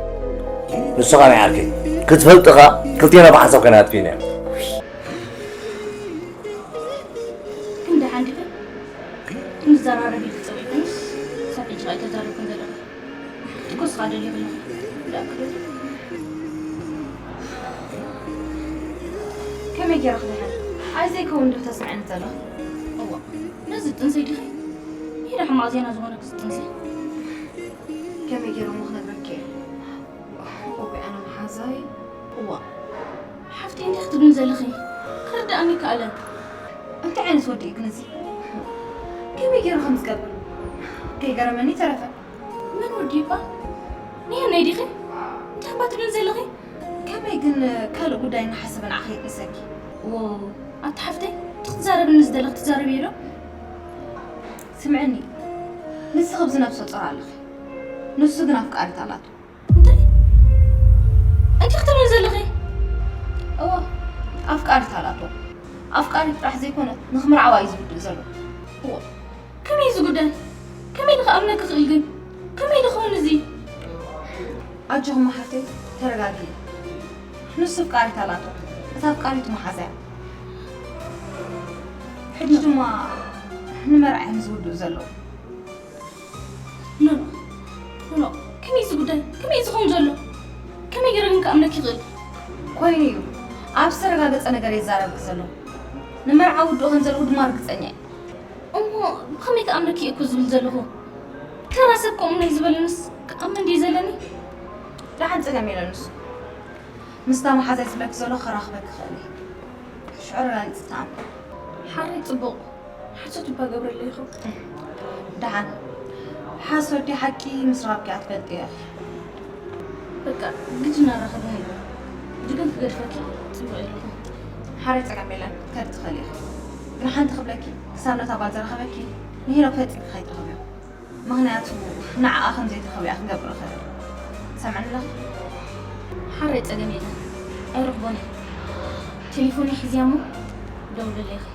ንስኻ ናይ ዓርከይ ክትፈልጥኻ ክልቴና ብሓንሳብ ከናጥፊና። ግን ደሓን ዲኺ? ክንዘራረብ ኢልኪ ጸዊዕክንስ፣ ክሳብ ሕጂ ከኣ ኣይተዛረብክን ዘለኺ። ክትኮስኻ ደልዩ ኣለኺ። ደኣ ክደት። ከመይ ገይረ ክድሕን? ኣይ ዘይከውን ዶ ተስምዐኒ ዘለኺ? እዋ፣ ነዚ ጥንሰይ ዲኺ? ይሄ ሕማቕ ዜና ዝኾነኪ ጥንሰይ። ከመይ ገይረ እሞ ክነግረኪ እየ? እወ፣ ኣነ መሓዛይ። እዋ፣ ሓፍተይ፣ እንታይ ክትብልኒ ዘለኺ? ክርድኣኒ ኣይከኣለን። እንታይ ዓይነት ወዲ እዩ ግን እዚ? ከመይ ገይሩ ከም ዝገብር? ከይገረመኒ ተረፈ። መን ወዲ ይባ? ንየነይ ዲኺ? እንታይ እባ ትብልኒ ዘለኺ? ከመይ ግን ካልእ ጉዳይ እናሓሰበ ንዓኺ የጥንሰኪ? ዎ፣ ኣቲ ሓፍተይ፣ እቲ ክትዛረብኒ ዝደለኺ ትዛረብዮ ዶ? ስምዕኒ፣ ንስኺ ኣብዚ ነብሰ ጾር ኣለኺ። ንሱ ግን ኣፍቃሪት ኣላቶ። እንታይ? እንታይ ክትብሊ ዘለኺ? እወ፣ ኣፍቃሪት ኣላቶ። ኣፍቃሪት ጥራሕ ዘይኮነ፣ ንኽምርዓዋ እዩ ዝውድእ ዘሎ። እወ፣ ከመይ እዩ እዚ ጉዳይ? ከመይ ኢለ ክኣምነኪ ክእል ግን? ከመይ ኢለ ክኸውን እዚ? ኣጆኹም ሓፍተይ፣ ተረጋግኢ። ንሱ ኣፍቃሪት ኣላቶ። እታ ኣፍቃሪት መሓዛ እያ። ሕጂ ድማ ንመርዓ እዮም ዝውድኡ ዘለዉ። ኖኖ፣ ኖኖ፣ ከመይ እዚ ጉዳይ? ከመይ እዚ ክኸውን ዘሎ? ከመይ ገይረ ግን ክኣምነኪ ይኽእል? ኮይኑ እዩ። ኣብ ዝተረጋገጸ ነገር እየ ዝዛረበኪ ዘለኹ። ንመርዓ ውድኡ ከም ዘለኹ ድማ ርግጸኛ እየ። እሞ ብኸመይ ክኣምነኪ እየ እኮ ዝብል ዘለኹ? ተራ ሰብ ከምኡ ናይ ዝበለንስ ክኣምን ድዩ ዘለኒ? ደሓን ጸገም የለን ንሱ። ምስታ መሓዛይ ዝብለኪ ዘሎ ከራኽበኪ ክእል እየ። ሽዑ ኣረጋጊጸ ትኣምኒ። ሓራይ ጽቡቕ። ሓሶት እባ ገብረለይ ኢኹም። ደሓን። ሓሶት ድዩ ሓቂ ምስ ረኸብኪ እያ ትፈልጥዮ ኢኺ። በቃ ግድን ኣራኸብኒ። ድግም ክገድፈኪ ጽቡቕ የለኹም። ሓራይ ጸገም የለን። ከድ ትኽእሊ ኢኺ። ግን ሓንቲ ክብለኪ፣ ክሳብ ነታ ጓል ዝረኸበኪ ንሄኖክ ፈጺምኪ ከይትረኽብዮ። ምኽንያቱ ንዓኣ ከም ዘይትረኽብያ ክገብር እኽእል። ትሰምዕኒ ኣለኺ? ሓራይ ጸገም የለን። ኣይረኽቦን እየ። ቴሌፎነይ ሒዝያ እሞ ደውለለይ ኢኺ።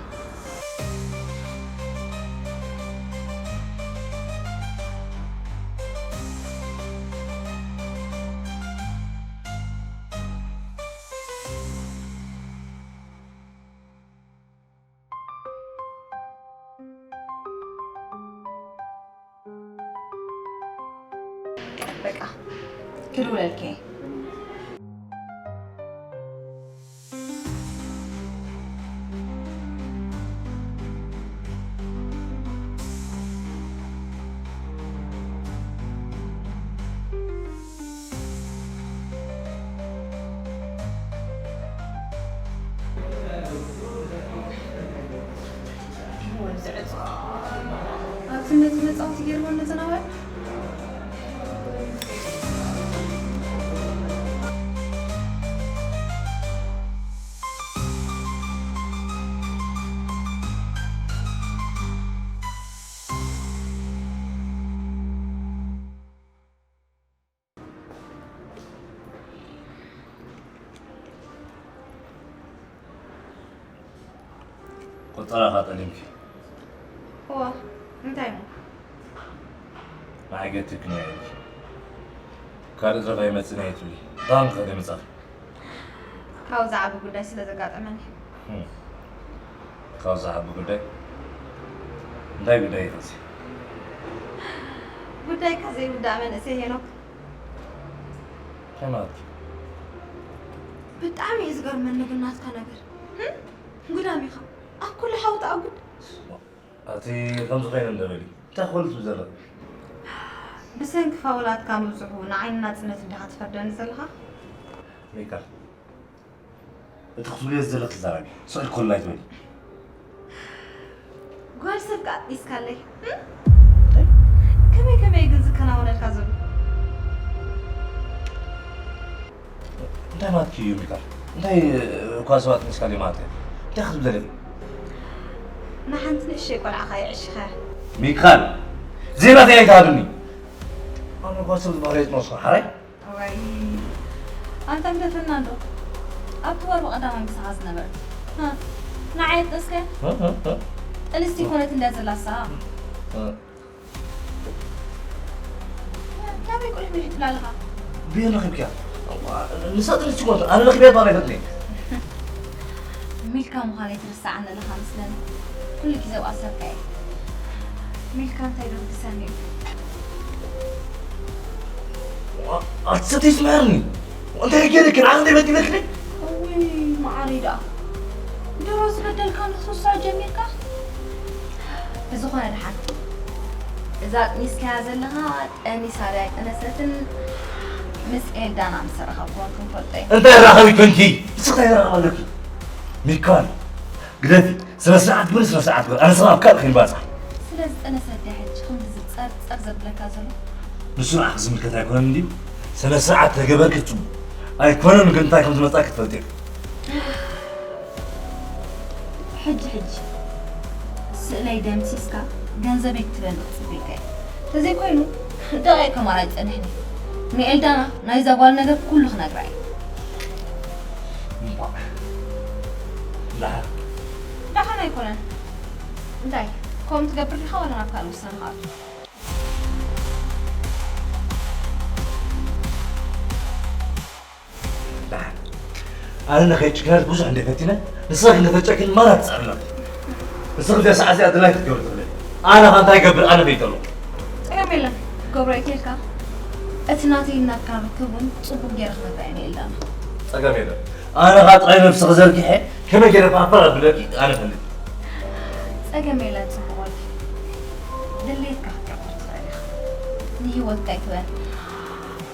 በቃ ክድውለልኪ እየ። ኣብዚ ነቲ መጻወቲ ገይርዎ ነዘናዋይ። ቆጸራኻ ጠሊምኪ። እዋ፣ እንታይ እሞ? ንዓይ ገቲርክኒ ኢኺ። ካልእ ዝረኸ ይመጽእ እየ ትብሊ። ብጣዕሚ ከደ መጻፍ። ካብኡ ዝዓቢ ጉዳይ ስለ ዘጋጠመኒ። ህም። ካብ ዝዓቢ ጉዳይ? እንታይ ጉዳይ እዩ እዚ? ጉዳይካ ዘይውዳእ መንእሰይ ሄኖክ። እንታይ ማለት እዩ? ብጣዕሚ እዩ ዝገርመኒ ግን ናትካ ነገር። ህም? ጉዳም ኢኻ። ኣብ ኩሉ ሓዊ ተኣጉድ። ኣቲ ከምዚ ኮይነ እንደ በሊ። እንታይ ኮልት ብዘለኺ? ብሰንኪ ፋውላትካ ምብዝሑ ንዓይኒ ናጽነት እንዲኻ ትፈርደኒ ዘለኻ? ሚካል፣ እቲ ክትብልዮ ዘለኺ ተዛረቢ። ስቕ ኢልኪ ኮላይ ትበሊ። ጓል ሰብ ከኣ ኣጥኒስካለይ። ህም? እንታይ? ከመይ ከመይ ግን ዝከናወነልካ ዘሎ? እንታይ ማለትኪ እዩ ሚካል? እንታይ እኳ ሰባት ምስካል ማለት እዩ? እንታይ ክትብል ዘለኺ? ንሓንቲ ንእሽተይ ቆልዓ ኸኣ የዕሽኻ። ሚካል፣ ዜናተይ ኣይትሃብኒ። ኣነ እኳ ሰብ ዝበሃል ኣይጥነስኩ፣ ሓራይ? እዋይ፣ ኣንታ ግደፈና እንዶ። ኣብቲ ወርቢ ቀዳማይ ምሳኻ ዝነበረት። ሃ፣ ንዓይ የጥነስካ? ሃ፣ ሃ፣ ሃ። ጥንስቲ ኮነት እንድያ ዘላሳ። ሃ። ናበይ ቁልሕ ብልሕ ትብላ ኣለኻ? ብየን ረኺብክያ? እዋ፣ ንሳ ጥንስቲ ኮነት፣ ኣነ ረኺበያ እባ ኣይፈልጥን እየ። ሚልካ ምዃነይ ትርስዓኒ ኣለኻ መስለኒ። ኩሉ ግዜ ኣብኣ ሰብካ እየ። ሚልካ እንታይ ዶ ክሰኒ እዩ? ዋ፣ ኣቲ ሰተይ ስምዐኒ። እንታይ ገይረኪ? ንዓኺ እንታይ በዲለኪ? እውይ፣ መዓረይ ደኣ። ድሮ ዝበደልካኒ ክትርስዖ ጀሚርካ? ብዝኾነ ደሓን። እዛ ኣጥኒስካያ ዘለኻ ጠኒሳ ድያ ኣይጠነሰትን ምስ ኤልዳና ምስ ተራኸብኩ ኮንኩ ንፈልጦ እዩ። እንታይ ራኸቢ ኮንኪ? ንስኺ እንታይ ራኸቢ ኣለኪ? ሚካል፣ ግደፊ። ስነ ስርዓት ግበሪ፣ ስነ ስርዓት ግበሪ። ኣነ ሰብ ኣብ ካልእ ከይንባጻሕ። ስለ ዝጠነሰት ድያ ሕጂ ከምዚ ጸርጸር ዘብለካ ዘሎ? ንሱ ንዓኺ ዝምልከት ኣይኮነን እንድዩ። ስነ ስርዓት ተገበርኪ ጽቡቕ። ኣይኮነን ግን እንታይ ከም ዝመጻኪ ትፈልጢ ኢኺ። ሕጂ ሕጂ ስእለይ ደምሲስካ ገንዘበይ ክትበልዕ ጽበይካ እየ። ተዘይኮይኑ ደቂቕ ከማን ኣይጸንሕን እየ። ንኤልዳና ናይዛ ጓል ነገር ኩሉ ክነግራ እየ። እምቧእ። ደሓን። ደሓን ኣይኮነን። እንታይ? ከምኡ ትገብር ዲኻ ወላ ናብ ካልእ ውሳነ ክኣቱ? ኣነ ንኸይጭክነልኪ ብዙሕ እንደ ፈቲነ፣ ንስኺ ክንደ ተጨክን ማራ ትጸዕርና። ንስኺ እዚኣ ሰዓት እዚኣ ድላይ ክትገብሪ ትኽእሊ። ኣነ ኸ እንታይ ይገብር? ኣነ ፈይተሉ። ጸገም የለን። ክገብሮ ይክእልካ። እቲ ናተይ ናትካ ርክብ እውን ጽቡቕ ገይረ ክነግራ እየ ንኤልዳና። ጸገም የለን። ኣነ ኸኣ ጥራይ ነብስኺ ዘርጊሐ ከመይ ገይረ ፋፋር ኣብለኪ ኣነ እፈልጥ። ጸገም የለን ጽቡቕ ወዲ። ድሌትካ ክትገብር ትኽእል ኢኻ። ንህይወትካ ኣይትበል።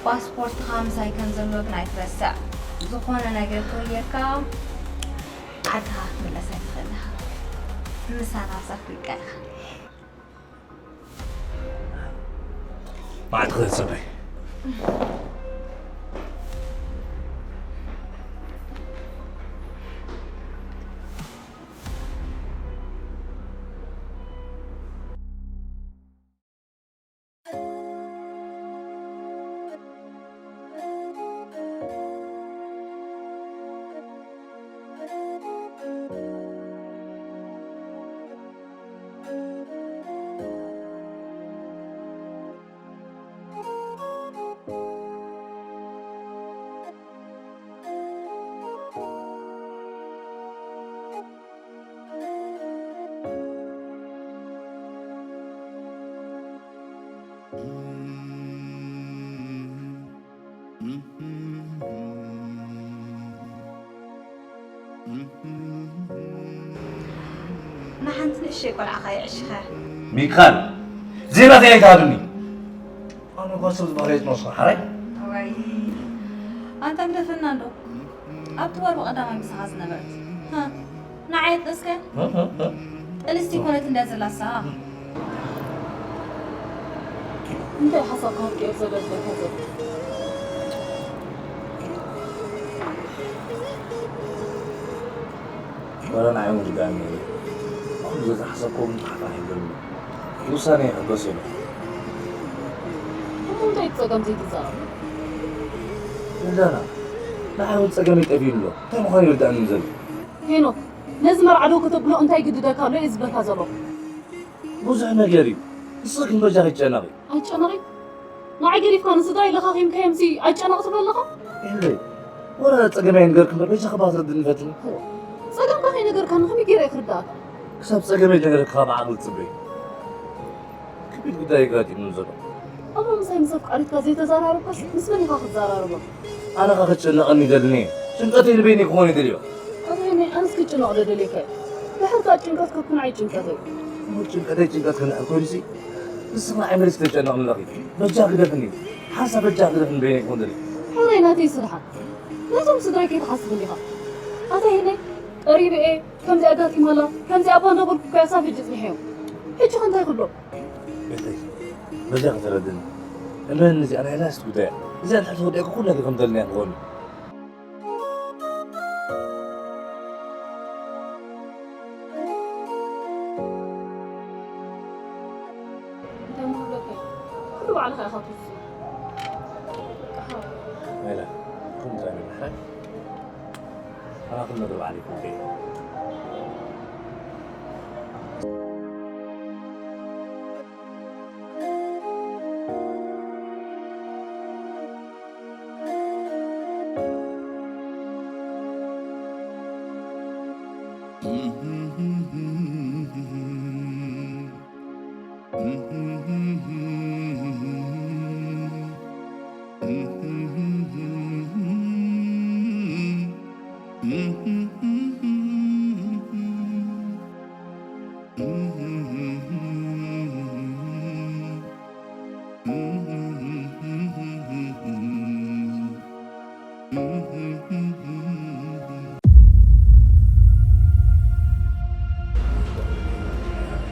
ፓስፖርትኻ ምሳይ ከም ዘሎ ግን ኣይትረስዕ። ዝኾነ ነገር ተወየካ ዓድኻ ክትምለስ ኣይትኽእልን ኢኻ። ምሳና ኣብዛ ኣፍሪቃ ኢኻ። መዓልቲ ክትጽበይ። ንሓንቲ ንእሽተይ ቆልዓኻ የዕሽኻ። ሚካል፣ ዜናተይ ኣይትሃብኒ። ኣነ እኳ ሰብ ዝበሃል ኣይትመስሎ፣ ሓራይ? ዋይ፣ ኣንታ ግደፈና እንዶ። ኣብቲ ወር ብቐዳማይ ምሳኻ ዝነበረት። ሃ፣ ንዓይ ጥስከ? ጥንስቲ ኮነት እንድያ ዘላሳ። እንታይ ሓሳብ ካብ ቄር ዘገድለካ ዘሎ? ወረ ንዓይ እውን ግዳን እዩ። ኩሉ ዘዝሓሰብኩም ተሓታሒዘሉ። ውሳነ ይሕገስ ኢሉ። እሞ እንታይ እቲ ጸገም ዘይትዛረብ? ኤልዳና፣ ንዓይ እውን ጸገመይ ጠፊኡ ኣሎ። እንታይ ምዃኑ ይርድኣኒ ዘሎ። ሄኖክ፣ ነዚ መርዓ ዶ ከተብሎ እንታይ ግድደካ ኣሎ እየ ዝብለካ ዘለኹ። ብዙሕ ነገር እዩ። ንስኺ ግን በጃኺ ኣይትጨነቒ። ኣይጨነቒ? ንዓይ ገዲፍካ ንስድራይ ለኻኺምካዮምሲ ኣይጨነቕ ትብሎ ኣለኻ? ኤልደይ፣ ወረ ጸገመይ ንገርኪ እምበር በጃኺ እባ ኣስረድእኒ ፈትኒ። ጸገምካ ከይነገርካኒ ከመይ ገይረ እየ ክርድኣካ? ክሳብ ጸገመይ ዝነግረኪ ከኣ ብዓቕሊ ጽበዪ። ከቢድ ጉዳይ እዩ ኣጋጢሙኒ ዘሎ። እሞ ምሳይ ምስ ኣፍቃሪትካ ዘይተዘራረብካስ ምስ መን ኢኻ ክትዘራረቦ? ኣነ ኸ ክጨነቐኒ ይደልን እየ? ጭንቀተይ ንበይነይ ክኾን ይደልዮ። ኣታ ሄኖይ፣ ኣነስ ክጭነቕ ዶ ደልየካ እየ? ድሓር ከኣ ጭንቀትካ እኮ ንዓይ ጭንቀተይ። እሞ ጭንቀተይ ጭንቀትኪ እንድሕር ኮይኑሲ፣ ንስኺ ንዓይ መሊስኪ ተጨነቕኒ ኣለኺ። በጃኺ ግደፍኒ። ሓንሳብ በጃኺ ግደፍኒ በይነይ ክኾን ደልየ። ሕራይ ናተይ ስድሓን። ነቶም ስድራይ ከይትሓስብ እንዲኻ። ኣታ ሄኖይ፣ ቀሪበ እየ፣ ከምዚ ኣጋጢማላ፣ ከምዚ ኣባ እንዳበልኩ እኮ እየ ክሳብ ሕጂ ጽኒሐዮም። ሕጂ ኸ እንታይ ክብሎ? ቤተይ፣ በጃኺ ተረድእኒ። እመንኒ፣ እዚኣ ናይ ላስት ጉዳይ እያ። እዚኣ እንድሕር ተወዲኣኪ ኩሉ ነገር ከም ደለናዮ ክኸውን እዩ። እንታይ ምሃለካ? ኩሉ ባዕልኻ ኢኻ ትውስኖ። ሜላ፣ ኩሉ እንታይ ምንሓል? ኣና ኩሉ ነገር ባዕለይ ክውደ እየ።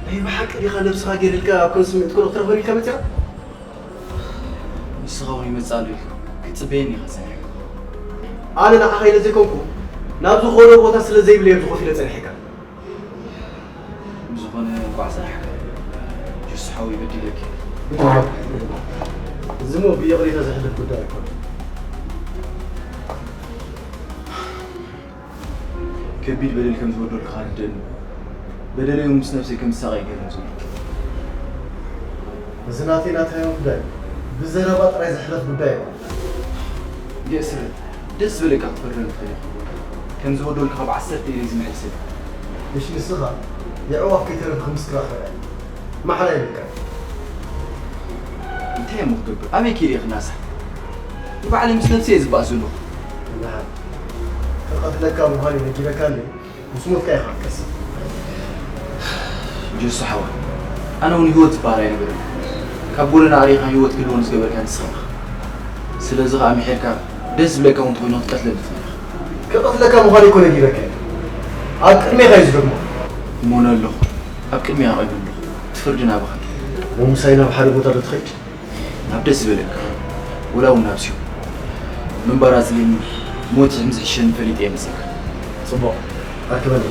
ኣይ፣ ብሓቂ ዲኻ ነብስኻ ገይርልካ ኣብ ከም ስምዒት ኮነ ክትረኽበኒ ኢልካ መጺኻ? ንስኻ እውን ይመጽእ ኣሎ ኢልካ ክትጽበየኒ ኢኻ ጸኒሕካ። ኣነ ንዓኻ ኢለ ዘይኮንኩ፣ ናብ ዝኾነ ቦታ ስለ ዘይብለይ ኣብዚ ኮፍ ኢለ ጸኒሐካ። ብዝኾነ እንቋዕ ጸናሕካ። ጆሲ ሓወይ በዲለኪ። እዚ እሞ ብይቕሬታ ዝሕለፍ ጉዳይ ኣይኮነን። ከቢድ በደል ከም ዝበደልኩኻ ርድእኒ። በደለይ እውን ምስ ነብሰይ ከም ዝሳቐ እዩ ገይሩኒ ዘሎ። እዚ ናተይ ናትካ ጉዳይ ብዘረባ ጥራይ ዝሕለፍ ጉዳይ ኣይኮነን። ጌስረ፣ ደስ ዝበለካ ክትፈርደኒ ትኽእል ኢኻ። ከም ዝወደልካ ካብ ዓሰርተ ኢለ ዝምዕል ሰብ። እሺ፣ ንስኻ የዕዋፍ ከይተረፈ ከም ስክራኸ ማሕላ ይብልካ። እንታይ እሞ ክገብር? ኣበይ ከይደ ክናሳ? ንባዕለይ ምስ ነብሰይ እየ ዝባእ ዘለኹ። እና ክቐትለካ ምዃኑ ነጊረካ ኣለይ። ምስ ሞትካ ኢኻ ክትከስብ። ጀሱ ሓወይ፣ ኣነ እውን ህይወት ዝበሃል ኣይነበረን። ካብ ጎደና ኣሪኻ ህይወት ክህልዎ ንዝገበርካ ንስኻ ኢኻ። ስለዚ ኸኣ ምሒርካ ደስ ዝብለካ እውን እንተኾይኑ ክትቀትለኒ ትኽእል ኢኻ። ክቐትለካ ምዃኑ እኮ ነጊረካ እየ። ኣብ ቅድሜኻ እዩ ዝደግሞ። እሞነ ኣለኹ። ኣብ ቅድሜኻ ቆይመ ኣለኹ። እቲ ፍርዲ ናባኻ። እሞ ምሳይ ናብ ሓደ ቦታ ዶ ትኸይድ? ናብ ደስ ዝበለካ፣ ወላ እውን ናብ ሲኦል። ምንባር ኣጽሊእኒ፣ ሞት ከም ዝሕሸኒ ፈሊጠ እየ መጺእካ። ጽቡቕ፣ ኣርክበኒ።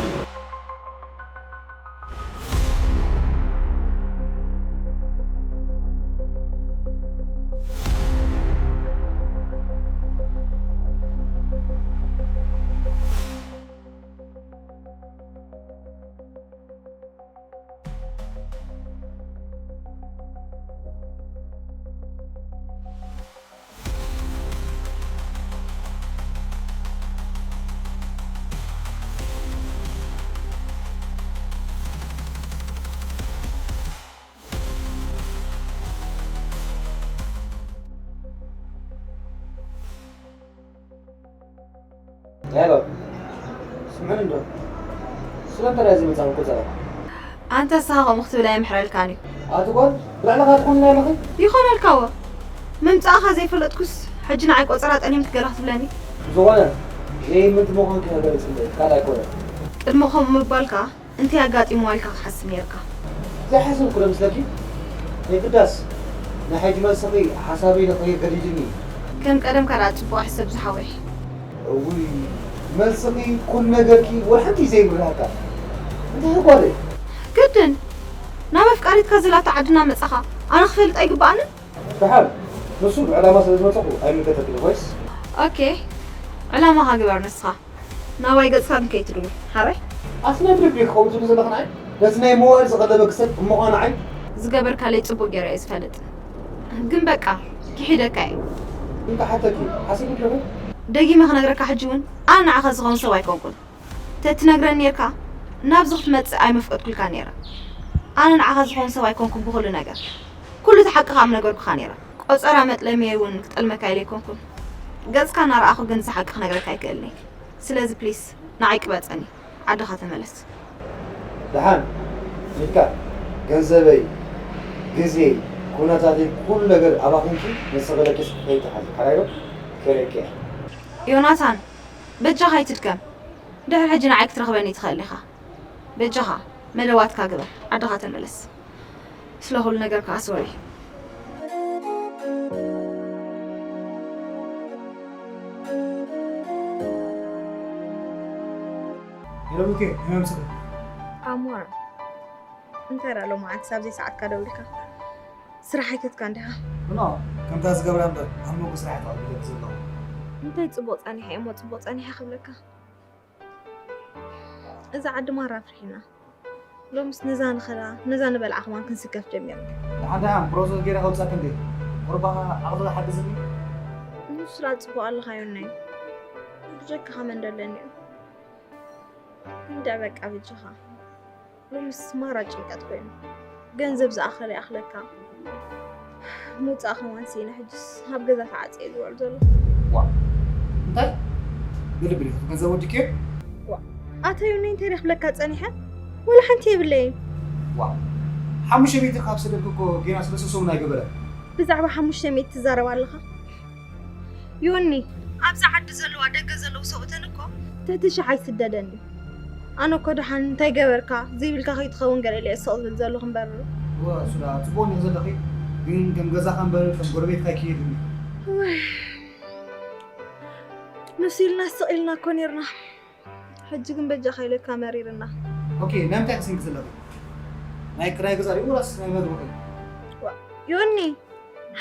ሄሎ፣ ስምዕኒ እንዶ፣ ስለምንታይ ድኣ ዘይመጻእኩ ቆጸራ? ኣንታ ንስኻ ከምኡ ክትብል ኣየምሕረልካን እዩ። ኣቲ ጓል፣ ብልዕልኻ ትኾንና ኣለኺ? ይኾነልካ እወ። ምምጻእኻ ዘይፈለጥኩስ፣ ሕጂ ንዓይ ቆጸራ ጠሊምኪ ገለ ክትብለኒ? ዝኾነ፣ ዘይምንት ምዃንኪ ክገልጽ እምበር፣ ካልእ ኣይኮነን። ቅድሚ ከምኡ ምባልካ፣ እንታይ ኣጋጢምዋ ኢልካ ክትሓስብ ነይርካ? ዘይሓሰብኩ ዶ መስለኪ? የግዳስ፣ ናይ ሕጂ መልስኺ ሓሳበይ ንኽቕይር ገዲዱኒ። ከም ቀደምካ ደኣ ጽቡቕ ሕሰብ ዝሓወይ። እውይ፣ መልስኺ፣ ኩሉ ነገርኪ፣ ወላ ሓንቲ ዘይብርሃካ። እንታይ ጓለይ? ግድን፣ ናብ ኣፍቃሪትካ ዘላቶ ዓድና መጻኻ፣ ኣነ ክፈልጥ ኣይግብኣንን? ደሓን፣ ንሱ ብዕላማ ስለ ዝመጸኹ ኣይምልከተክን ኮይስ። ኦኬ፣ ዕላማኻ ግበር ንስኻ። ናባይ ገጽካ ግን ከይትድውል፣ ሓራይ? ኣቲ ናይ ብልቢ ክኸውን ትብሊ ዘለኺ ንዓይ? ነቲ ናይ መዋእል ዝቐለበኪ ሰብ እሞ ኸኣ ንዓይ? ዝገበርካለይ ጽቡቕ ገይረ እየ ዝፈልጥ። ግን በቃ፣ ክሒደካ እየ። እንተ ሓተኪ፣ ሓሲቡ ኣለኹ? ደጊመ ክነግረካ ሕጂ እውን፣ ኣነ ንዓኻ ዝኸውን ሰብ ኣይኮንኩን። ተትነግረኒ ነይርካ፣ ናብዚ ክትመጽእ ኣይመፍቀድኩልካ ነይረ። ኣነ ንዓኻ ዝኸውን ሰብ ኣይኮንኩን ብኹሉ ነገር። ኩሉ እቲ ሓቂ ከኣ ምነገርኩኻ ነይረ። ቆጸራ መጥለሚየይ እውን ክጠልመካ ኢለ ኣይኮንኩን። ገጽካ እናረኣኹ ግን እዚ ሓቂ ክነግረካ ኣይክእልን እየ። ስለዚ ፕሊስ ንዓይ ቅበጸኒ፣ ዓድኻ ተመለስ። ደሓን ኢልካ ገንዘበይ፣ ግዜይ፣ ኩነታተይ፣ ኩሉ ነገር ኣባኺንኪ ንስኺ ደቂስኪ ከይትሓዚ፣ ሓራይ ዶ? ከርእየኪ እየ። ዮናታን፣ በጃኻ ኣይትድከም። ድሕሪ ሕጂ ንዓይ ክትረኽበኒ ትኽእል ኢኻ። በጃኻ መለዋትካ ግበር፣ ዓድኻ ተመለስ። ስለ ኩሉ ነገር ከኣ ሶሪ። ሄሎ ብሩኬ፣ ከመይ ኣምሰኻ? ኣሞራ፣ እንታይ ደኣ ሎማዓንቲ ሳብ ዘይሰዓትካ ደዊልካ? ስራሕ ኣይከድካን ዲኻ? ኖ፣ ከምታ ዝገብራ እምበር፣ ኣብ መንጎ ስራሕ ተቐቢለኪ ዘለኹ። እንታይ ጽቡቕ ጸኒሐ እየ እሞ ጽቡቕ ጸኒሐ ክብለካ? እዛ ዓዲ ማራ ኣፍሪሕና። ሎምስ ነዛ ንኸላ፣ ነዛ ንበልዓ ከማን ክንስከፍ ጀሚርና። ደሓን ደሓን ፕሮሰስ ገይረ ከውጻክ እንዴ? ቁርባ ዓቕሊ ሓግዝኒ። ንሱ ደኣ ጽቡቕ ኣለኻ ዮናይ። ብጀካኻ መን ደለኒ እዩ? እንድዒ በቃ በጃኻ። ሎምስ ማራ ጭንቀት ኮይኑ። ገንዘብ ዝኣኸለ ይኣኽለካ። ምውጻእ ከማን ስኢነ፣ ሕጅስ ኣብ ገዛ ተዓጽየ ዝውዕል ዘለኹ። ዋእ፣ እንታይ? ብልብል ኢኹ፣ ገንዘብ ወዲእክዮ? ዋእ፣ ኣታ ዮኒ፣ እንታይ ደኣ ክብለካ ጸኒሐ? ወላ ሓንቲ የብለይን። ዋእ፣ ሓሙሽተ ሚእቲ ካብ ሰደድኩ እኮ ጌና ሰለስተ ሰሙን ኣይገበረን። ብዛዕባ ሓሙሽተ ሚእቲ ትዛረብ ኣለኻ? ዮኒ፣ ኣብዛ ዓዲ ዘለዋ ደገ ዘለዉ ሰብኡተን እኮ ትሕቲ ሽሕ ኣይስደደን እዩ። ኣነ እኮ ደሓን እንታይ ገበርካ ዘይብልካ ከይትኸውን ገለ ኢለ እየ ስቕ ዝብል ዘለኹ እምበር። እወ፣ እሱ ደኣ ጽቡቕ እንዲኺ ዘለኺ፣ ግን ከም ገዛኻ እምበር ከም ጎረቤትካ ኣይክየድን እዩ። እዋይ፣ ንሱ ኢልና ስቕ ኢልና እኮ ኔርና። ሕጂ ግን በጃኻ ኢለካ መሪርና። ኦኬ፣ ናይ ምንታይ ክትስንኪ ዘለኺ? ናይ ክራይ ገዛ ድዩ ወላስ ናይ መግቢ? ዋ፣ ዮኒ፣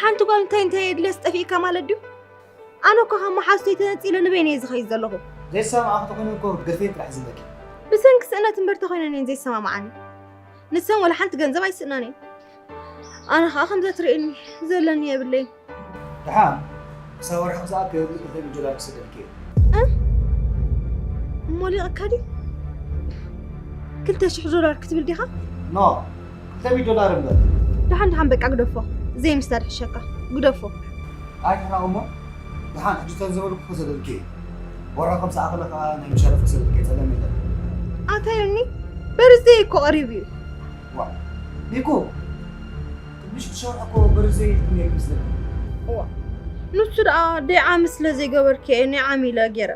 ሓንቲ ጓል እንታይ እንታይ የድልየስ ጠፊእካ ማለት ድዩ? ኣነ እኮ ካብ መሓዙተይ ተነጺለ ንበይነይ እየ ዝኸይድ ዘለኹ። ዘይሰማማዕኺ ተኾይኑ እኮ ክትገድፍየን ጥራሕ እዩ ዘለኪ። ብሰንኪ ስእነት እምበር ተኾይነን እየን ዘይሰማምዓኒ። ንሰን ወላ ሓንቲ ገንዘብ ኣይስእናን እየን። ኣነ ኸኣ ከምዛ ትርእየኒ ዘለኒ የብለይን። ደሓን ክሳብ ወርሒ ክሰኣክል ክልተ ሚልዮን ዶላር ክሰደልኪ እየ። እ? ሞሊቕካ ድዩ? ክልተ ሽሕ ዶላር ክትብል ዲኻ? ኖ፣ ክልተ ሚእቲ ዶላር እምበር። ደሓን ደሓን በቃ ግደፎ። ዘይምስታድ ሕሸካ። ግደፎ። ኣይትሕራቕ እሞ፣ ደሓን ሕጂ ተን ዝበልኩ ክሰደልኪ እየ። ወርሒ ከምዝኣኸለ ከዓ ናይ መሻርፍ ክሰደልኪ እየ፣ ጸገም የለን። ኣታ ዮኒ፣ በርዝደይ እኮ ቀሪቡ እዩ። ዋ፣ ኒኩ፣ ቅድሚ ሽዱሽተ ወርሒ እኮ በርዝደይ ኢልክኒ ነይርኪ መስለኒ። እዋ፣ ንሱ ደኣ ደይ ዓሚ ስለ ዘይገበርክዮ እየ ናይ ዓሚ ኢለ ገይረ።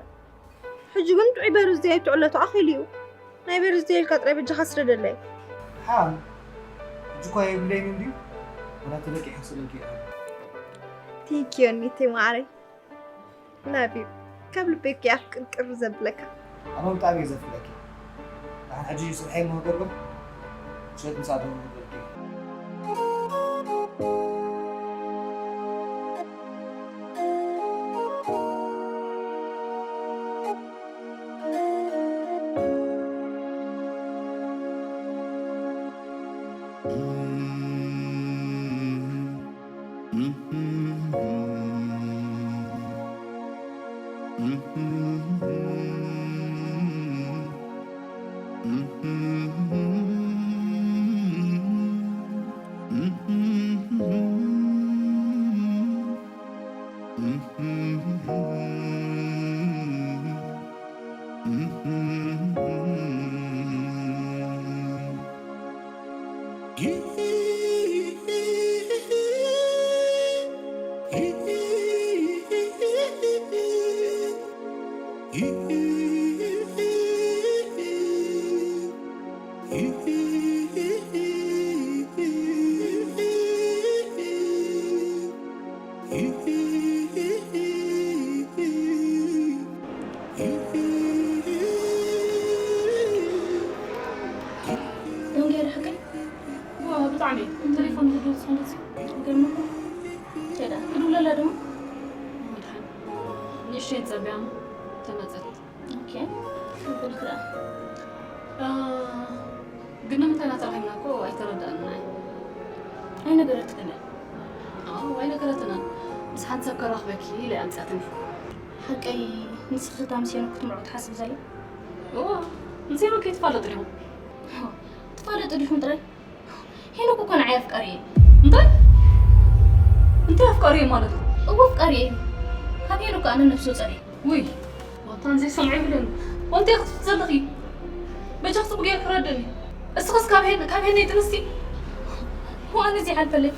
ሕጂ ግን ጥዑይ በርዝደይ ኣብቲ ዕለቱ ኣኺሉ እዩ። ናይ በርዝደይ ኢልካ ጥራይ በጃኻ ስደደለይ። ሓም፣ ሕጂ እኳ የብለይን እንድዩ፣ ወላ ተለቂሐ ክሰደልኪ እየ። Thank you ዮኒተይ ማዓረይ። Love you። ካብ ልበይ እኮ እየ ኣፍቅርቅር ዘብለካ። ኣነ ብጣዕሚ እየ ዘፍቅረኪ። ደሓን ሕጂ ስርሐይ እሞ ክገብር፣ ምሸት ምሳእ ደው ክብለኪ። ደንገር ሓቀይ ዋ ብጣዕሚ ቴሌፎን ዝድውል ዝኾነ እዚ ይገርምኩ። ቴዳ ክድውለላ ድማ መድሓን ንእሽተይ ጸቢያ ተመጸት። ኦኬ ክብል ክላ እ፣ ግን ንምንታይ እናተራኺብና እኮ ኣይተረዳእናን። ኣይነገረትክን። ኣዎ ኣይነገረትናን። ምስ ሓንቲ ሰብ ከራኽበኪ ኢለ ኣምጻትኒ። ሓቀይ ንስኺ እታ ምስ ሄኖክ ክትምርዖ ትሓስብ ዘላ እዎ ምስ ሄኖክ ከይትፋለጡ ዲኹም? ትፋለጡ ዲኹም ጥራይ? ሄኖክ እኮ ንዓይ ኣፍቃሪ እዩ። እንታይ እንታይ ኣፍቃሪ እዩ ማለት? እዎ ኣፍቃሪ እዩ። ካብ ሄኖክ ኣነ ነብሱ ጸሪ ውይ ዋታን ዘይሰምዖ ይብለኒ። ወንታይ ክትፍት ዘለኺ በጃ ጽቡቅ ጌርኪ ረደኒ። እስኽስ ካብ ሄን ካብ ሄን ጥንስቲ ዋን እዚ ሓልፈለይ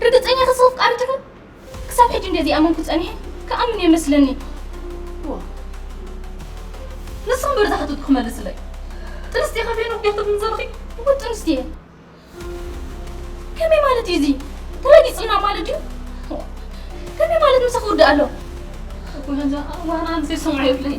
ርግጸኛ ክስኽ ፍቃሪ ትኹን ክሳብ ሕጂ እንደዚ ኣመንኩ ጸኒሐ ክኣምን የመስለኒ። ንስም በርዛሕቱ ክመልስለይ ጥንስቲ ካብ ሄን ወዲያ ክትብን ዘለኺ እዎ ጥንስቲ እየ። ከመይ ማለት እዩ እዚ? ተረጊጽና ማለት ድዩ? ከመይ ማለት ምሳኺ ክውዳእ ኣሎ? ዋና ዘይሰምዖ ይብለይ።